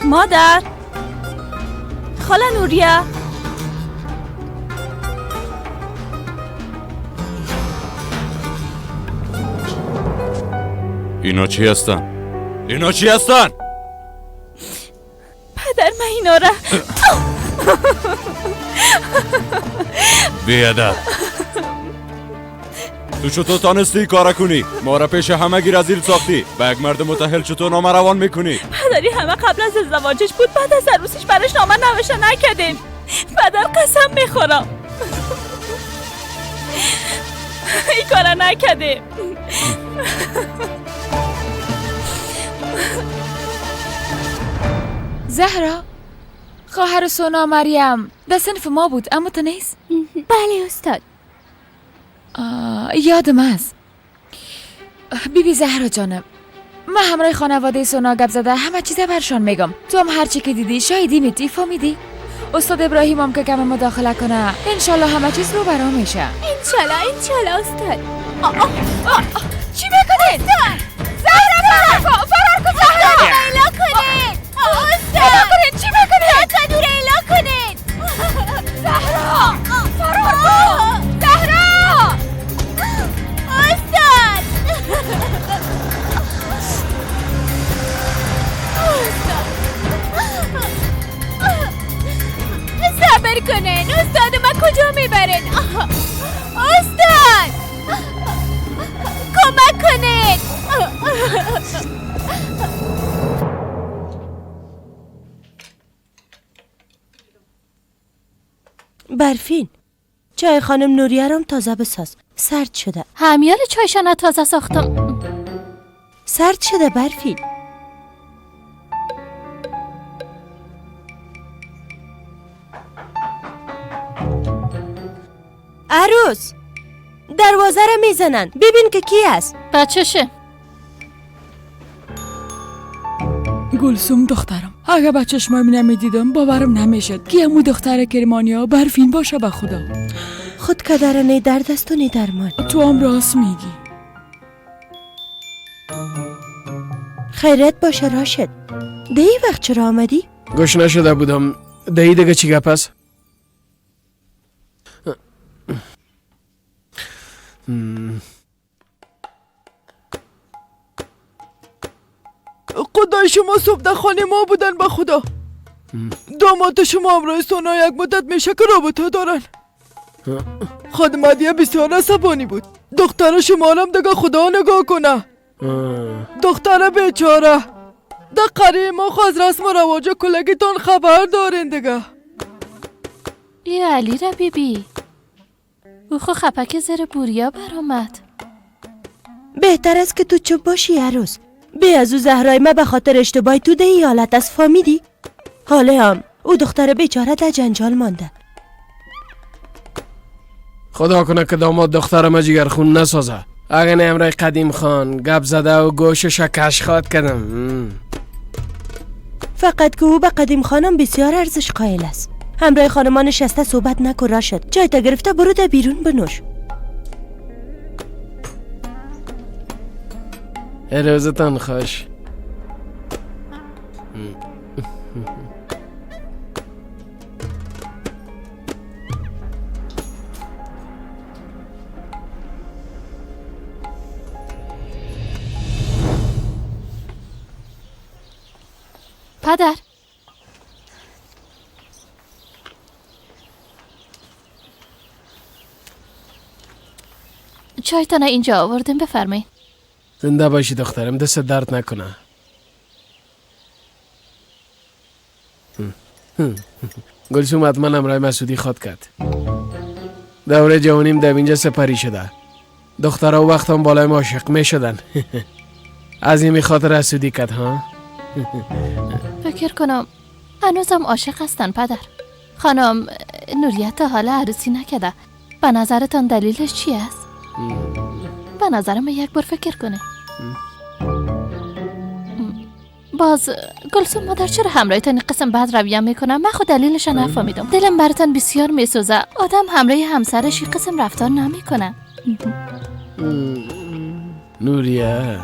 مادر، خاله نوریه، اینا چی هستن؟ اینا چی هستن؟ پدر من اینا را بیادب، تو چطور تانستی کار کنی؟ ما را پیش همه رزیل ساختی. به یک مرد متحل چطور نامه روان میکنی؟ پدری همه قبل از ازدواجش بود، بعد از عروسیش براش نامه نوشته نکردیم. پدر قسم میخورم این کارا نکردیم. زهرا، خواهر سونا مریم در صنف ما بود، اما تو نیست؟ بله استاد. یادم است. بیبی زهرا جانم، من همراه خانواده سونا گپ زده همه چیزه برشان میگم. تو هم هرچی که دیدی شاهدی میتی، فهمیدی؟ استاد ابراهیم هم که کم مداخله کنه انشالله همه چیز رو برام میشه. انشالله، انشالله استاد. چی میکنید؟ زهرا فرار کن، زهرا اعلا کنید. استاد چی میکنید؟ زهرا اعلا کنید. زهرا فرار کن، زهرا. استاد، صبر کنین استاد، ما کجا میبرین؟ استاد کمک کنین. برفین، چای خانم نوریه رام تازه بساز، سرد شده. همیال چایشان تازه ساختم. سرد شده برفین. عروس، دروازه را میزنن، ببین که کی است. بچهشه. گلسوم دخترم، اگه به چشمام نمیدیدم باورم نمیشد که امو دختر کرمانیا برفین باشه. به خدا خود که در نه درد است و نه درمان. تو هم راست میگی. خیرت باشه راشد. دی وقت چرا آمدی؟ گوش نشده بودم. دی دیگه چی گپ است؟ خدای شما صبح در خانه ما بودن به خدا. داماد شما همراه سونا یک مدت میشه که رابطه دارن. خدمتیه بسیار عصبانی بود. دختر شما هم دیگه خدا نگاه کنه. دختر بیچاره در قریه ما خو از رسم و رواج کلگیتان خبر دارین دیگه. ای علی را بی بی، او خو خپک زیر بوریا برآمد. بهتر است که تو چوب باشی عروس. بی از او زهرای ما به خاطر اشتباهی تو ده ای حالت از فامیدی. حاله هم او دختر بیچاره در جنجال مانده. خدا کنه که داماد دختر ما جگرخون نسازه. اگه نه امرای قدیم خان گپ زده و گوشش کش خواد کردم. فقط که او به قدیم خانم بسیار ارزش قائل است. همراه خانمان نشسته صحبت نکن راشد. جای تا گرفته برو در بیرون بنوش. روزتان خوش. پدر، چایتان اینجا آوردم، بفرمایید. زنده باشی دخترم، دست درد نکنه. گلسوم حتما همراه مسعودی خواد کرد. دوره جوانیم در اینجا سپری شده. دخترها وقت هم بالای ما عاشق می شدن. از این خاطر حسودی کرد ها. فکر کنم هنوزم عاشق هستن پدر. خانم نوریت تا حالا عروسی نکرده. به نظرتان دلیلش چی است؟ به نظرم یک بار فکر کنه. باز گلسوم مادر چرا همراهتان این قسم بد رویه میکنم؟ من خود دلیلش نفهمیدم. دلم براتان بسیار میسوزه. آدم همراه همسرش این قسم رفتار نمیکنه. نوریه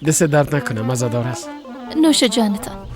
دست درد نکنه، مزه دار است. نوش جانتان.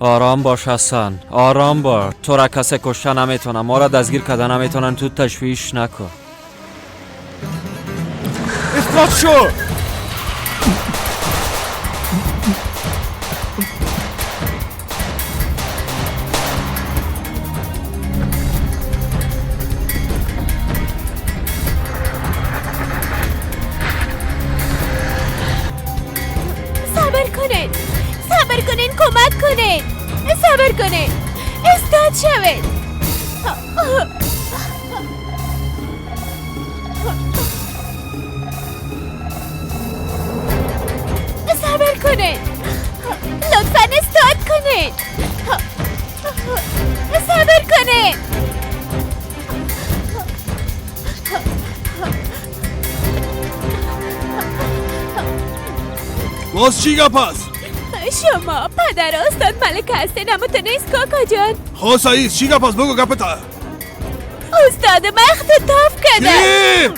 آرام باش حسن، آرام باش. تو را کسی کشته نمیتونه، ما را دستگیر کرده نمیتونن، تو تشویش نکن. اخراج شو. صبر کنین، صبر کنین، کمک کنین، صبر کنین، استاد شوید. صبر کنین، لطفا استاد کنین، صبر کنین. باز چی گپ است؟ شما پدر استاد ملک هستین اما تو نیست کاکا جان. خب سعید چی گپ است؟ بگو گپ تا. استاد من اختطاف کرده.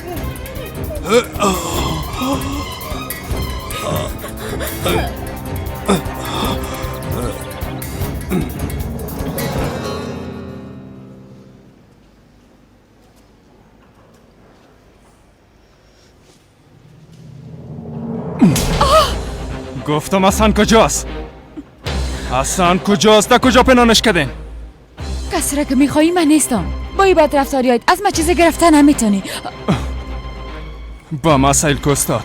گفتم حسن کجاست؟ حسن کجاست؟ در کجا پنهانش کردین؟ کسی را که میخوایی من نیستم. با این بد رفتاریات از من چیزی گرفته نمیتونی. با ما سیل کو استاد،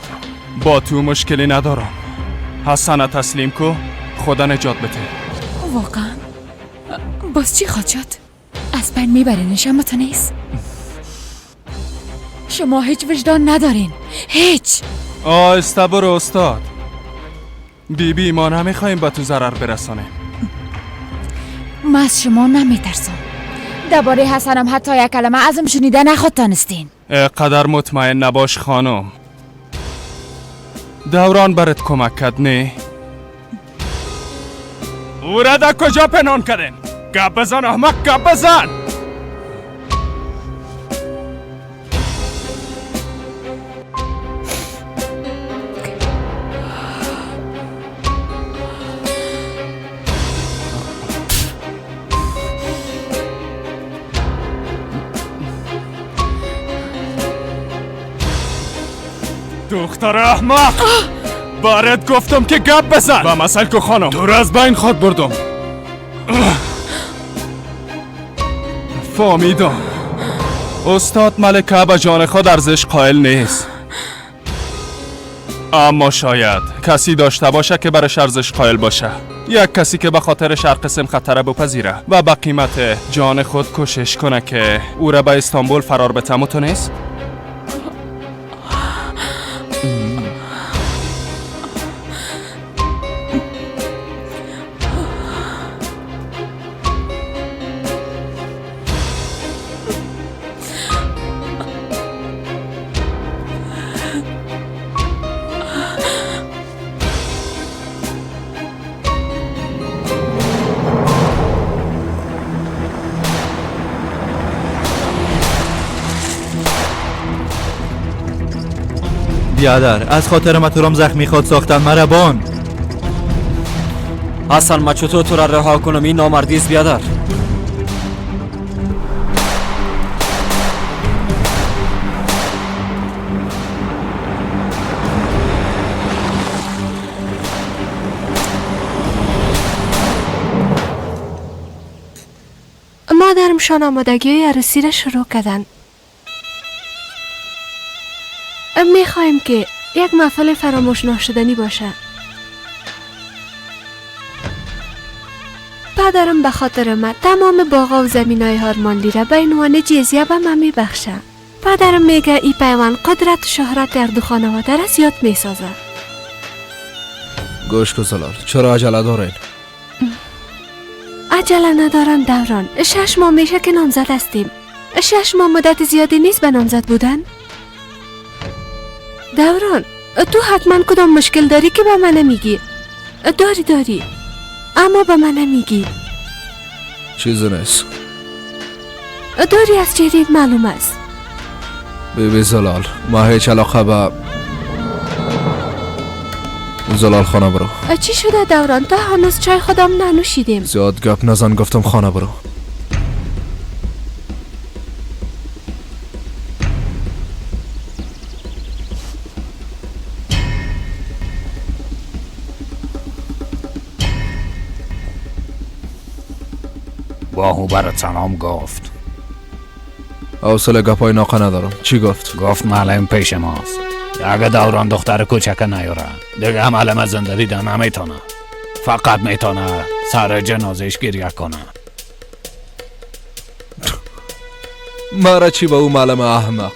با تو مشکلی ندارم. حسن تسلیم کو، خدا نجات بده. واقعا باز چی خواد شد؟ از بین میبرینش اما تو نیست. شما هیچ وجدان ندارین، هیچ. آهسته برو استاد. بی بی ما نمیخوایم به تو ضرر برسانیم. ما از شما نمیترسم. درباره حسنم حتی یک کلمه ازم شنیده نخواد تانستین. قدر مطمئن نباش خانم. دوران برات کمک کرد نه؟ او را در کجا پنهان کردین؟ گپ بزن احمق، گپ بزن. دختر احمق، بارت گفتم که گپ بزن. و مسئله که خانم تو را از بین خود بردم. فهمیدم استاد ملکه به جان خود ارزش قائل نیست، اما شاید کسی داشته باشه که برش ارزش قائل باشه. یک کسی که به خاطرش هر قسم خطر بپذیره و به قیمت جان خود کوشش کنه که او را به استانبول فرار بته. تو نیست؟ بیادر از خاطر ما تو رام زخمی خواد ساختن مربان. حسن ما چطور تو را رها کنم؟ این نامردی است بیادر. مادرمشان آمادگی عروسی را شروع کردن. میخوایم که یک محفل فراموش نشدنی باشه. پدرم به خاطر من تمام باغ و زمینای هارمانلی را به عنوان جزیه به من میبخشه. پدرم میگه ای پیوند قدرت و شهرت در دو خانواده را زیاد میسازه. گوش کن زلال، چرا عجله دارین؟ عجله ندارم دوران. 6 ماه میشه که نامزد هستیم. 6 ماه مدت زیادی نیست به نامزد بودن؟ دوران تو حتما کدام مشکل داری که به من نمیگی؟ داری اما به من نمیگی. چیزی نیست. داری از چهرهت معلوم است. بیبی زلال، ما هیچ علاقه به زلال خانه برو. چی شده دوران؟ تا هنوز چای خودم ننوشیدیم. زیاد گپ نزن، گفتم خانه برو. باهو برات سلام گفت. حوصله گپای ناقه ندارم. چی گفت؟ گفت معلم پیش ماست. اگه دوران دختر کوچک نیاره دیگه معلم از زنده دیدن نمیتونه. فقط میتونه سر جنازش گریه کنه. مرا چی به او معلم احمق؟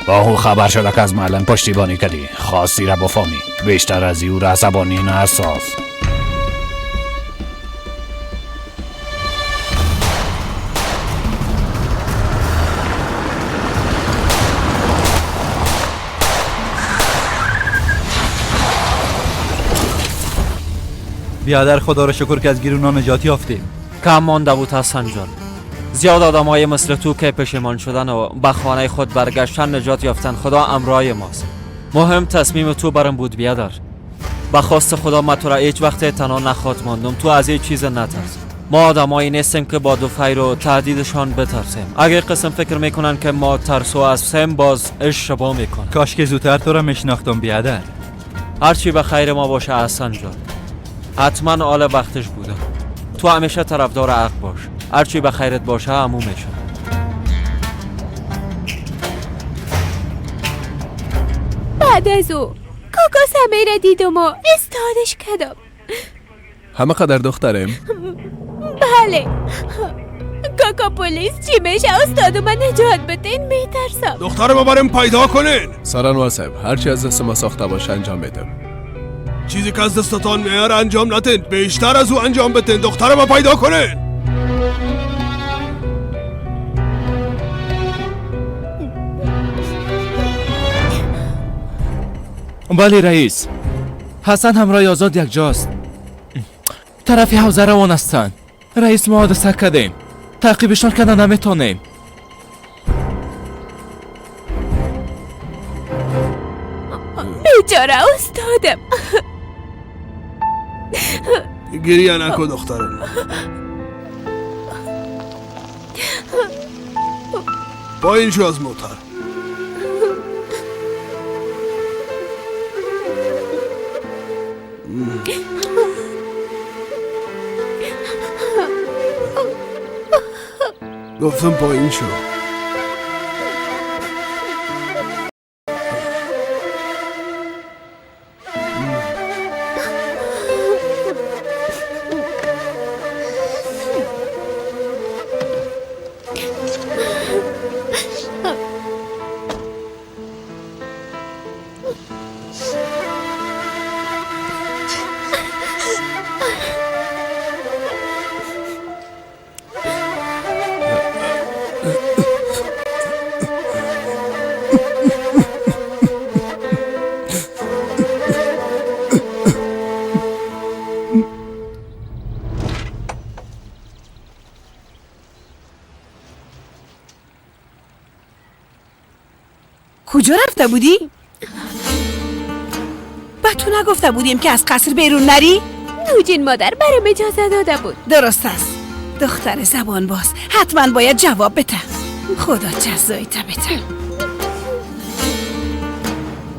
باهو خبر شده که از معلم پشتیبانی کردی. خواستی را بفهمی بیشتر از او را عصبانی نساز. بیادر خدا را شکر که از گیرونا نجات یافتیم. کم مانده بود حسن جان. زیاد آدمای مثل تو که پشیمان شدن و به خانه خود برگشتن نجات یافتن. خدا امرای ماست. مهم تصمیم تو برم بود بیادر. به خواست خدا ما تو را هیچ وقت تنها نخواد ماندم. تو از هیچ چیز نترس. ما آدمایی نیستیم که با دو فیر و تهدیدشان بترسیم. اگر قسم فکر میکنن که ما ترسو هستیم باز اشتباه میکنن. کاش که زودتر تو را میشناختم بیادر. هرچی به خیر ما باشه حسن جان. حتما آل وقتش بوده. تو همیشه طرفدار حق باش. هرچی به خیرت باشه همو میشه. بعد از او کاکا سمیره دیدم و استادش کردم. همه قدر دخترم؟ بله. کاکا پلیس چی میشه؟ استاد من نجات بدین، میترسم. دخترم بریم پیدا کنین. سرانوار صاحب هرچی از دست ما ساخته باشه انجام میدم. چیزی که از دستتان میاره انجام ندین، بیشتر از او انجام بدین. دخترم پیدا کنین. بله رئیس، حسن همراه آزاد یک جاست. طرفی حوزه روان هستند. رئیس ما حادثه کردیم، تعقیبشان کردن نمیتونیم. بیچاره استادم. گریه نکن دخترم. پایین شو از موتر. گفتم پایین شو. کجا رفته بودی؟ به تو نگفته بودیم که از قصر بیرون نری؟ نوجین مادر برام اجازه داده بود. درست است. دختر زبان باز حتما باید جواب بده. خدا جزایی تا بده.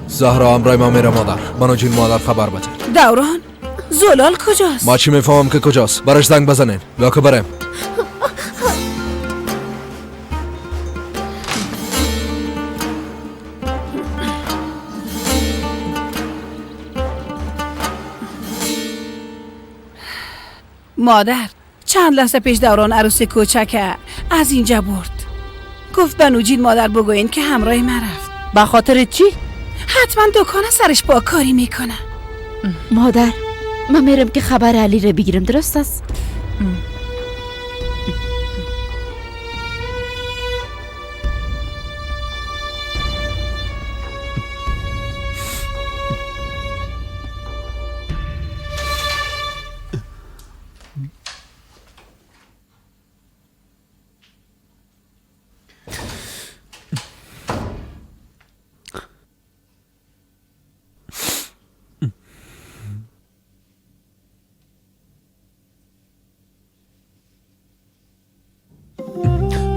زهرا همراه ما میره مادر. با نوجین مادر خبر بده. دوران زلال کجاست؟ ما چی میفهمم که کجاست؟ براش زنگ بزنین. بیا که بریم. مادر چند لحظه پیش دوران عروس کوچک از اینجا برد. گفت به نوجین مادر بگوین که همراه من رفت. به خاطر چی؟ حتما دکان سرش با کاری میکنه. مادر من میرم که خبر علی رو بگیرم، درست است؟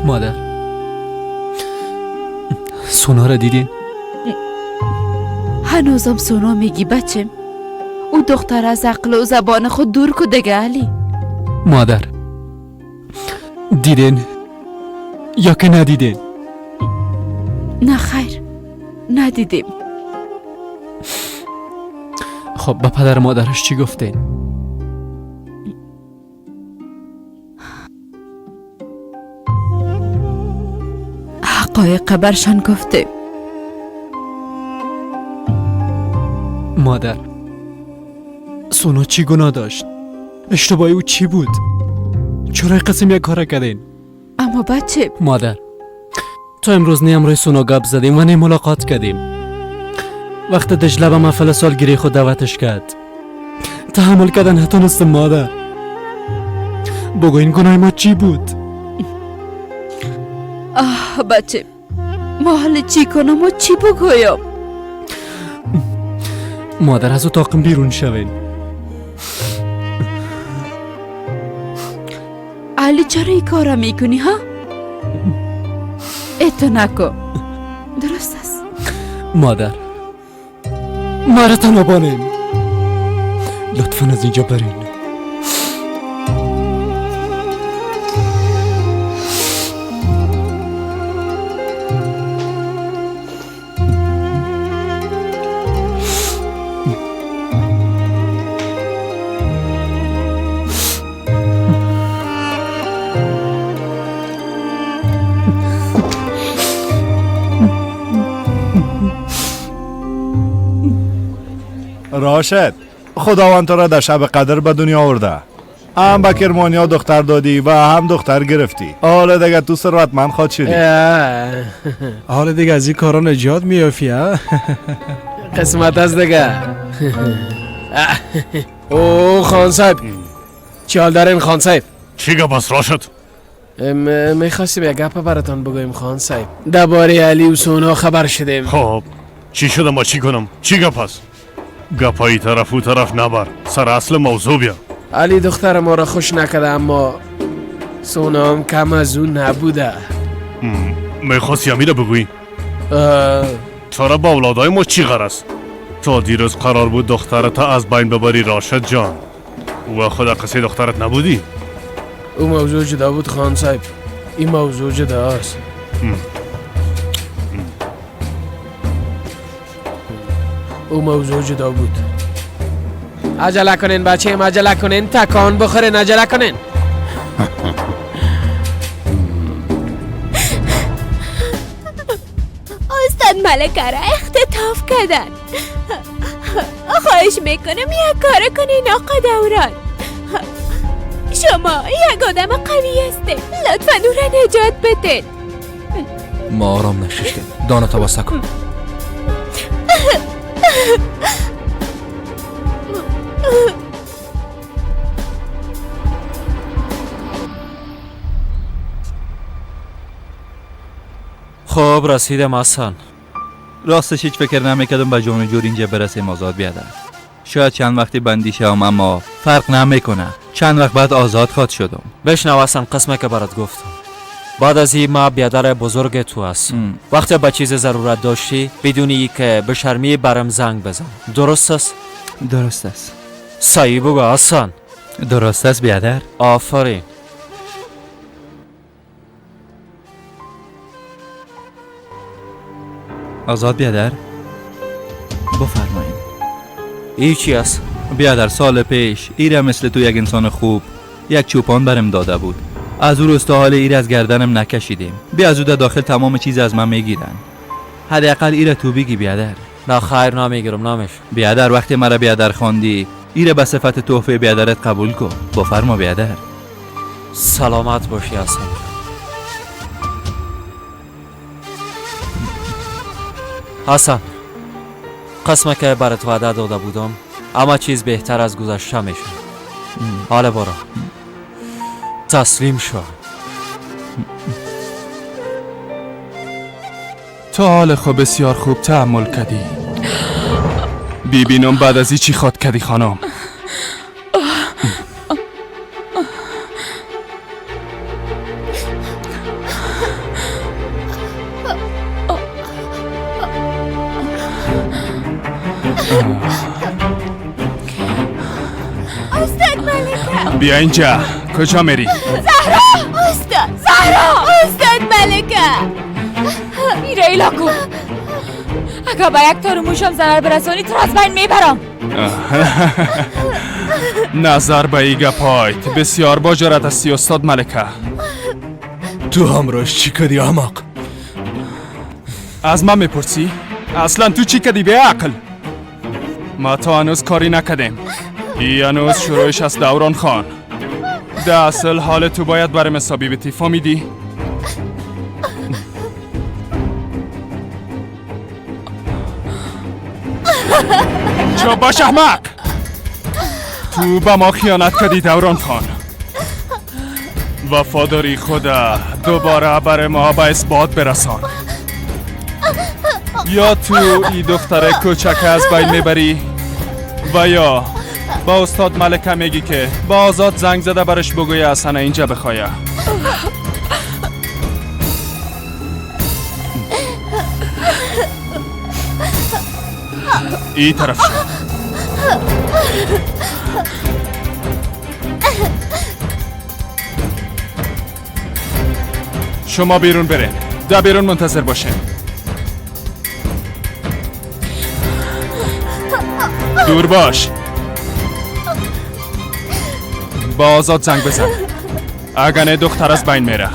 مادر سونا را دیدین؟ هنوزم سونا میگی بچم؟ او دختر از عقل و زبان خود دور کو دیگه علی. مادر دیدین یا که ندیدین؟ نه خیر ندیدیم. خب به پدر مادرش چی گفتین؟ حقایق برشان گفته. مادر سونا چی گناه داشت؟ اشتباهی او چی بود؟ چرا قسم یک کار کردین؟ اما بچه. مادر تا امروز نه امروز سونا گپ زدیم و نه ملاقات کردیم. وقت دجله به محفل سالگیری خود دعوتش کرد، تحمل کردن نتونستم. مادر بگو این گناه ما چی بود؟ آه بچه ما حال چی کنم و چی بگویم؟ مادر از اتاقم بیرون شوین. علی چرا این کارا میکنی ها؟ اتو نکن. درست است مادر، مرا تنها بانین، لطفا از اینجا برین. راشد، خداوند تو را در شب قدر به دنیا آورده. هم به کرمانیا دختر دادی و هم دختر گرفتی. حالا دیگه تو ثروتمند خواهد شدی. حالا دیگه از این کارا نجات میافی. قسمت از دیگه. او خان صاحب، چی حال دارین خان صاحب؟ چی گپ است راشد؟ میخواستیم یک گپ براتان بگویم خان صاحب. درباره علی و سونا خبر شدیم. خب چی شده؟ ما چی کنم؟ چی گپ است؟ گپای طرف و طرف نبر، سر اصل موضوع بیا. علی دختر ما را خوش نکرده، اما سونا هم کم از اون نبوده. میخواستی امیره بگویی؟ چرا با اولادای ما چی غرض؟ تا دیروز قرار بود دخترت از بین ببری راشد جان. و خدا قصه دخترت نبودی؟ او موضوع جدا بود خان صاحب، این موضوع جدا است. او موضوع جدا بود. عجله کنین بچه، عجله کنین، تکان بخورین، عجله کنین. استاد ملکه را اختطاف کردن. خواهش میکنم یک کار کنین آقا دوران. شما یک آدم قوی هستید، لطفا او را نجات بدین. ما آرام نششتیم، دانه بسته کن. خب رسیدم حسن. راستش هیچ فکر نمیکردم به جان جور اینجا برسیم آزاد بیادر. شاید چند وقتی بندی شوم، اما فرق نمیکنه. چند وقت بعد آزاد خواد شدم. بشنو حسن، قسمه که برات گفتم. بعد از این ما بیادر بزرگ تو هست. وقتی به چیز ضرورت داشتی بدونی که به شرمی برم زنگ بزن. درست است؟ درست است. صحیح بگو حسن. درست است بیادر. آفرین. آزاد بیادر، بفرمایید. ای چی است؟ بیادر سال پیش ایره مثل تو یک انسان خوب یک چوپان برم داده بود. از او روز تا حال ایره از گردنم نکشیدیم. بیا از او در داخل تمام چیز از من میگیرن. حداقل ایره تو بگی بیادر. نه خیر، نمیگیرم، نمیشه. بیادر وقتی مرا بیادر خواندی ایره به صفت تحفه بیادرت قبول کن. بفرما بیادر. سلامت باشی حسن. حسن، قسمه که برات وعده داده بودم اما چیز بهتر از گذشته میشه. حالا برو تسلیم شو. تو حال خود بسیار خوب تحمل کردی. ببینم بعد از این چی خواد کردی خانم. استاد ملکه بیا اینجا. کجا میری؟ زهرا. استاد زهرا. استاد ملکه میره ایلاکو. اگه با یک تار موشم ضرر برسانی تو از بین میبرم. نظر به ای گپایت بسیار با جرأت هستی استاد ملکه. تو همراهش چی کردی احمق؟ از من میپرسی؟ اصلا تو چی کردی به عقل؟ ما تا هنوز کاری نکردیم. ای هنوز شروعش از دوران خان. ده اصل حال تو باید برم حسابی بتی، فهمیدی؟ چو باش احمق. تو به ما خیانت کردی دوران خان. وفاداری خدا دوباره بر ما به اثبات برسان. یا تو ای دختر کوچک از بین میبری و یا با استاد ملکه میگی که با آزاد زنگ زده برش بگوی اصلا اینجا بخوایه. ای طرف شو. شما بیرون برین. ده بیرون منتظر باشین. دور باش. با آزاد زنگ بزن. اگر نه دختر از بین میره.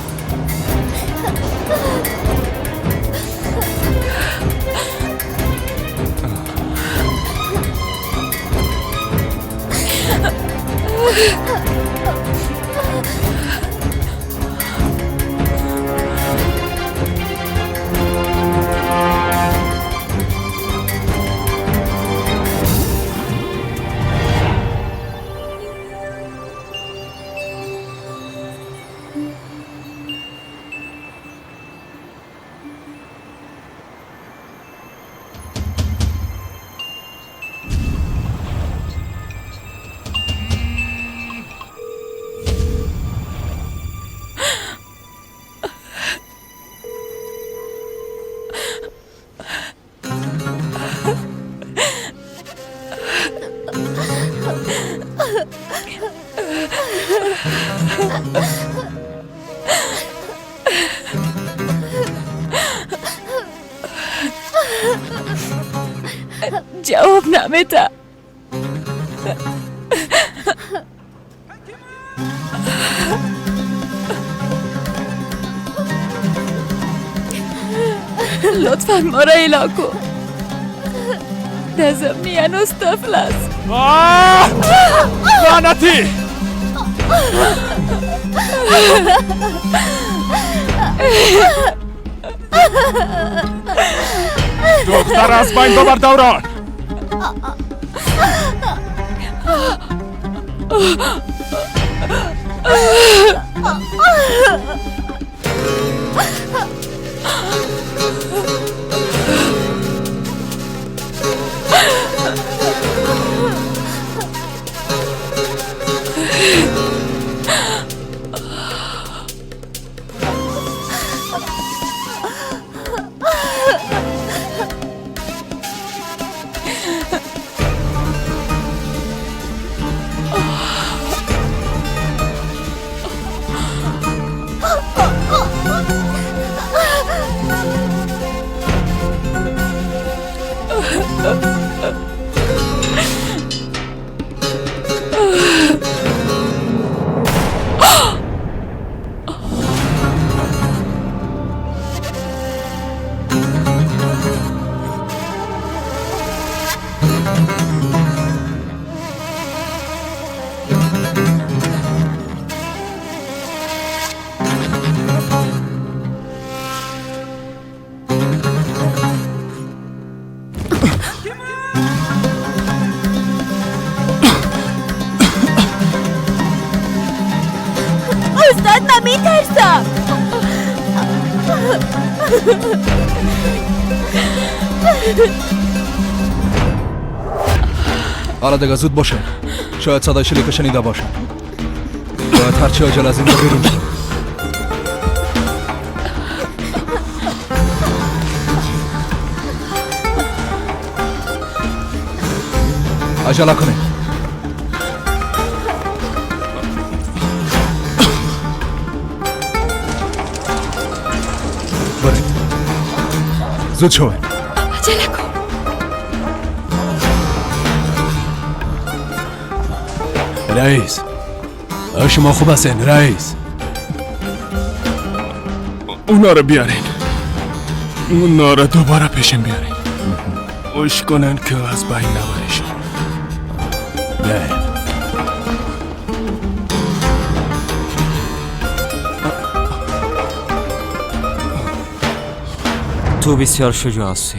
جواب نمیده. لطفا ما را ایلا کن. دزم هنوز طفل است. لعنتی! دختر از بین ببر دوران. استاد من میترسم. آره دیگه زود باشه، شاید صدای شلیک شنیده باشه. باید هرچی عاجل از اینجا بیرون شیم. عجله کنید. برید زود شوید. عجله کن. رئیس شما خوب هستین رئیس؟ اونا رو بیارین، اونا رو دوباره پیشم بیارین. خوش کنن که از بین نبریشون. بیاین. تو بسیار شجاع هستی.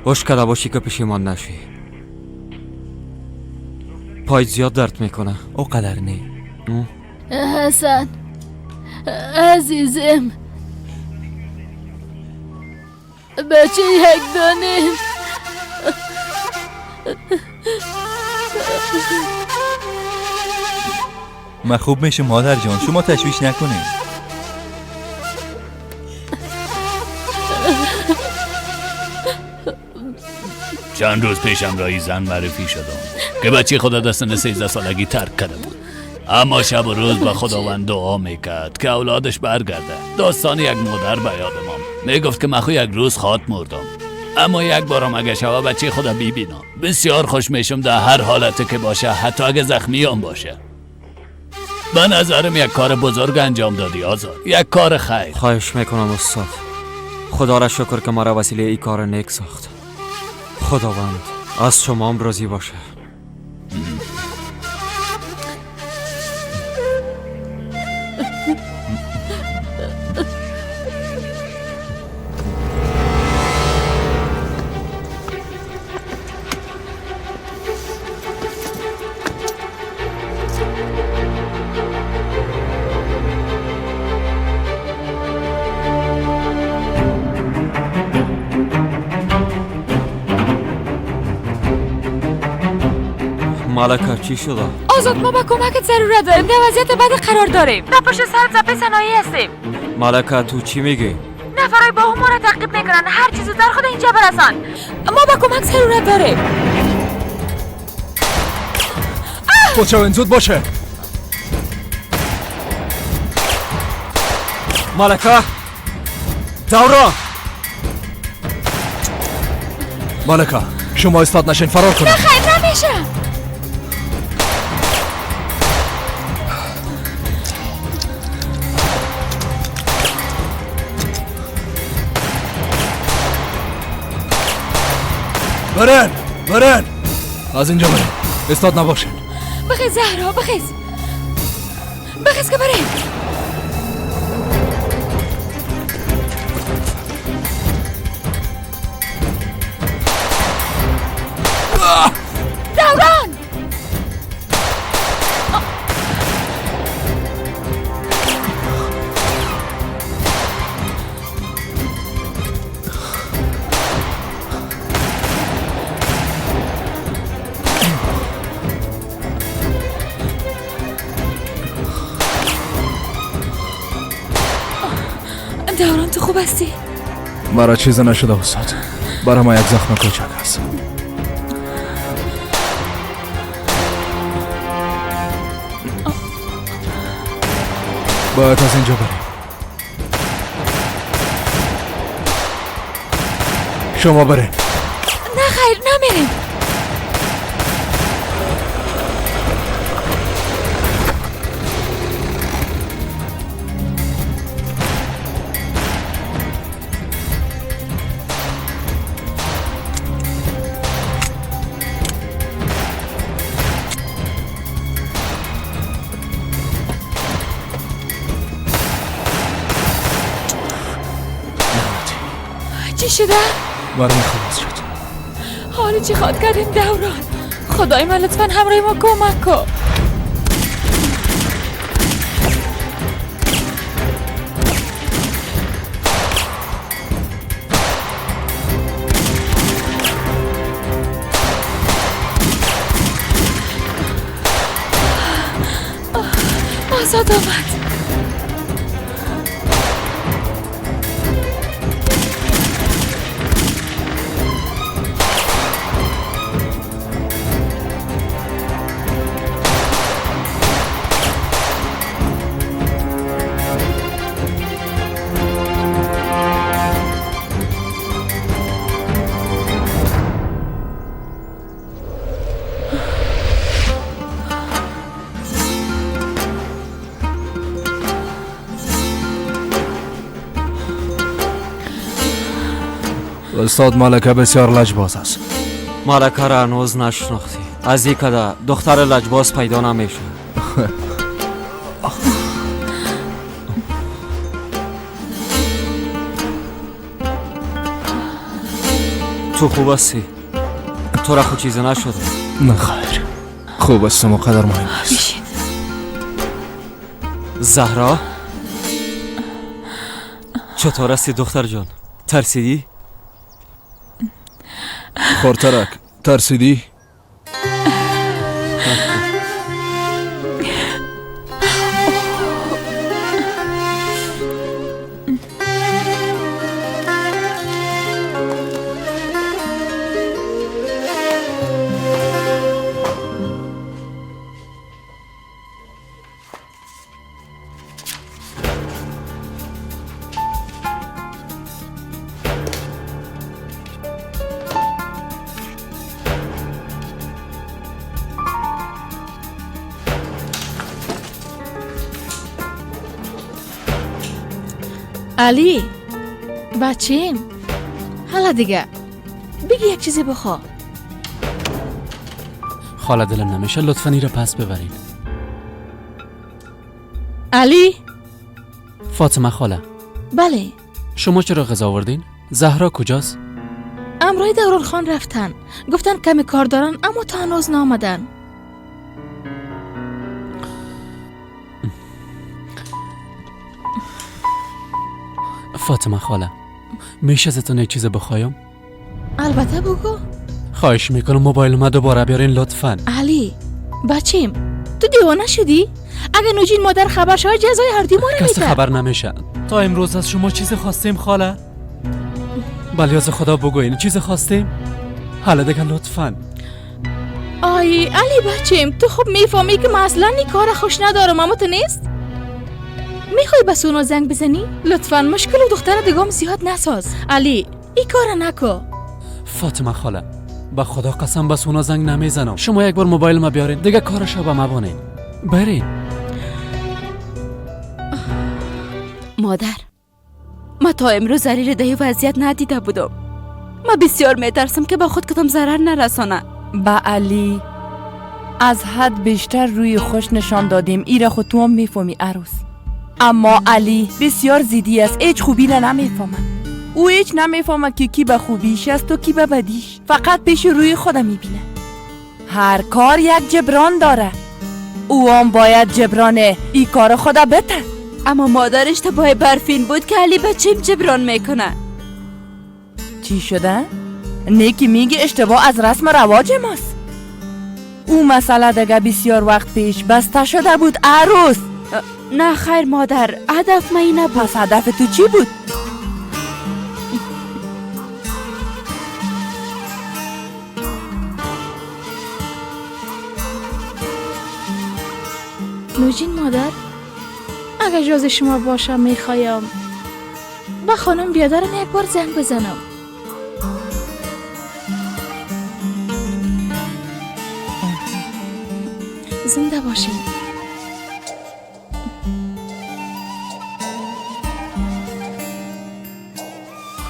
هوش کرده باشی که پشیمان نشی. پای زیاد درد میکنه. او قدر نه. حسن عزیزم، بچه یک دانیم. من خوب میشه مادر جان، شما تشویش نکنید. چند روز پیشم رایی زن معرفی شدم که بچه خدا در سن 13 سالگی ترک کرده بود، اما شب و روز به خداوند دعا میکرد که اولادش برگرده. داستان یک مادر به یادم آمد. میگفت که من خو یک روز خواد مردم، اما یک بارم اگه شب بچه خدا ببینم بسیار خوش میشم، در هر حالتی که باشه، حتی اگه زخمی هم باشه. به نظرم یک کار بزرگ انجام دادی آزاد، یک کار خیر. خواهش میکنم استاد، خدا را شکر که مرا وسیله ای کار نیک ساخت. خداوند از شما هم راضی باشه. ملکه چی شده؟ آزاد ما به کمکت ضرورت داریم، در وضعیت بد قرار داریم، در پشت سر تپه صنایع هستیم. ملکه تو چی میگی؟ نفرای با ما را تعقیب میکنن، هر چیز در خود اینجا برسان. ما به کمک ضرورت داریم. بچه‌ها زود باشه. ملکه دوران. ملکه شما استاد نشین، فرار کنید. نه خیر نمیشه. برن برن از اینجا برن، استاد نباشین. بخیز زهرا، بخیز بخیز که بریم. دوران دوران تو خوب هستی؟ مرا چیز نشده استاد، برای ما یک زخم کوچک است. باید از اینجا بریم. شما برین. نه خیر نمیریم. چی شده؟ برای خلاص شد. حالا چی خواد کردیم دوران؟ خدای من لطفا همراه ما کمک کن. آزاد آمد. استاد ملکه بسیار لجباز است. ملکه را هنوز نشناختی. از این کده دختر لجباز پیدا نمیشه. تو خوب هستی؟ تو را خود چیزی نشده؟ نه خیر، خوب هستم و قدر مهم نیست. زهرا چطور هستی دختر جان؟ ترسیدی؟ خورترک ترسیدی؟ علی بچیم حالا دیگه بگی یک چیزی بخوا. خاله دلم نمیشه، لطفا این را پس ببرین. علی. فاطمه خاله. بله. شما چرا غذا آوردین؟ زهرا کجاست؟ امرای دوران خان رفتن، گفتن کمی کار دارن اما تا هنوز نامدن. فاطمه خاله میشه ازتون یک چیز بخوایم؟ البته بگو. خواهش میکنم موبایل ما دوباره بیارین لطفا. علی بچیم تو دیوانه شدی؟ اگه نوجین مادر خبر شود جزای هر دوی ما رو میده. کسی خبر نمیشه. تا امروز از شما چیز خواستیم خاله؟ بلیاز خدا بگوین چیز خواستیم؟ حالا دیگه لطفا. آی علی بچیم تو خوب میفهمی که من اصلا این کار خوش ندارم، اما تو نیست؟ میخوای به سونا زنگ بزنی؟ لطفا مشکل و دختر دیگم زیاد نساز. علی این کار نکن. فاطمه خاله به خدا قسم به سونا زنگ نمیزنم. شما یک بار موبایل ما بیارین، دیگه کارش به ما بانین. برین. مادر، ما تا امروز زری در وضعیت ندیده بودم. ما بسیار میترسم که با خود کدام ضرر نرسانه. با علی از حد بیشتر روی خوش نشان دادیم. ایره خود تو هم میفهمی عروس. اما علی بسیار زیدی است، هیچ خوبی را نمیفهمه. او هیچ نمیفهمه که کی به خوبیش است و کی به بدیش. فقط پیش روی خودم میبینه. هر کار یک جبران داره. او هم باید جبران ای کار خدا بته. اما مادر اشتباه برفین بود که علی بچیم جبران میکنه. چی شده؟ نیکی میگه اشتباه از رسم رواج ماست. او مسئله دیگه بسیار وقت پیش بسته شده بود عروس. نه خیر مادر، هدف من این نبود. پس هدف تو چی بود؟ نوجین مادر، اگر اجازه شما باشم میخوایم با خانم بیادرم یک بار زنگ بزنم. زنده باشین.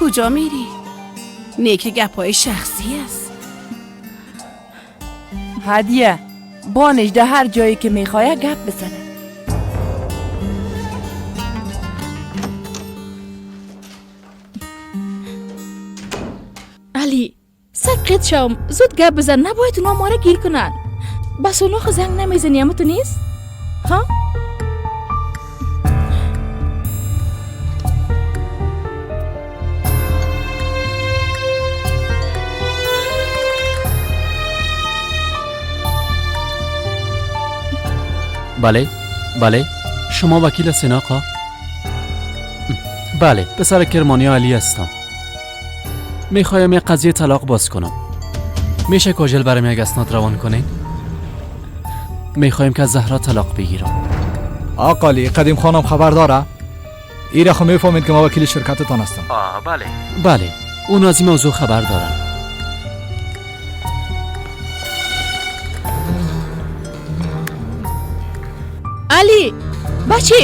کجا میری؟ نیک گپای شخصی است. هدیه بانش ده هر جایی که میخواه گپ بزنه. علی سکت شم، زود گپ بزن، نباید اونا ما را گیر کنن. بس اونا خو زنگ نمیزنی اما تو نیست؟ ها؟ بله بله، شما وکیل هستین آقا؟ بله، پسر کرمانی علی هستم. میخوایم یک قضیه طلاق باز کنم. میشه کاجل برام یک اسناد روان کنین؟ میخوایم که از زهرا طلاق بگیرم. آقا علی، قدیم خانم خبر داره؟ ایره خو میفهمید که ما وکیل شرکتتان هستم. بله بله، اون از این موضوع خبر دارن. علی بچه،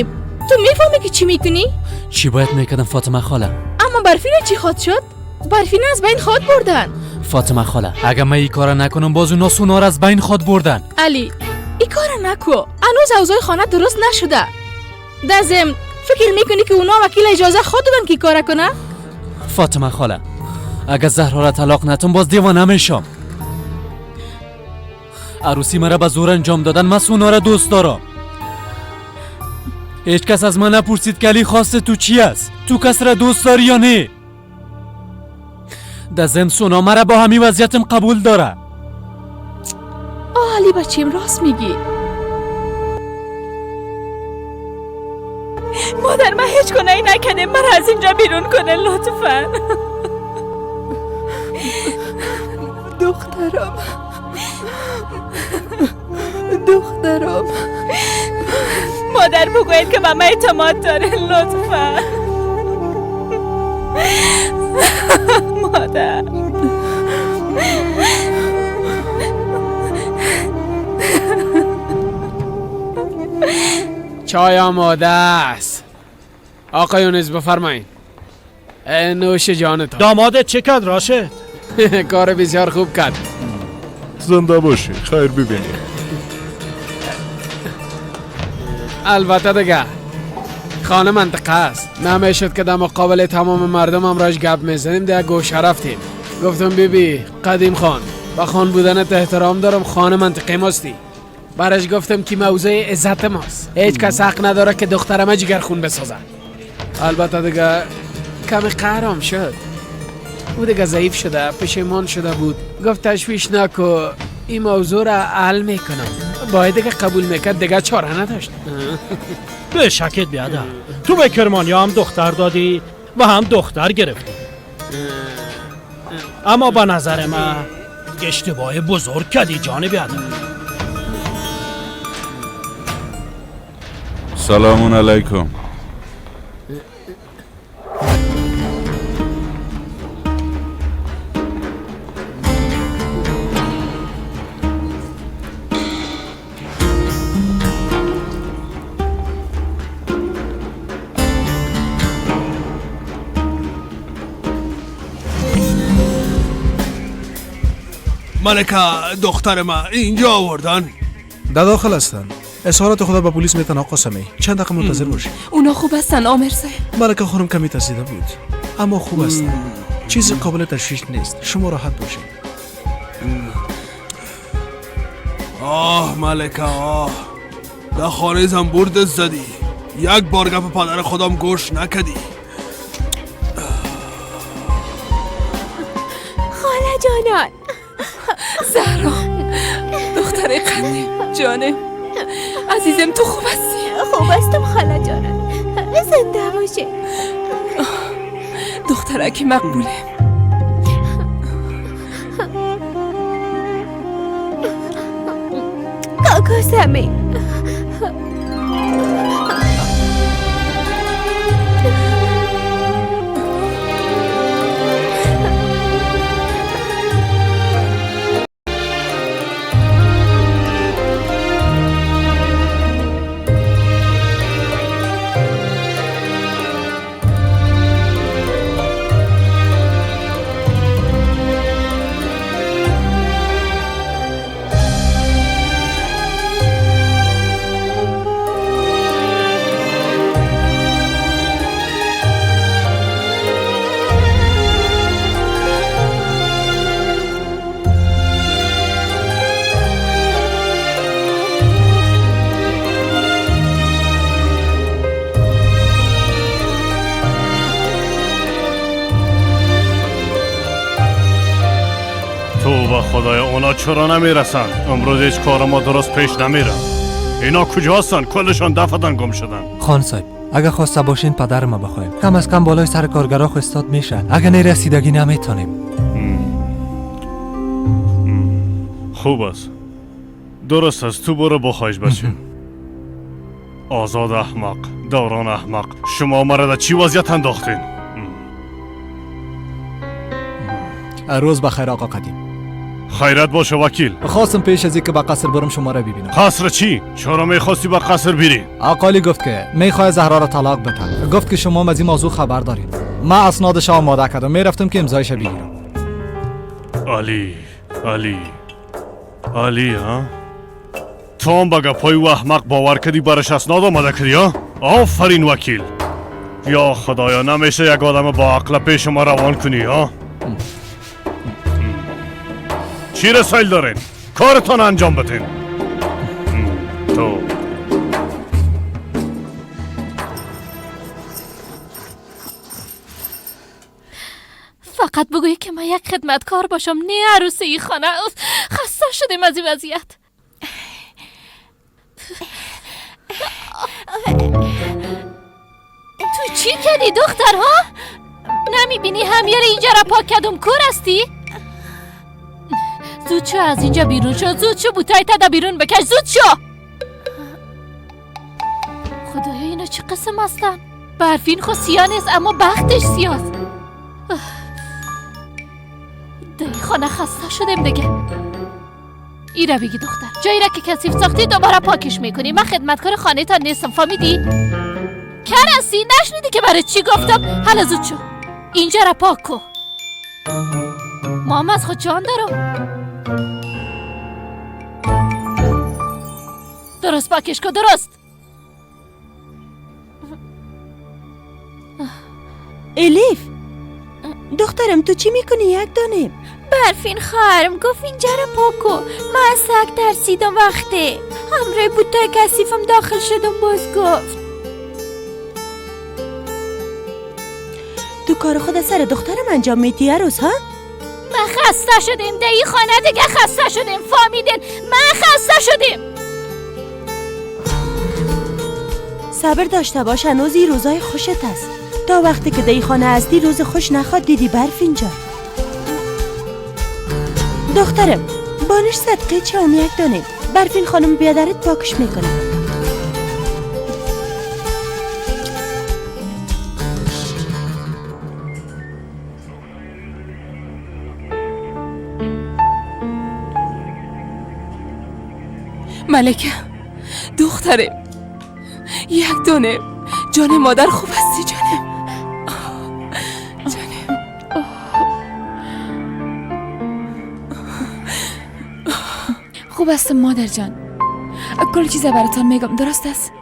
تو میفهمی که چی میکنی؟ چی باید میکردم فاطمه خاله؟ اما برفینه چی خواد شد؟ برفینه از بین خواد بردن. فاطمه خاله، اگه من این کار نکنم باز اونا سونا از بین خواد بردن. علی این کار نکو، هنوز اوضاع خانه درست نشده. در ضمن فکر میکنی که اونا وکیل اجازه خود دادن که کار کنه؟ فاطمه خاله، اگه زهرا را طلاق نتم باز دیوانه میشم. عروسی مرا به زور انجام دادن، من سونا را دوست دارم. هیچ کس از من نپرسید که علی خواست تو چی است؟ تو کس را دوست داری یا نه؟ در ضمن سونا مرا با همین وضعیتم قبول داره. آه علی بچیم، راست میگی. مادر من هیچ گناهی نکردم، مرا از اینجا بیرون کنه لطفا. دخترم، دخترم، مادر بگوید که به من اعتماد داره لطفا. مادر چای آماده است. آقا یونس بفرمایید. نوش جانتان. دامادت چه کرد راشد؟ کار بسیار خوب کرد. زنده باشی، خیر ببینی. البته دیگه خانه منطقه است، نمیشد که در مقابل تمام مردم امراش گپ میزنیم. دیگه گوشه رفتیم. گفتم بی بی قدیم خان، با خان بودنت احترام دارم، خانه منطقه ماستی. برش گفتم که موضوع عزت ماست، هیچ کس حق نداره که دخترم جگر خون بسازه. البته دیگه کمی قهرم شد، او دیگه ضعیف شده، پشیمان شده بود. گفت تشویش نکو، این موضوع را حل میکنم. باید دیگه قبول میکرد، دیگه چاره نداشت. به شکت بیادر، تو به کرمانیا هم دختر دادی و هم دختر گرفتی، اما به نظر من اشتباه بزرگ کردی جان بیادر. سلام علیکم. ملکه دختر ما اینجا آوردن. در داخل هستن. اظهارات خدا به پلیس میتن آقا سمی. چند دقیقه منتظر باشید. اونا خوب هستن آمر صاحب؟ ملکه خانم کمی ترسیده بود اما خوب هستن. چیزی قابل تشویش نیست. شما راحت باشید. آه ملکه آه، در خانه زنبور دست زدی. یک بار گپ پدر خودم گوش نکدی. خاله جانان. زهرا دختر قدیم جانم عزیزم، تو خوب هستی؟ خوب هستم خاله جانان، زنده باشه. دخترک مقبوله. کاکا سمی خدایا اونا چرا نمیرسن؟ امروز هیچ کار ما درست پیش نمیره. اینا کجا هستن؟ کلشان دفعتن گم شدن. خان صاحب اگه خواسته باشین پدر ما بخوایم کم از کم بالای سر کارگرا خو استاد میشه. اگه نرسیدگی نمیتونیم. خوب است، درست است. تو برو بخواهش بچه. آزاد احمق، دوران احمق، شما مرا در چی وضعیت انداختین؟ روز بخیر آقا قدیم. خیرت باشه وکیل. خواستم پیش از اینکه به قصر برم شما را ببینم. قصر چی؟ چرا میخواستی به قصر بری؟ آقالی گفت که میخواد زهرا را طلاق بده. گفت که شما از این موضوع خبر دارید. من اسنادش آماده کردم، میرفتم که امضایش بگیرم. علی علی علی ها، تو هم به گپای او احمق باور کردی، برش اسناد آماده کردی ها؟ آفرین وکیل. یا خدایا نمیشه یک آدم با عقل پیش ما روان کنی ها؟ چی رسایل دارین؟ کارتان انجام بدین. تو فقط بگویی که من یک خدمتکار باشم نه عروس این خانه. خسته شدیم از این وضعیت. تو چی کردی دخترها؟ نمیبینی همیاره اینجا را پاک کردم؟ کور هستی؟ زود شو از اینجا بیرون شو، زود شو، بوتای تا بیرون بکش، زود شو. خدایا اینا چه قسم هستن؟ برفین خو سیاه نیست اما بختش سیاست. در خانه خسته شدیم دیگه. ایره بگی دختر، جایی را که کثیف ساختی دوباره پاکش میکنی. من خدمتکار خانه تا نیستم، فهمیدی؟ کر هستی؟ نشنیدی که برای چی گفتم؟ حالا زود شو اینجا را پاک کو. ما از خود جان دارم. درست پاکش کو، درست. الیف دخترم تو چی میکنی یک دانه؟ برفین خواهرم گفت اینجا را پاک کن. من از سگ ترسیدم وقتی همراه بوتای کثیفم داخل شدم. باز گفت تو کار خود سر دخترم انجام میدی عروس ها؟ من خسته شدیم در این خانه دیگه، خسته شدیم، فهمیدین؟ من خسته شدیم. صبر داشته باش، هنوز این روزای خوشت است. تا وقتی که در این خانه هستی روز خوش نخواد دیدی برفین جان. دخترم بانش صدقه چه یک دانه برفین خانم بیادرت پاکش میکنه. ملکه دخترم یک دانه جان مادر خوب هستی جانم؟ جانم خوب هستم مادر جان. کل چیز براتان میگم، درست است؟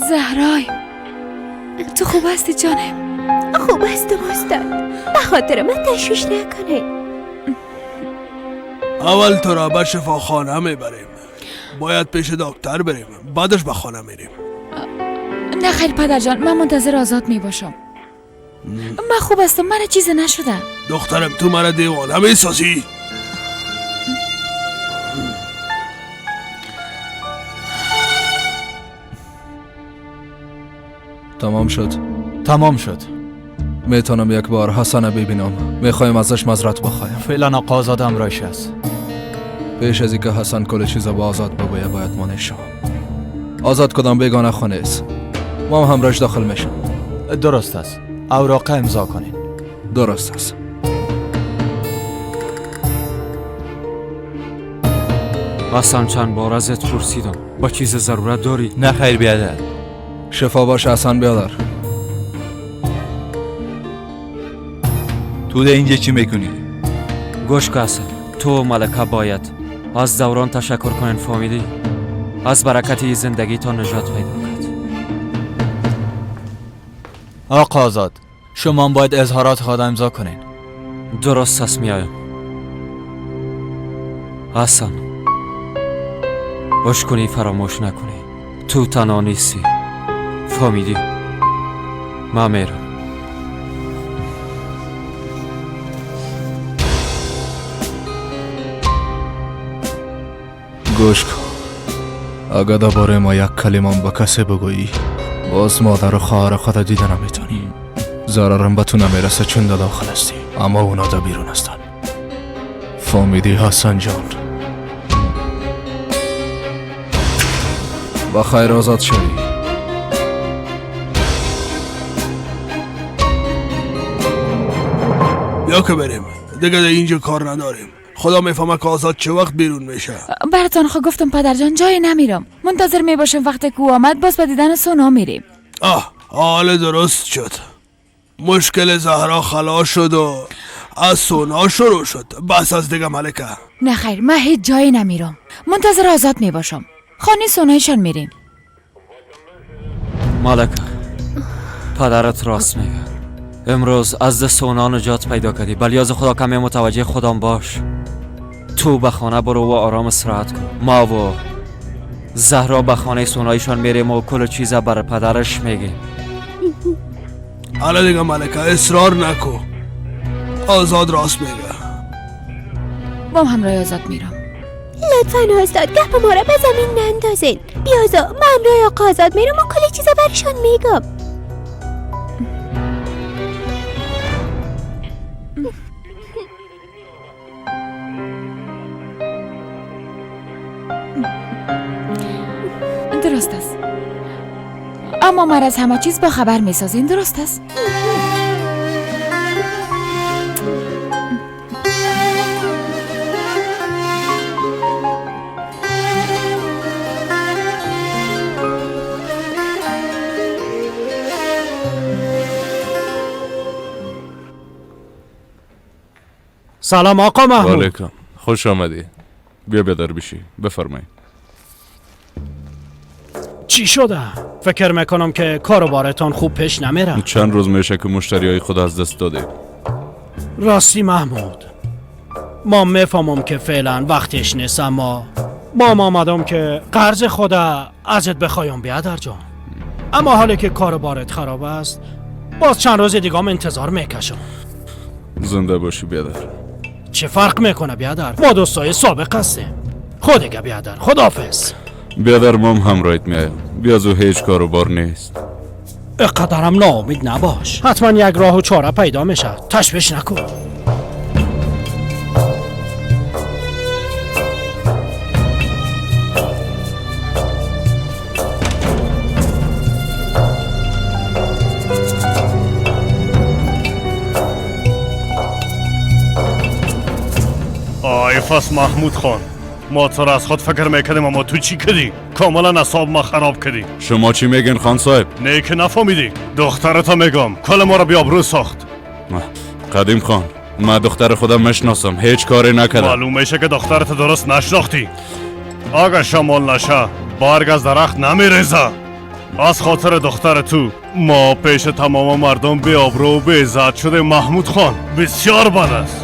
زهرای تو خوب هستی جانم؟ خوب هستم استاد، به خاطر من تشویش نکنید. اول تو را به شفاخانه میبریم، باید پیش دکتر بریم، بعدش به خانه میریم. نه خیر پدر جان، من منتظر آزاد میباشم. من خوب هستم، من چیزی نشده. دخترم تو مرا دیوانه میسازی. تمام شد. تمام شد. میتونم یک بار حسن ببینم؟ میخوایم ازش معذرت بخوایم. فعلا آقا آزاد همراهش است. پیش از اینکه حسن کل چیز با آزاد بگوید باید مانع شوم. آزاد کدام بیگانه خانه است، ما هم همراهش داخل میشم. درست است. اوراق امضا کنین. درست است. حسن چند بار ازت پرسیدم با چیز ضرورت داری؟ نه خیر بیادر. شفا باش حسن بیادر. تو ده اینجا چی میکنی؟ گوش کن حسن، تو و ملکه باید از دوران تشکر کنین، فامیلی از برکت زندگی تا نجات پیدا کرد. آقا آزاد، شما باید اظهارات خود امضا کنین. درست است، میایم. حسن باش کنی، فراموش نکنی تو تنها نیستی، فامیلی. من میرم. گوش کن، اگه درباره ما یک کلمه به کسی بگویی باز مادر و خواهر خود دیده نمیتونی. ضررم به تو نمیرسه چون در داخل هستی، اما اونا در بیرون هستن. فهمیدی حسن جان؟ بخیر آزاد شوی. بیا که بریم دیگه، در اینجا کار نداریم. خدا میفهمه که آزاد چه وقت بیرون میشه. براتان خو گفتم پدر جان جایی نمیرم، منتظر میباشم وقتی که او آمد باز به دیدن سونا میریم. آه حال درست شد، مشکل زهرا خلاص شد و از سونا شروع شد. بس از دیگه ملکه. نه خیر، من هیچ جایی نمیرم، منتظر آزاد میباشم. خانه سونایشان میریم. ملکه پدرت راست میگه، امروز از دست سونا نجات پیدا کردی. بلیاز خدا کمی متوجه خودم باش. تو به خانه برو و آرام استراحت کن. ما و زهرا به خانه سونایشان میریم و کل چیز برای پدرش میگیم. حالا دیگه ملکه اصرار نکو، آزاد راست میگه. با همراه آزاد میرم. لطفا آزاد گپ ما را به زمین نندازین. بیازا من همراه آقا آزاد میرم و کل چیزا برشان میگم. درست است، اما مرا از همه چیز با خبر میسازین، درست است؟ سلام آقا محمود. علیکم، خوش آمدی. بیا بیادر بشی، بفرمایید. چی شده؟ فکر میکنم که کاروبارتان خوب پیش نمیره. چند روز میشه که مشتری های خود از دست داده. راستی محمود، ما میفهمم که فعلا وقتش نیست، اما ما آمدم که قرض خود ازت بخوایم بیادر جان. اما حالی که کاروبارت خراب است باز چند روز دیگه هم انتظار میکشم. زنده باشی بیادر. چه فرق میکنه بیادر، ما دوستای سابق هستیم. خودگه بیادر، خداحافظ. بیادر مام همراهت میایم. بیازو هیچ کاروبار نیست. اقدرم ناامید نباش، حتما یک راه و چاره پیدا میشه، تشویش نکن. آی فس محمود خان، ما تو را از خود فکر میکردیم اما تو چی کردی؟ کاملا اعصاب ما خراب کردی. شما چی میگین خان صاحب؟ نه که نفهمیدی. دخترتا میگم کل ما را بیابرو ساخت. قدیم خان، من دختر خودم میشناسم، هیچ کاری نکردم. معلوم میشه که دخترت درست نشناختی. اگه شمال نشه برگ از درخت نمیریزه. از خاطر دختر تو ما پیش تمام مردم بی آبرو و بی عزت شده. محمود خان بسیار بد است.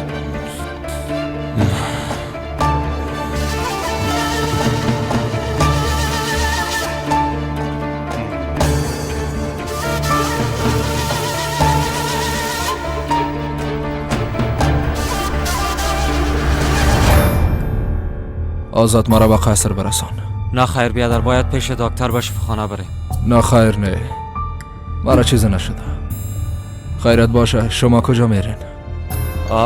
آزاد مرا به قصر برسان. نه خیر بیادر، باید پیش دکتر به شفاخانه بریم. نه خیر، نه مرا چیزی نشده. خیرت باشه. شما کجا میرین؟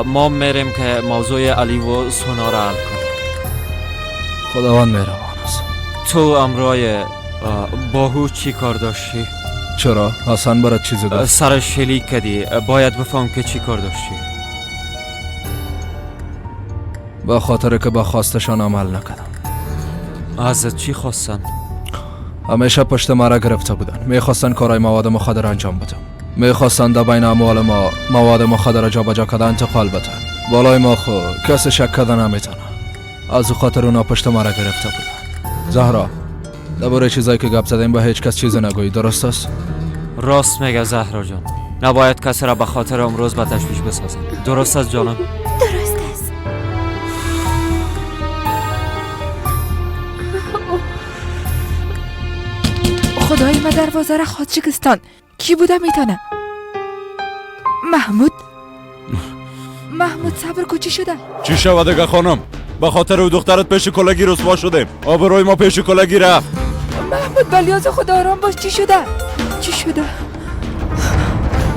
ما میریم که موضوع علی و سونا را حل کنیم. خداوند مهربان است. تو امرای باهو چی کار داشتی؟ چرا؟ حسن برات چیزی گفت؟ سر شلیک کردی، باید بفهم که چی کار داشتی. به خاطر که با خواستشان عمل نکردم. از چی خواستن؟ همیشه پشت مرا گرفته بودن. میخواستن کارهای مواد مخدر انجام بدم. میخواستن در بین اموال ما مواد مخدر جابجا کردن انتقال بدن. بالای ما خو کسی شک کردن نمیتونه. از خاطر اونا پشت مرا گرفته بودن. زهرا، درباره چیزایی که گپ زدیم به هیچ کس چیزی نگویی، درست است؟ راست میگه زهرا جان. نباید کسی را به خاطر امروز به تشویش بسازیم. درست است جانم؟ درست است. خدای ما دروازه را خود شکستان. کی بوده میتونه؟ محمود. محمود صبر کو، چی شده؟ چی شده دیگه خانم؟ به خاطر او دخترت پیش کلگی رسوا شدیم. آبروی ما پیش کلگی رفت. محمود بلیاز خدا آرام باش. چی شده؟ چی شده؟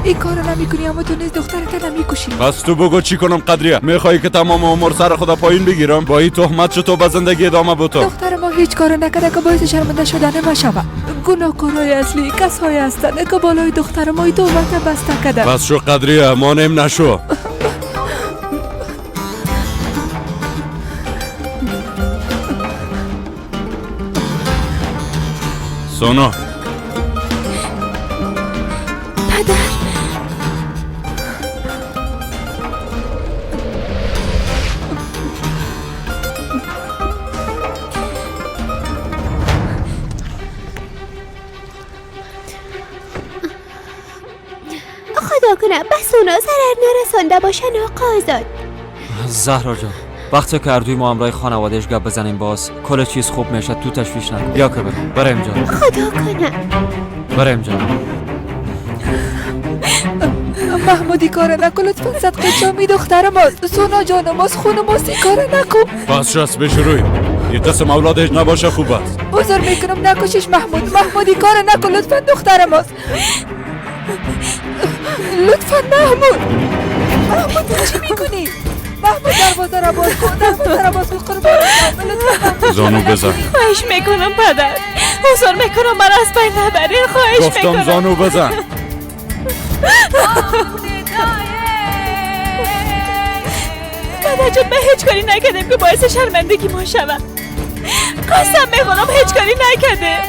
این کارو نمیکنی اما تو نیز دخترت نمیکشی. پس تو بگو چی کنم قدریه؟ میخوای که تمام عمر سر خدا پایین بگیرم؟ با این تهمت چطور به زندگی ادامه بدم؟ دختر ما هیچ کارو نکرده که باعث شرمنده شدن ما شود. گناهکارای اصلی کسایی هستند که بالای دختر ما این تهمت بسته کرده. بس شو قدریه، مانعم نشو. سونا. پدر، خدا کنه بس اونا ضرر نرسانده باشن آقا آزاد. زهرا جان، وقتی که اردوی ما همراه خانوادهش گپ بزنیم باز کل چیز خوب میشه. تو تشویش نکن. بیا که بریم. بریم جان. خدا کنه بریم جان. محمودی کار نکن لطفا. صدقه جامی دختر ماست، سونا جان ماست، خون ماست، این کار نکن. بس شست بشروی. این قسم اولادش نباشه خوب است. عذر میکنم نکشش محمود. محمودی کار نکن لطفا، دختر ماست. لطفا محمود. محمود چی میکنی؟ محمود دروازه را باز کن، دروازه را باز کن، قربان لطفا. زانو بزن. خواهش میکنم پدر، عذر میکنم من از بین نبرین. خواهش میکنم. گفتم زانو بزن. پدر جان، من هیچ کاری نکردم که باعث شرمندگی ما شود. قسم میخورم هیچ کاری نکردم.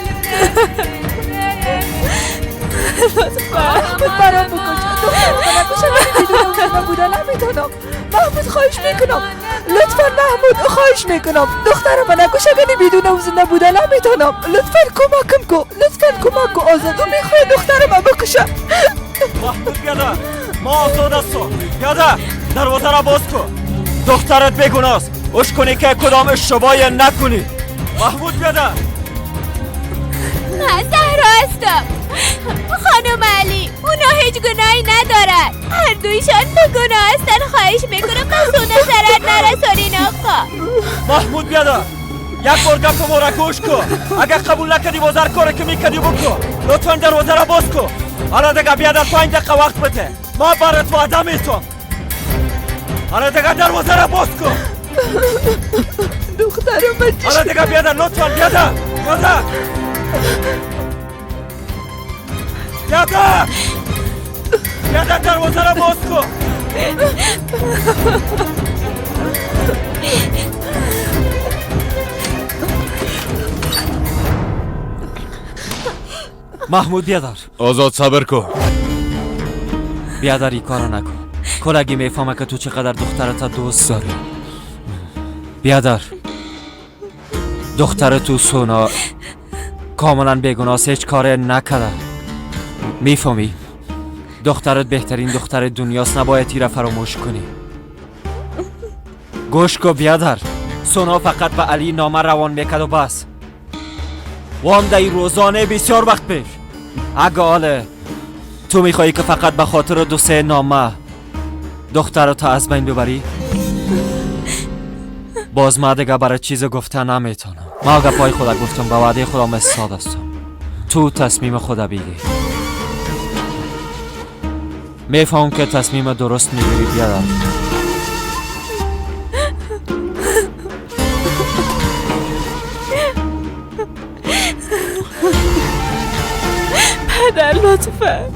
محمود برام بکش، دخترم نکش، من بدون نبوده نمیتونم. محمود خواهش میکنم لطفا. محمود خواهش میکنم دخترم نکش، اگه بدون او زنده بوده نمیتونم. لطفا کمکم کن، لطفا کمک کن. آزادو میخواد دخترم بکشه. محمود بیاده، ما آزاد هستم. بیاده دروازه را باز کن. دخترت بیگناست، اش کنی که کدام اشتباهی نکنی. محمود بیاده. من زهرا هستم خانم علی. اونا هیچ گناهی ندارن، هر دویشان به گناه هستن. خواهش میکنم بس اونا ضرر نرسانین آقا. محمود بیاده، یک بار گپ ما را گوش کن. اگر قبول نکردی باز هر کاری که میکردی بکن. لطفا دروازه را باز کن. حالا دیگه بیادر 5 دقیقه وقت بده، ما برات وعده میتم. حالا دیگه دروازه را باز کن. دخترم حالا دیگه بیادر لطفا بیادر، بیادر، بیادر، بیادر دروازه را باز کن. محمود بیادر. آزاد صبر کن. بیادر این کارو نکن. کلگی میفهمه که تو چقدر دخترت دوست داری. بیادر، دختر تو سونا کاملا بیگناه، هیچ کار نکرده. میفهمی؟ دخترت بهترین دختر دنیاست، نباید تیره فراموش کنی. گوش کو بیادر، سونا فقط به علی نامه روان میکرد و بس. وام در روزانه بسیار وقت پیش. اگه آله تو میخوایی که فقط به خاطر 2-3 نامه دخترت از بین ببری، باز ما دیگه برای چیز گفته نمیتونم. ما اگه پای خدا گفتم، به وعده خودم استاد هستم. تو تصمیم خدا بگیر. میفهم که تصمیم درست میگیری بیادر. پدر لطفا،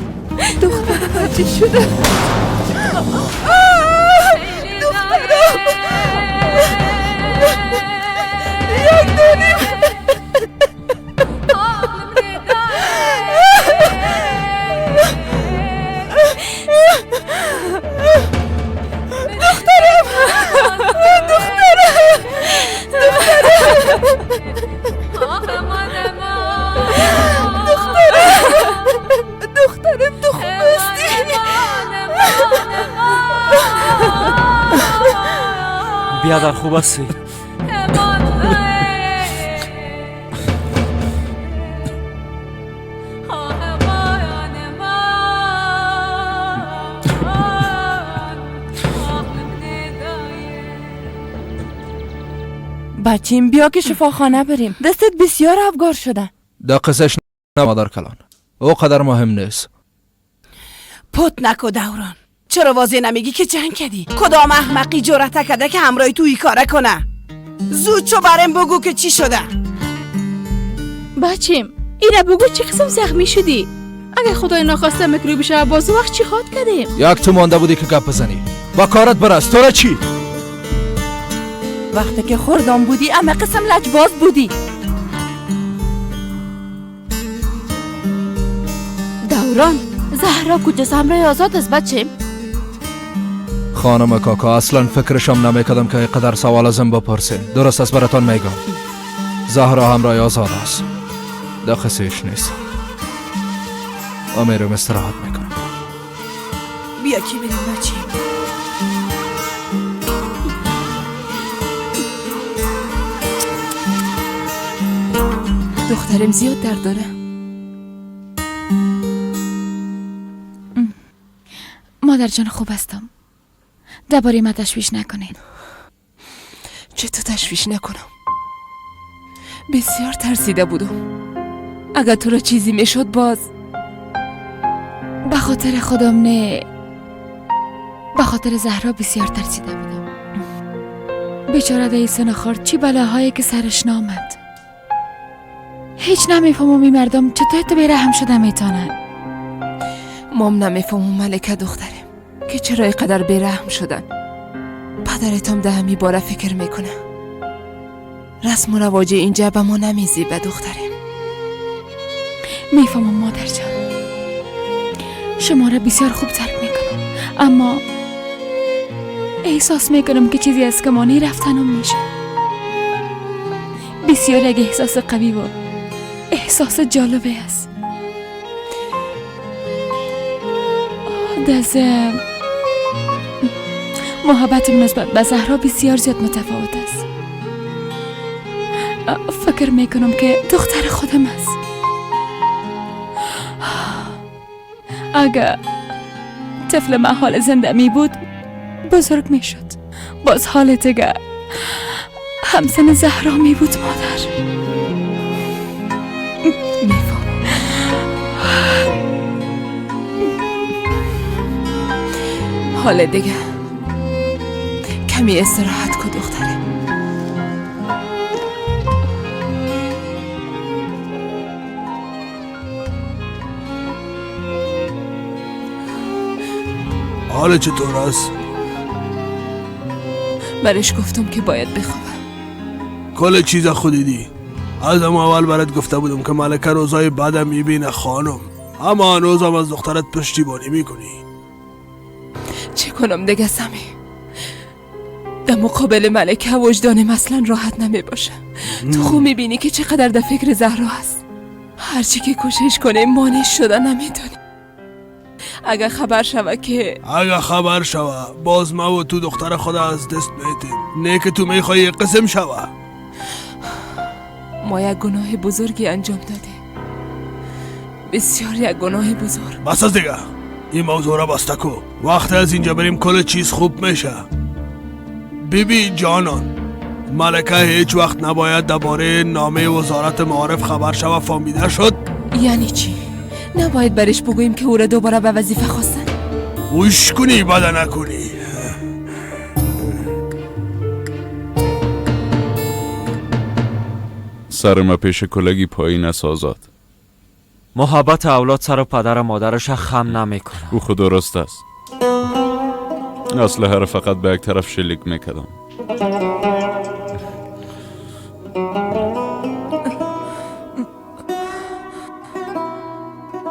دخترم چی شده؟ دخترم یک دونیم. دخترم، دخترم، دخترم، دخترم، تو خوب هستی؟ بیادر خوب هستی؟ بچیم بیا که شفاخانه بریم، دستت بسیار افگار شده. دا قصهش نه مادر کلان، او قدر مهم نیست. پت نکو دوران، چرا واضح نمیگی که جنگ کردی؟ کدام احمقی جرأت کرده که همراه تو ای کاره کنه؟ زود چو برم بگو که چی شده. بچیم ایره بگو چه قسم زخمی شدی؟ اگه خدای ناخواسته میکروبی شه باز وقت چی خواد کردیم؟ یک تو مانده بودی که گپ بزنی، با کارت برس. تو را چی؟ وقتی که خوردم بودی اما قسم لجباز بودی. دوران، زهرا کجاست؟ همراه آزاد است بچیم. خانم کاکا، اصلا فکرشم نمیکردم که اینقدر سوال ازم بپرسین. درست است براتان میگم، زهرا همراه آزاد است، دخصیش نیست. امیرم استراحت میکنم. بیا که بریم بچیم. دخترم زیاد درد داره. مادر جان خوب هستم، درباره من تشویش نکنین. چطور تشویش نکنم؟ بسیار ترسیده بودم. اگر تو را چیزی میشد باز. به خاطر خودم نه، به خاطر زهرا بسیار ترسیده بودم. بیچاره در سن خورد چی بلاهایی که سرش نامد. هیچ نمیفهمم این مردم چطور تو بیرحم شده میتونن. مام نمیفهمم ملکه دخترم که چرا اینقدر بیرحم شدن. پدرتم ده همی باره فکر میکنه. رسم و رواج اینجا به ما نمیزیبه دخترم. میفهمم مادر جان، شما را بسیار خوب درک میکنم، اما احساس میکنم که چیزی از کمانی رفتنم میشه. بسیار یک احساس قوی و احساس جالبه است. دز محبتم نسبت به زهرا بسیار زیاد متفاوت است. فکر میکنم که دختر خودم است. اگر طفل من حال زنده می بود بزرگ می شد، باز حال دیگه همسن زهرا می بود. مادر میفهمم. حال دیگه کمی استراحت کن دختره. حال چطور است؟ برش گفتم که باید بخوابم. کل چیز خود دیدی. از اول برات گفته بودم که ملکه روزای بعدم میبینه خانم، اما هنوزم از دخترت پشتیبانی میکنی. چه کنم دیگه سمی؟ در مقابل ملکه وجدانم اصلا راحت نمی باشه. تو خوب میبینی که چقدر در فکر زهرا هست. هرچی که کوشش کنه مانع شده نمیتونی. اگر خبر شوه که اگر خبر شوه باز ما و تو دختر خود از دست میتیم. نه که تو میخوایی قسم شوه. ما یک گناه بزرگی انجام دادیم، بسیار یک گناه بزرگ. بس از دیگه این موضوع را بسته کو. وقت از اینجا بریم کل چیز خوب میشه. بیبی جانان، ملکه هیچ وقت نباید درباره نامه وزارت معارف خبر شوه. فهمیده شد؟ یعنی چی؟ نباید برش بگوییم که او را دوباره به وظیفه خواستن؟ گوش کنی بده نکنی. سر ما پیش کلگی پایین است آزاد. محبت اولاد سر و پدر و مادرش خم نمیکنه. او خود درست است. اسلحه را فقط به یک طرف شلیک میکردم.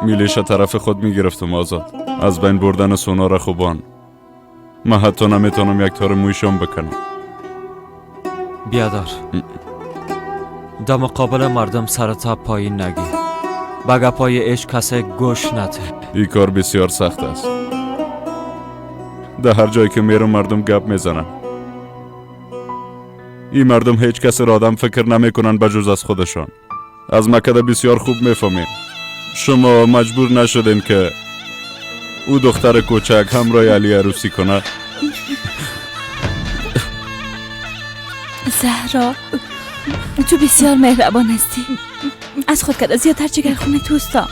میلیشا طرف خود میگرفتم آزاد. از بین بردن سونا را خوبان. من حتی نمیتونم یک تار مویشم بکنم. بیادر، در مقابل مردم سرتا پایین نگی. به گپای عشق کسی گوش نده. این کار بسیار سخت است. در هر جایی که میرم مردم گپ میزنن. این مردم هیچ کسی را آدم فکر نمیکنن بجز از خودشان. از مکده بسیار خوب میفهمین. شما مجبور نشدین که او دختر کوچک همراه علی عروسی کنه؟ زهرا تو بسیار مهربان هستی. از خود کده زیادتر جگر خونه توستا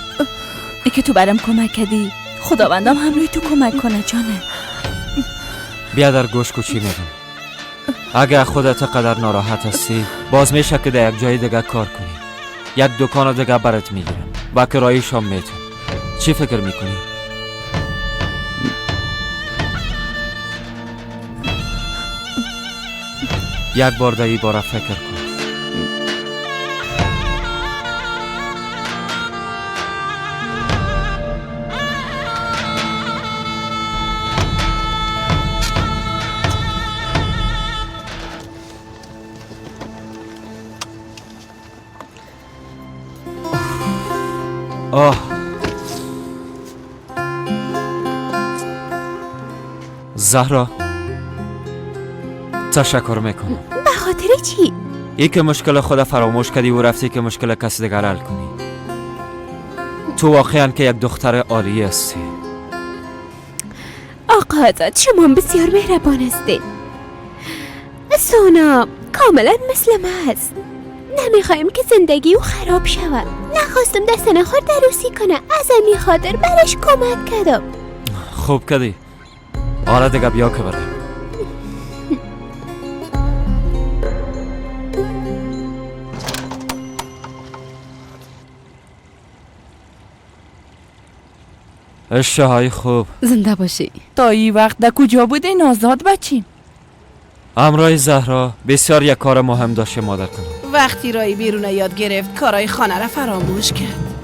که تو برم کمک کردی. خداوندم همروی تو کمک کنه جانه. بیا در گوش کوچی میگم. اگه خودت قدر ناراحت هستی باز میشه که در یک جای دیگه کار کنی. یک دکان دیگه برات میگیرم و کرایش هم میتون. چی فکر میکنی؟ یک بار در این باره فکر کن. آه زهرا، تشکر میکنم. به خاطر چی؟ ای که مشکل خود فراموش کردی و رفتی که مشکل کسی دیگر حل کنی. تو واقعا که یک دختر عالی هستی. آقا آزاد، شما بسیار مهربان هستید. سونا کاملا مثل ما هست. نمیخوایم که زندگی او خراب شود. نخواستم دست نخور عروسی کنه. از همین خاطر برش کمک کردم. خوب کردی. حالا دیگه بیا که بریم. اشتهای خوب. زنده باشی. تا این وقت در کجا بودی نازاد بچیم؟ همراه زهرا بسیار یک کار مهم داشته مادر کنم. وقتی رای بیرون یاد گرفت کارای خانه را فراموش کرد.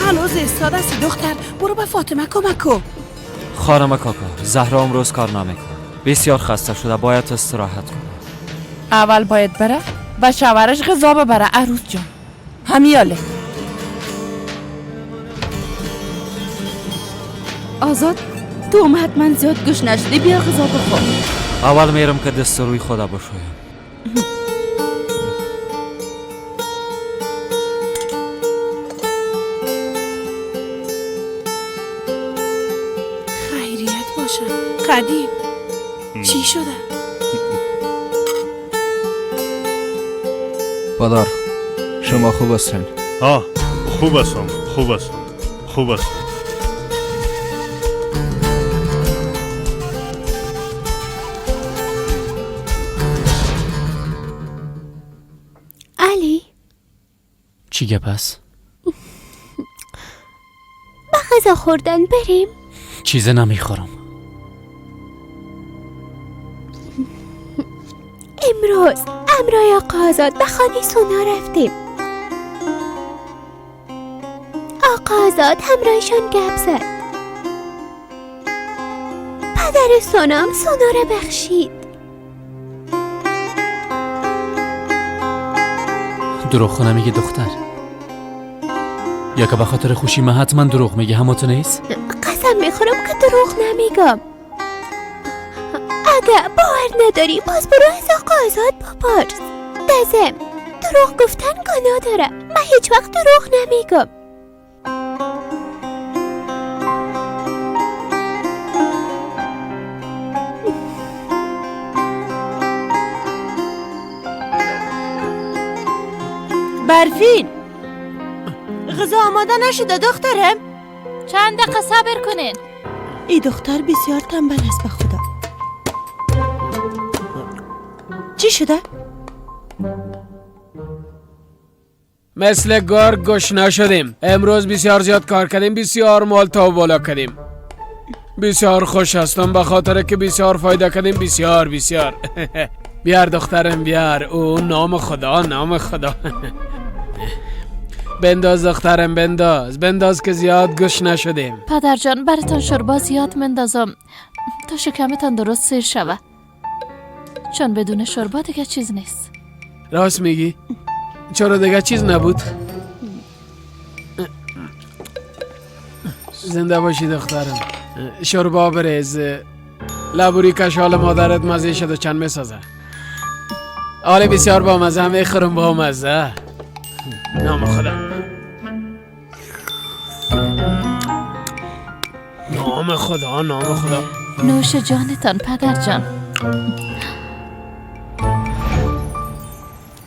هنوز استاد هستی دختر، برو به فاطمه کمک کن. خانم کاکا، زهرا امروز کار نمیکنه. بسیار خسته شده، باید استراحت کنه. اول باید بره و شوهرش غذا ببره. عروس جان همیاله. آزاد تو هم حتما زیاد گوش نشدی، بیا غذا بخور. اول میرم که دست روی خدا بشویم. خیریت باشه قدیم. چی شده؟ پدر شما خوب هستین؟ آه خوب هستم، خوب هستم، خوب هستم. علی چی گپ است؟ با غذا خوردن بریم؟ چیز نمیخورم. امروز امرای آقا آزاد به خانه سونا رفتیم. آقا آزاد همراهشان گپ زد. پدر سونام سونا را بخشید. دروغ نمیگه دختر. یا که به خاطر خوشی من حتما دروغ میگه، همو نیست؟ قسم میخورم که دروغ نمیگم. اگه باور نداری باز برو از آقا آزاد بپرس. دزم دروغ گفتن گناه داره. من هیچ وقت دروغ نمیگم. برفین غذا آماده نشده دخترم؟ چند دقیقه صبر کنین. ای دختر بسیار تنبل است به خدا. چی شده؟ مثل گرگ گشنه شدیم. امروز بسیار زیاد کار کردیم، بسیار مال تا بالا کردیم. بسیار خوش هستم به خاطر که بسیار فایده کردیم، بسیار بسیار. بیار دخترم بیار. او نام خدا، نام خدا. بنداز دخترم، بنداز بنداز که زیاد گوش نشدیم. پدر جان براتان شوربا زیاد مندازم تا شکمتان درست سیر شوه، چون بدون شوربا دیگه چیز نیست. راست میگی؟ چرا دیگه چیز نبود؟ زنده باشی دخترم. شوربا بریز لبوری کشال مادرت مزه شد و چند میسازه. آره بسیار با مزه، میخورم با مزه. نام خدا، نام خدا، نام خدا. نوش جانتان پدر جان.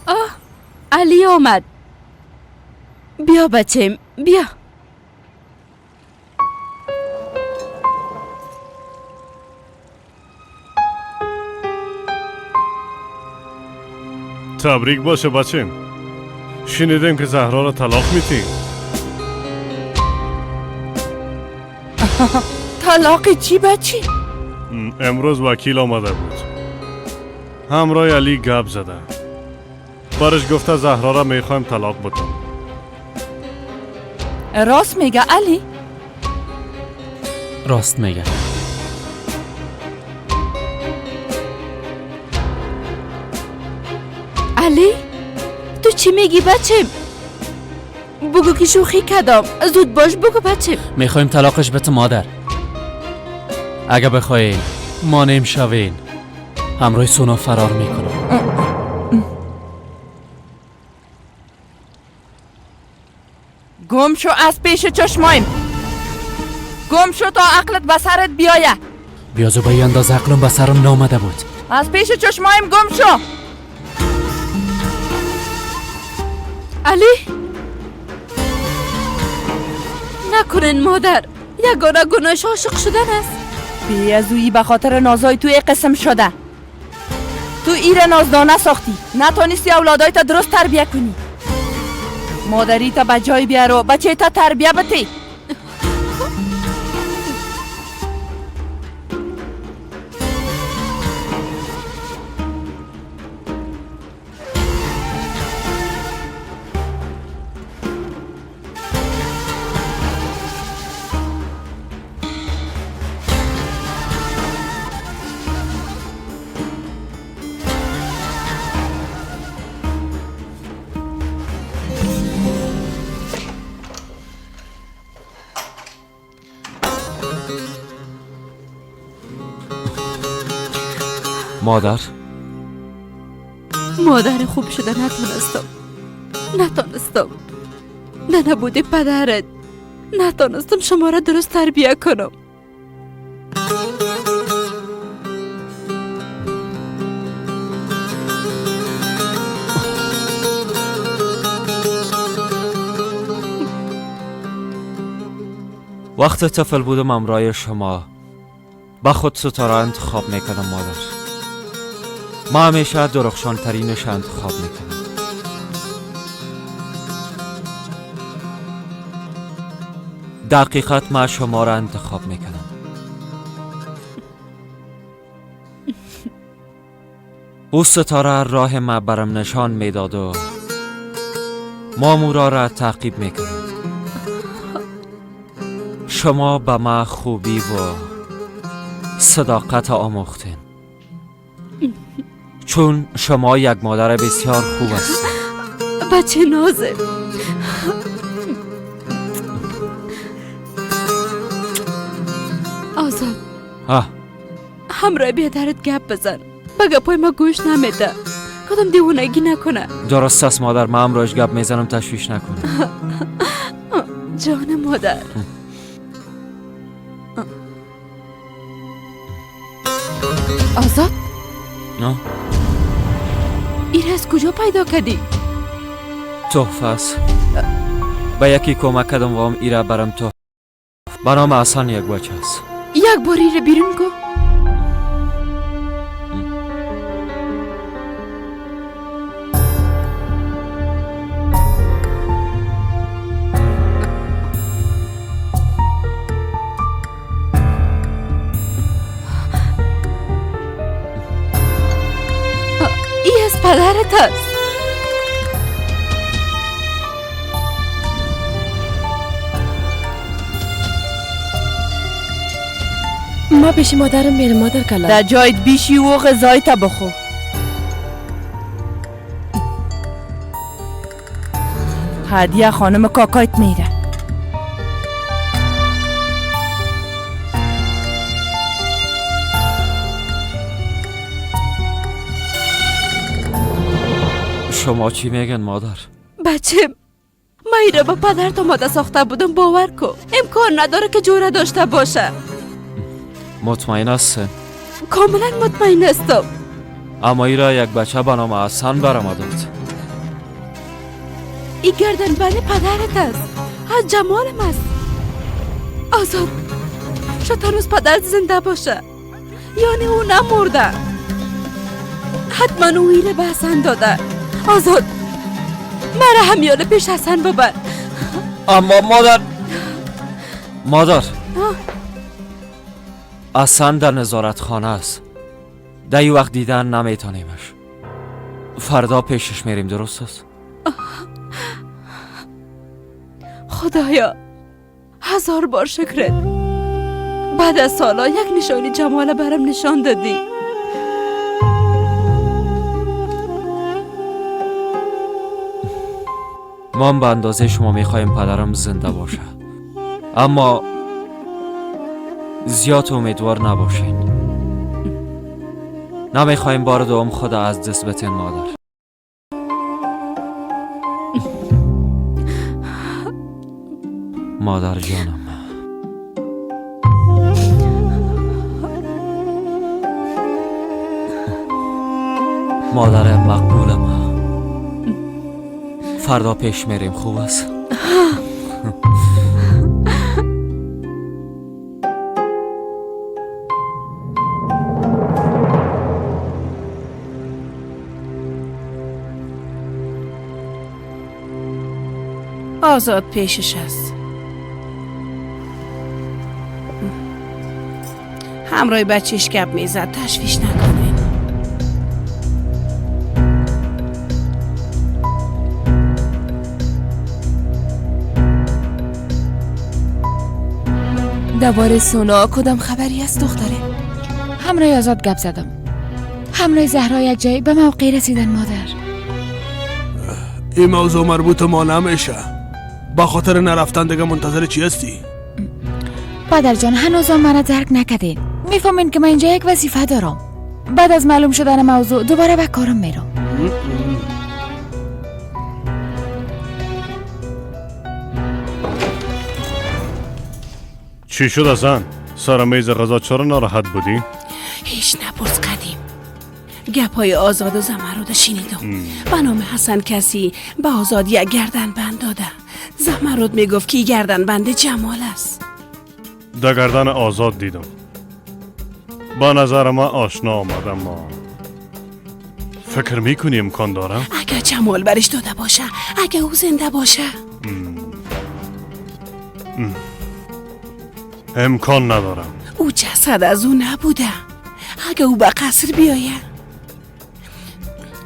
آه علی آمد. بیا بچیم بیا. تبریک باشه بچیم. شنیدیم که زهرا را طلاق میتیم. طلاق چی بچی؟ امروز وکیل آمده بود، همراه علی گپ زده. برش گفته زهرا را میخوایم طلاق بدم. راست میگه علی؟ راست میگه. علی تو چی میگی بچم؟ بگو که شوخی کردم. زود باش بگو بچم. میخوایم طلاقش بده مادر. اگه بخواین مانع شوین همراه سونا فرار میکنم. گم شو از پیش چشمایم. گم شو تا عقلت به سرت بیایه. بیازو به اندازه عقلم به سرم نامده بود. از پیش چشمایم گم شو. علی نکنن مادر، یگانه گناهش عاشق شدن است. بی از اویی به خاطر نازای توی قسم شده. تو ایره نازدانه ساختی، نتانستی اولادای تا درست تربیه کنی. مادری تا به جای بیار و بچه تا تربیه بتی. مادر، مادر خوب شده نتونستم، نتونستم. نه نبودی پدرت، نتونستم شما را درست تربیه کنم. وقت طفل بودم امرای شما با خود ستاره انتخاب میکردم مادر. ما همیشه درخشان ترینش انتخاب میکنم. دقیقت ما شما را انتخاب میکنم. او ستاره راه ما برم نشان میداد و ما مورا را تعقیب میکنم. شما به ما خوبی و صداقت آموختین، چون شما یک مادر بسیار خوب است. بچه نازه. آزاد، همراه بیادرت گپ بزن، به گپای ما گوش نمیده، کدام دیوانگی نکنه. درست است مادر، من همراهش گپ میزنم، تشویش نکنه. جان مادر. آزاد، نه؟ این از کجا پیدا کردی؟ تحفه است. به یکی کمک کردم و هم ایره برم تحفه. به نام حسن یک بچه است. یک بار ایره بیرون کو. ای از پدرت است. ما پیش مادرم میرم. مادر کلا در جایت بیشی و غذای تا بخو. هدیه خانم کاکایت میره. شما چی میگن مادر؟ بچه، من ایره با پدرت آماده ساخته بودم، باور کن امکان نداره که جوره داشته باشه. مطمئن هستن؟ کاملا مطمئن هستم. اما ایرا یک بچه به نام حسن برام داد. این گردن بند پدرت است، از جمالم است. آزاد، شاید هنوز پدرت زنده باشه، یعنی او نمرده. حتما او ایره به حسن داده. آزاد، مرا همیانه پیش حسن ببر. اما مادر، مادر، حسن در نظارت خانه است. در این وقت دیدن نمیتونیمش. فردا پیشش میریم، درست است؟ خدایا، هزار بار شکرت. بعد از سالا یک نشانی جمال برم نشان دادی. ما به اندازه شما میخوایم پدرم زنده باشه، اما زیاد امیدوار نباشین. نمیخوایم بار دوم خدا از دست بتین مادر. مادر جانم، مادر مقبولم، فردا پیش میریم، خوب است؟ آزاد پیشش است. همراه بچهش گپ میزد، تشویش نکنین. درباره سونا کدام خبری است دختره؟ همراه آزاد گپ زدم. همراه زهرا یک جایی به موقع رسیدن مادر. این موضوع مربوط ما نمیشه. با خاطر نرفتن دیگه منتظر چی هستی؟ پدر جان، هنوزم منو درک نکردین. میفهمین که من اینجا یک وظیفه دارم. بعد از معلوم شدن موضوع دوباره به کارم میرم. چی شد ازن؟ سر میز غذا چرا ناراحت بودی؟ هیچ نپرس قدیم. گپ های آزاد و زمرد شنیدم. به نام حسن کسی به آزاد یک گردن بند داده. زمرد میگفت که گردن بند جمال است. در گردن آزاد دیدم. با نظر ما آشنا آمدم. ما فکر میکنی امکان دارم؟ اگه جمال برش داده باشه، اگه او زنده باشه. امکان ندارم. او جسد از او نبوده. اگه او به قصر بیایه،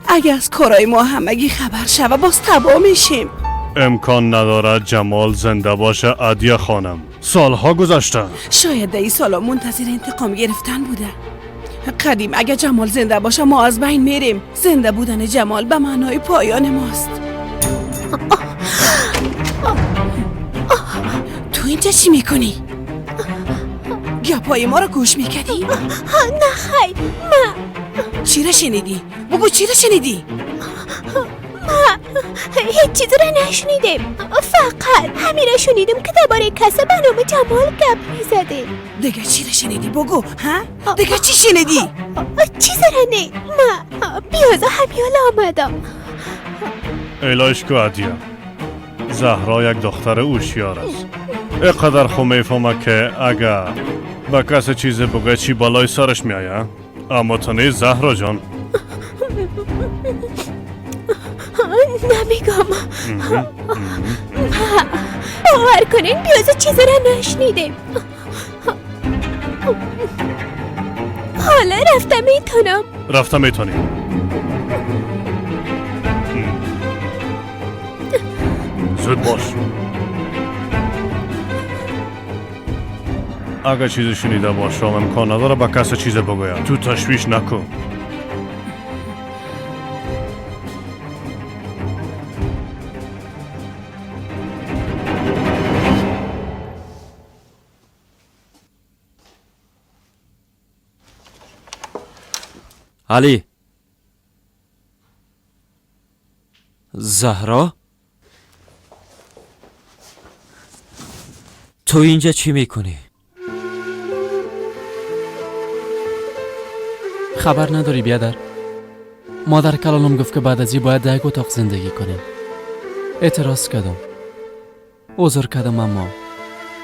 اگه از کارای ما همگی خبر شوه، باز تباه میشیم. امکان ندارد جمال زنده باشه عدیه خانم. سالها گذشته. شاید در این سالا منتظر انتقام گرفتن بوده. قدیم اگه جمال زنده باشه ما از بین میریم. زنده بودن جمال به معنای پایان ماست. تو اینجا چی میکنی؟ گپای ما رو گوش میکردی؟ نه خیر. من چی را شنیدی؟ بگو چی را شنیدی؟ ما هیچ چیز را نشنیدم. فقط همین را شنیدم که درباره کسی به نام جمال گپ میزده. دیگه چی را شنیدی؟ بگو. ها؟ دیگه چی شنیدی؟ چیز را نه. ما بیازا همیال آمدم. الهش کو عدیه، زهرا یک دختر هوشیار است. اینقدر خوب میفهمه که اگر به کسی چیز بگه چی بالای سرش میآید. اما تو نیست زهرا جان. نمیگم. باور کنین بیازا چیز را نشنیدیم. حالا رفته میتونم. رفته میتونی. زود باش. اگر چیزی شنیده باشم امکان نداره به کسی چیز بگویم. تو تشویش نکن. علی، زهرا، تو اینجا چی میکنی؟ خبر نداری بیادر؟ مادر کلانم گفت که بعد از این باید در یک اتاق زندگی کنیم. اعتراض کردم، عذر کردم، اما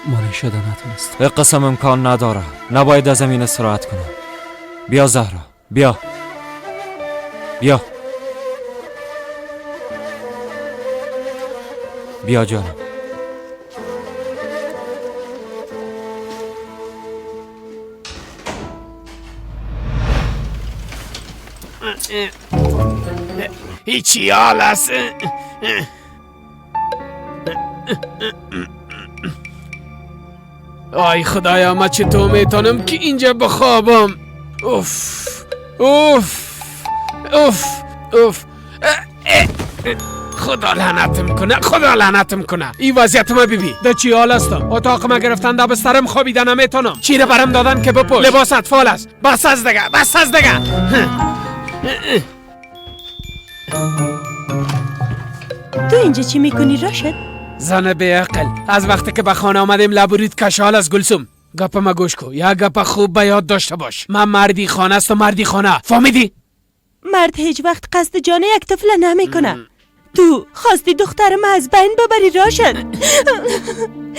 مانع شده نتونستم. قسم امکان نداره. نباید از زمین استراحت کنم. بیا زهرا، بیا بیا بیا جانم. هیچی حال است. آی خدایا، من چطور میتونم که اینجا بخوابم؟ اوف اوف اوف اوف. خدا لعنتم کنه، خدا لعنتم کنه. این وضعیت ما ببین در چی حال هستم. اتاق ما گرفتن، در بسترم خوابیدن نمیتونم. چی رو برم دادن که بپوش؟ لباس اطفال است. بس از دیگه، بس از دیگه. تو اینجا چی میکنی راشد؟ زن بیعقل، از وقتی که به خانه آمدیم لبورید کشال از گلسوم. گپ ما گوش کو، یا گپ خوب به یاد داشته باش. من مردی خانه است و مردی خانه، فهمیدی؟ مرد هیچ وقت قصد جان یک طفل نمیکنه. تو خواستی دخترم از بین ببری راشد.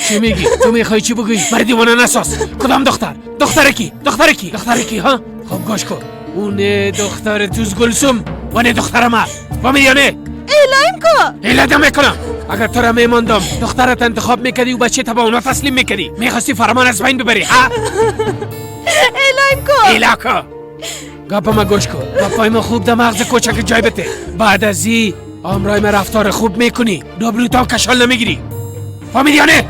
چی میگی؟ تو میخوای چی بگویی؟ مردی دیوانه نساز. کدام دختر؟ دختر کی؟ دختر کی؟ دختر کی ها؟ خب گوش کو، اون دختر توز گلسوم و نه دختر ما. فهمیدی یا نه؟ اعلام کو. اعلام میکنم. اگر تو را میماندم دخترت انتخاب میکردی و بچه تا با اونا تسلیم میکردی. میخواستی فرمان از بین ببری ها؟ اعلام کو. اعلام کو. گپ ما گوش کو، گپای ما خوب در مغز کوچک جای بده. بعد از این امرای ما رفتار خوب میکنی، دبلو تا کشال نمیگیری. فهمیدی یا نه؟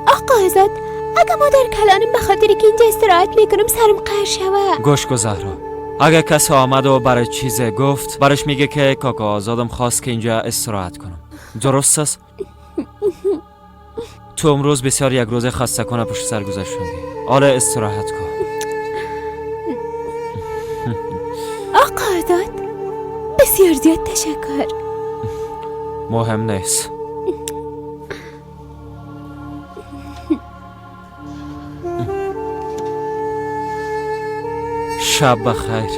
آقا آزاد، اگه مادر کلانم به خاطر که اینجا استراحت میکنم سرم قهر شوه. گوش کو زهرا، اگه کسی آمد و برای چیز گفت برش میگه که کاکا آزادم خواست که اینجا استراحت کنم. درست است؟ تو امروز بسیار یک روز خسته کنه پشت سر گذشتندی. حالا استراحت کن. آقا آزاد، بسیار زیاد تشکر. مهم نیست. شب بخیر.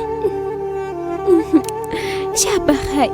شب بخیر.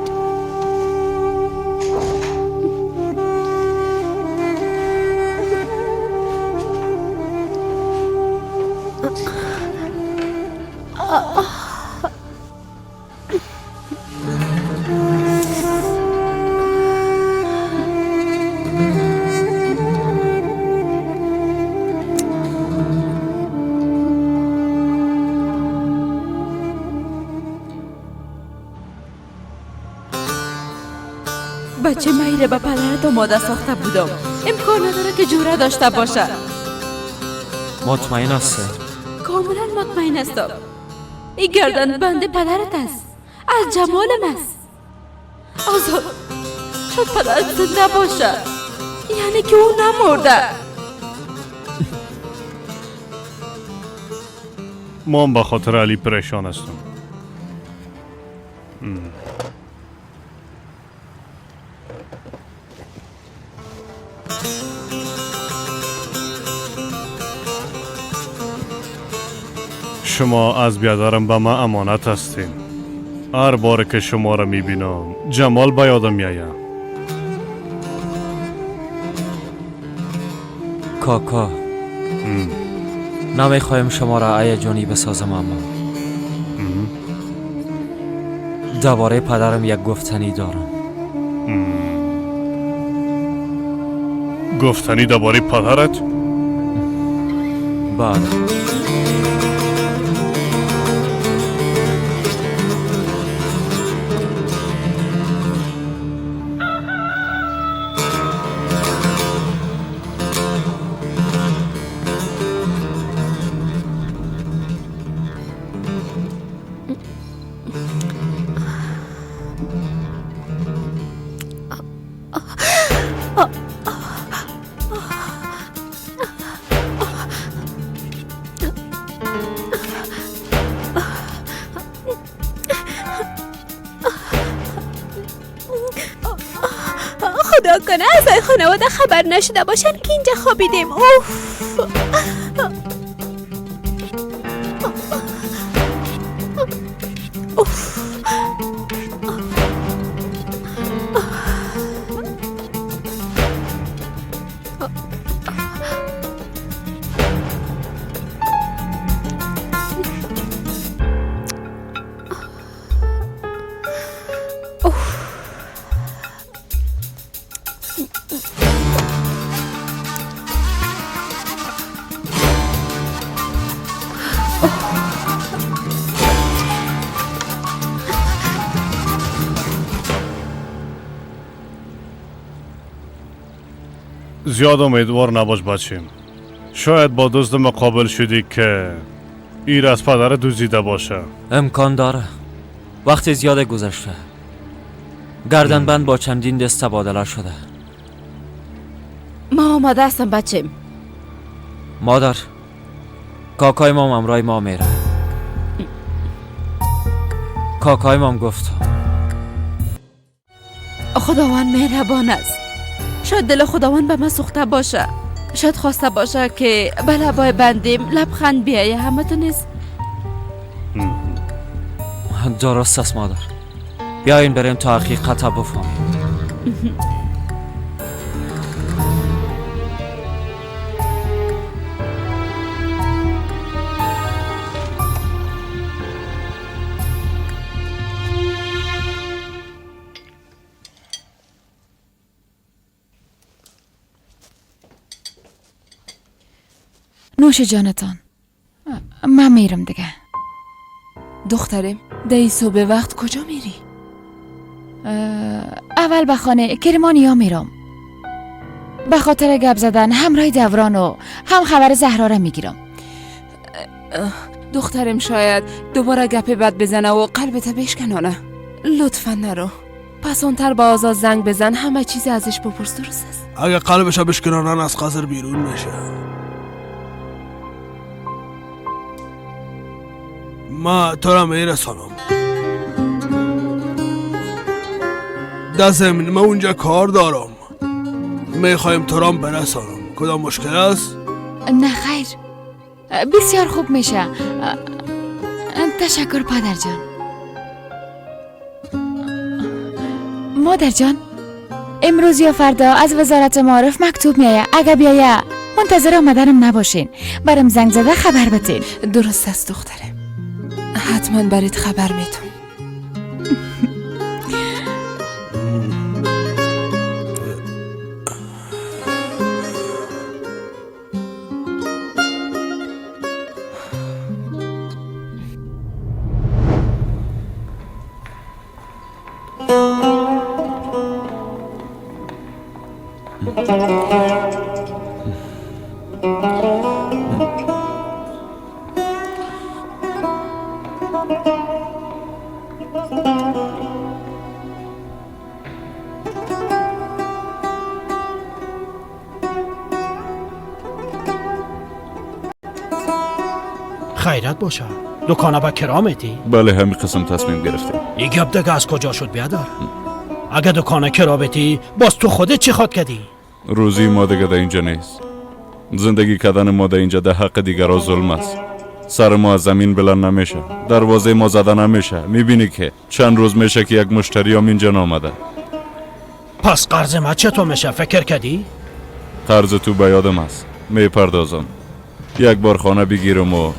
بچه من به پدرت آماده ساخته بودم. امکان نداره که جوره داشته باشه. مطمئن هستی؟ کاملا مطمئن هستم. این گردن بند پدرت است، از جمالم است. آزاد، شاید پدرت زنده باشه، یعنی که او نمرده. ما هم به خاطر علی پریشان هستم. شما از بیادرم به ما امانت هستین. هر بار که شما را میبینم جمال به یادم میآید. کاکا، نمیخوایم شما را هیجانی بسازم، اما درباره پدرم یک گفتنی دارم. گفتنی درباره پدرت؟ بله. خدا کنه از خانواده خبر نشده باشن که اینجا خوابیدیم. اوف. اوف. زیاد امیدوار نباش بچیم. شاید با دزد مقابل شدی که ایر از پدر دزدیده باشه. امکان داره. وقت زیاد گذشته. گردنبند با چندین دست تبادله شده. ما آماده هستم بچیم. مادر، کاکای مام امرای ما میره. کاکای مام گفت خداوند مهربان است. شاید دل خداوند به من سوخته باشه. شاید خواسته باشه که به لبای بندیم لبخند بیایه. همه تو نیست. درست است مادر. بیاین بریم تا حقیقت بفهمیم. نوش جانتان، من میرم دیگه. دخترم، دی صبح وقت کجا میری؟ اول به خانه کرمانیا میرم. به خاطر گپ زدن همراه دوران و هم خبر زهرا را میگیرم. دخترم شاید دوباره گپ بد بزنه و قلبت بشکنانه. لطفا نرو. پس اونتر با آزاد زنگ بزن، همه چیز ازش بپرس. درست است؟ اگه قلبش بشکنانن از قصر بیرون میشه. ما تو را میرسانم. در زمین ما اونجا کار دارم. میخوایم تو را برسانم. کدام مشکل است؟ نه خیر، بسیار خوب میشه. تشکر پدر جان. مادر جان، امروز یا فردا از وزارت معارف مکتوب میایه. اگه بیایه منتظر آمدنم نباشین، برام زنگ زده خبر بدین. درست است دختره، حتما برات خبر میتم. خیرت باشه. دکانه با کرامتی؟ بله، همین قسم تصمیم گرفتیم. این گپ دیگه از کجا شد بیادر؟ اگه دکانه کرابتی باز تو خودت چی خواد کردی؟ روزی ما دیگه در اینجا نیست. زندگی کردن ما در اینجا در حق دیگرا ظلم است. سر ما از زمین بلند نمیشه، دروازه ما زده نمیشه. میبینی که چند روز میشه که یک مشتری هم اینجا نامده. پس قرض ما چطور میشه؟ فکر کردی؟ قرض تو به یادم است، میپردازم. یک بار خانه بگیرم و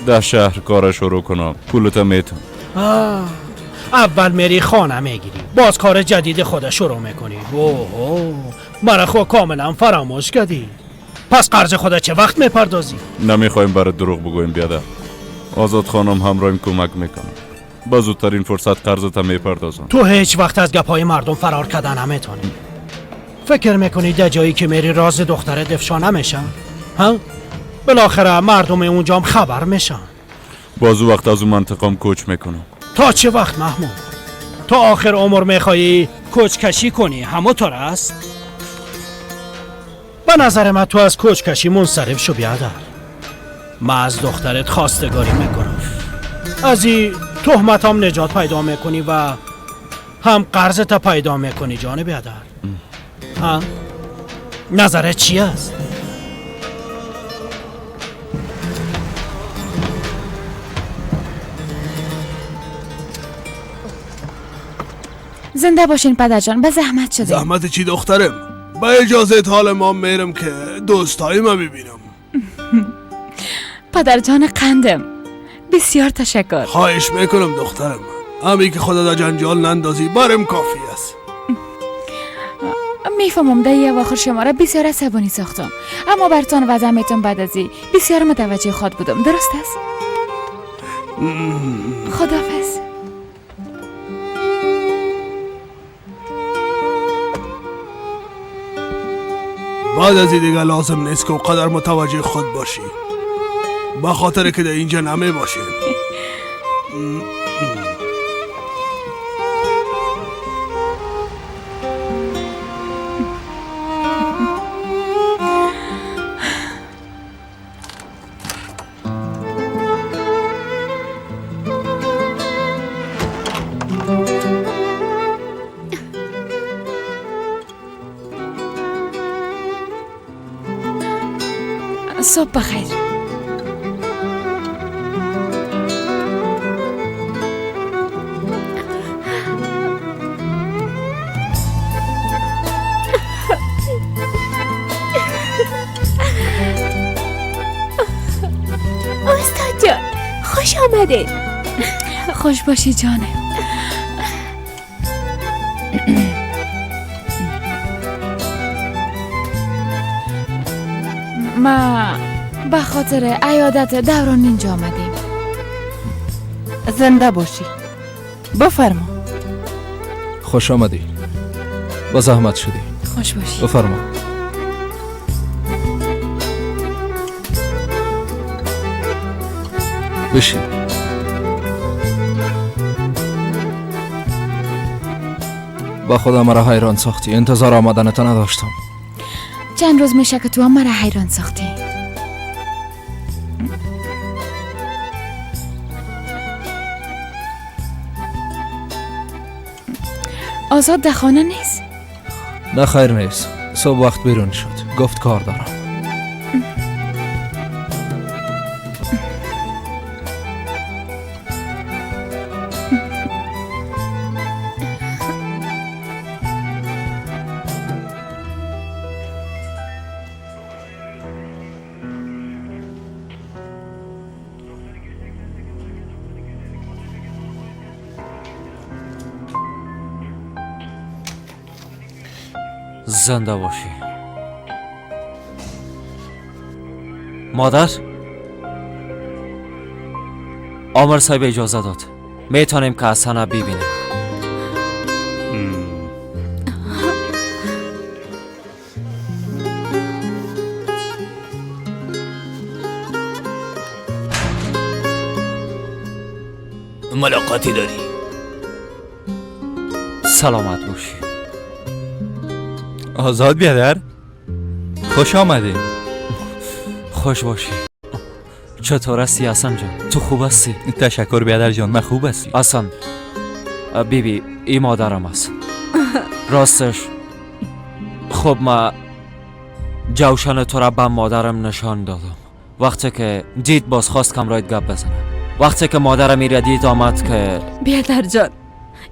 ده شهر کار شروع کنم، پولت میتم. اول میری خانه میگیری، باز کار جدید خود شروع میکنی. اوه، مرا خو کاملا فراموش کردی. پس قرض خود چه وقت میپردازی؟ نمیخوایم برات دروغ بگویم بیادر. آزاد خانم همراهیم کمک میکنم. با زودترین فرصت قرضت میپردازم. تو هیچ وقت از گپای مردم فرار کردن نمیتونی. فکر میکنی در جایی که میری راز دخترت افشا نمیشه؟ ها؟ بالاخره مردم اونجام خبر میشن. باز وقت از اون منطقه کوچ میکنم. تا چه وقت محمود؟ تا آخر عمر میخوایی کوچ کشی کنی؟ همونطور است؟ به نظر من تو از کوچ کشی منصرف شو بیادر. من از دخترت خواستگاری میکنم. از این تهمت هم نجات پیدا میکنی و هم قرضت پیدا میکنی جان بیادر. ها؟ نظرت چی است؟ زنده باشین پدر جان، به زحمت شده. زحمت چی دخترم؟ با اجازه حال ما میرم که دوستای ما ببینم. پدر جان قندم، بسیار تشکر. خواهش میکنم دخترم، همی که خدا در جنجال نندازی برم کافی است. میفهمم در یه اواخر شما را بسیار عصبانی ساختم، اما برتان وضع میتون بعد از بسیار متوجه خود بودم. درست است؟ خداحافظ. بعد از این دیگه لازم نیست که قدر متوجه خود باشی، به خاطر که در اینجا نمی باشیم. صبح بخیر. استاد جان خوش آمده. خوش باشی جانم. ما به خاطر عیادت دوران اینجا آمدیم. زنده باشی. بفرما. خوش آمدی. با زحمت شدی. خوش باشی. بفرما. بشین. با خدا مرا حیران ساختی. انتظار آمدنت نداشتم. چند روز میشه که تو هم مرا حیران ساختی. آزاد در خانه نیست؟ نه خیر نیست. صبح وقت بیرون شد. گفت کار دارم. زنده باشی مادر. آمر صاحب اجازه داد، میتونیم که حسن ببینیم. ملاقاتی داری. سلامت باشی. آزاد بیادر، خوش آمدی. خوش باشی. چطور هستی حسن جان؟ تو خوب هستی؟ تشکر بیادر جان، من خوب هستی. حسن بی بی، ای مادرم است. راستش خب ما جوشن تو را به مادرم نشان دادم. وقتی که دید باز خواست کم رایت گپ بزنه. وقتی که مادرم ایره دید آمد که بیادر جان،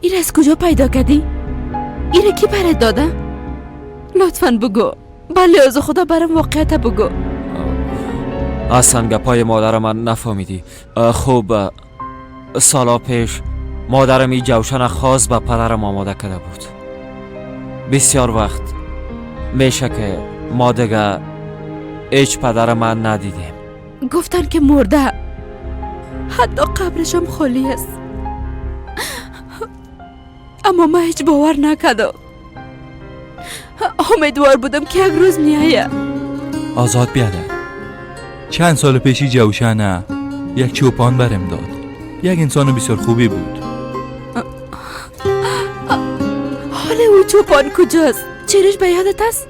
ایره از کجا پیدا کردی؟ ایره کی برات داده؟ لطفاً بگو. بله از خدا برام واقعیت بگو. اصلا گپای مادر من نفهمیدی. خوب سالا پیش مادرم این جوشن خاص به پدرم آماده کرده بود. بسیار وقت میشه که ما دیگه هیچ پدر من ندیدیم. گفتن که مرده، حتی قبرشم خالی است. اما من هیچ باور نکردم. امیدوار بودم که یک روز میایه. آزاد بیادر، چند سال پیشی جوشنه یک چوپان برم داد. یک انسان بسیار خوبی بود. حال او چوپان کجاست؟ چهرش به یادت است؟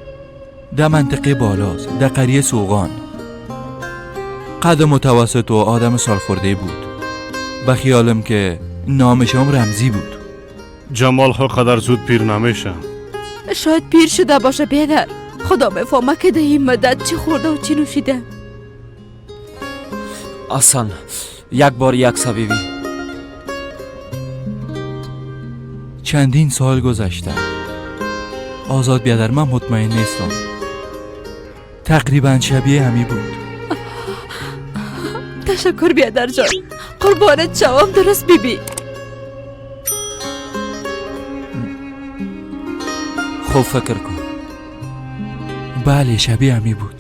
در منطقه بالاست، در قریه سوغان. قد متوسط و آدم سالخورده بود. به خیالم که نامش هم رمزی بود. جمال ها قدر زود پیر نمیشه. شاید پیر شده باشه بیادر. خدا بفهمه که در این مدت چی خورده و چی نوشیده. اصلا یک بار یک سبیبی. چندین سال گذشته. آزاد بیادر، من مطمئن نیستم. تقریبا شبیه همی بود. تشکر بیادر جان، قربانت شوم. درست بیبی. خوب فکر کن. بله شبیه همی بود.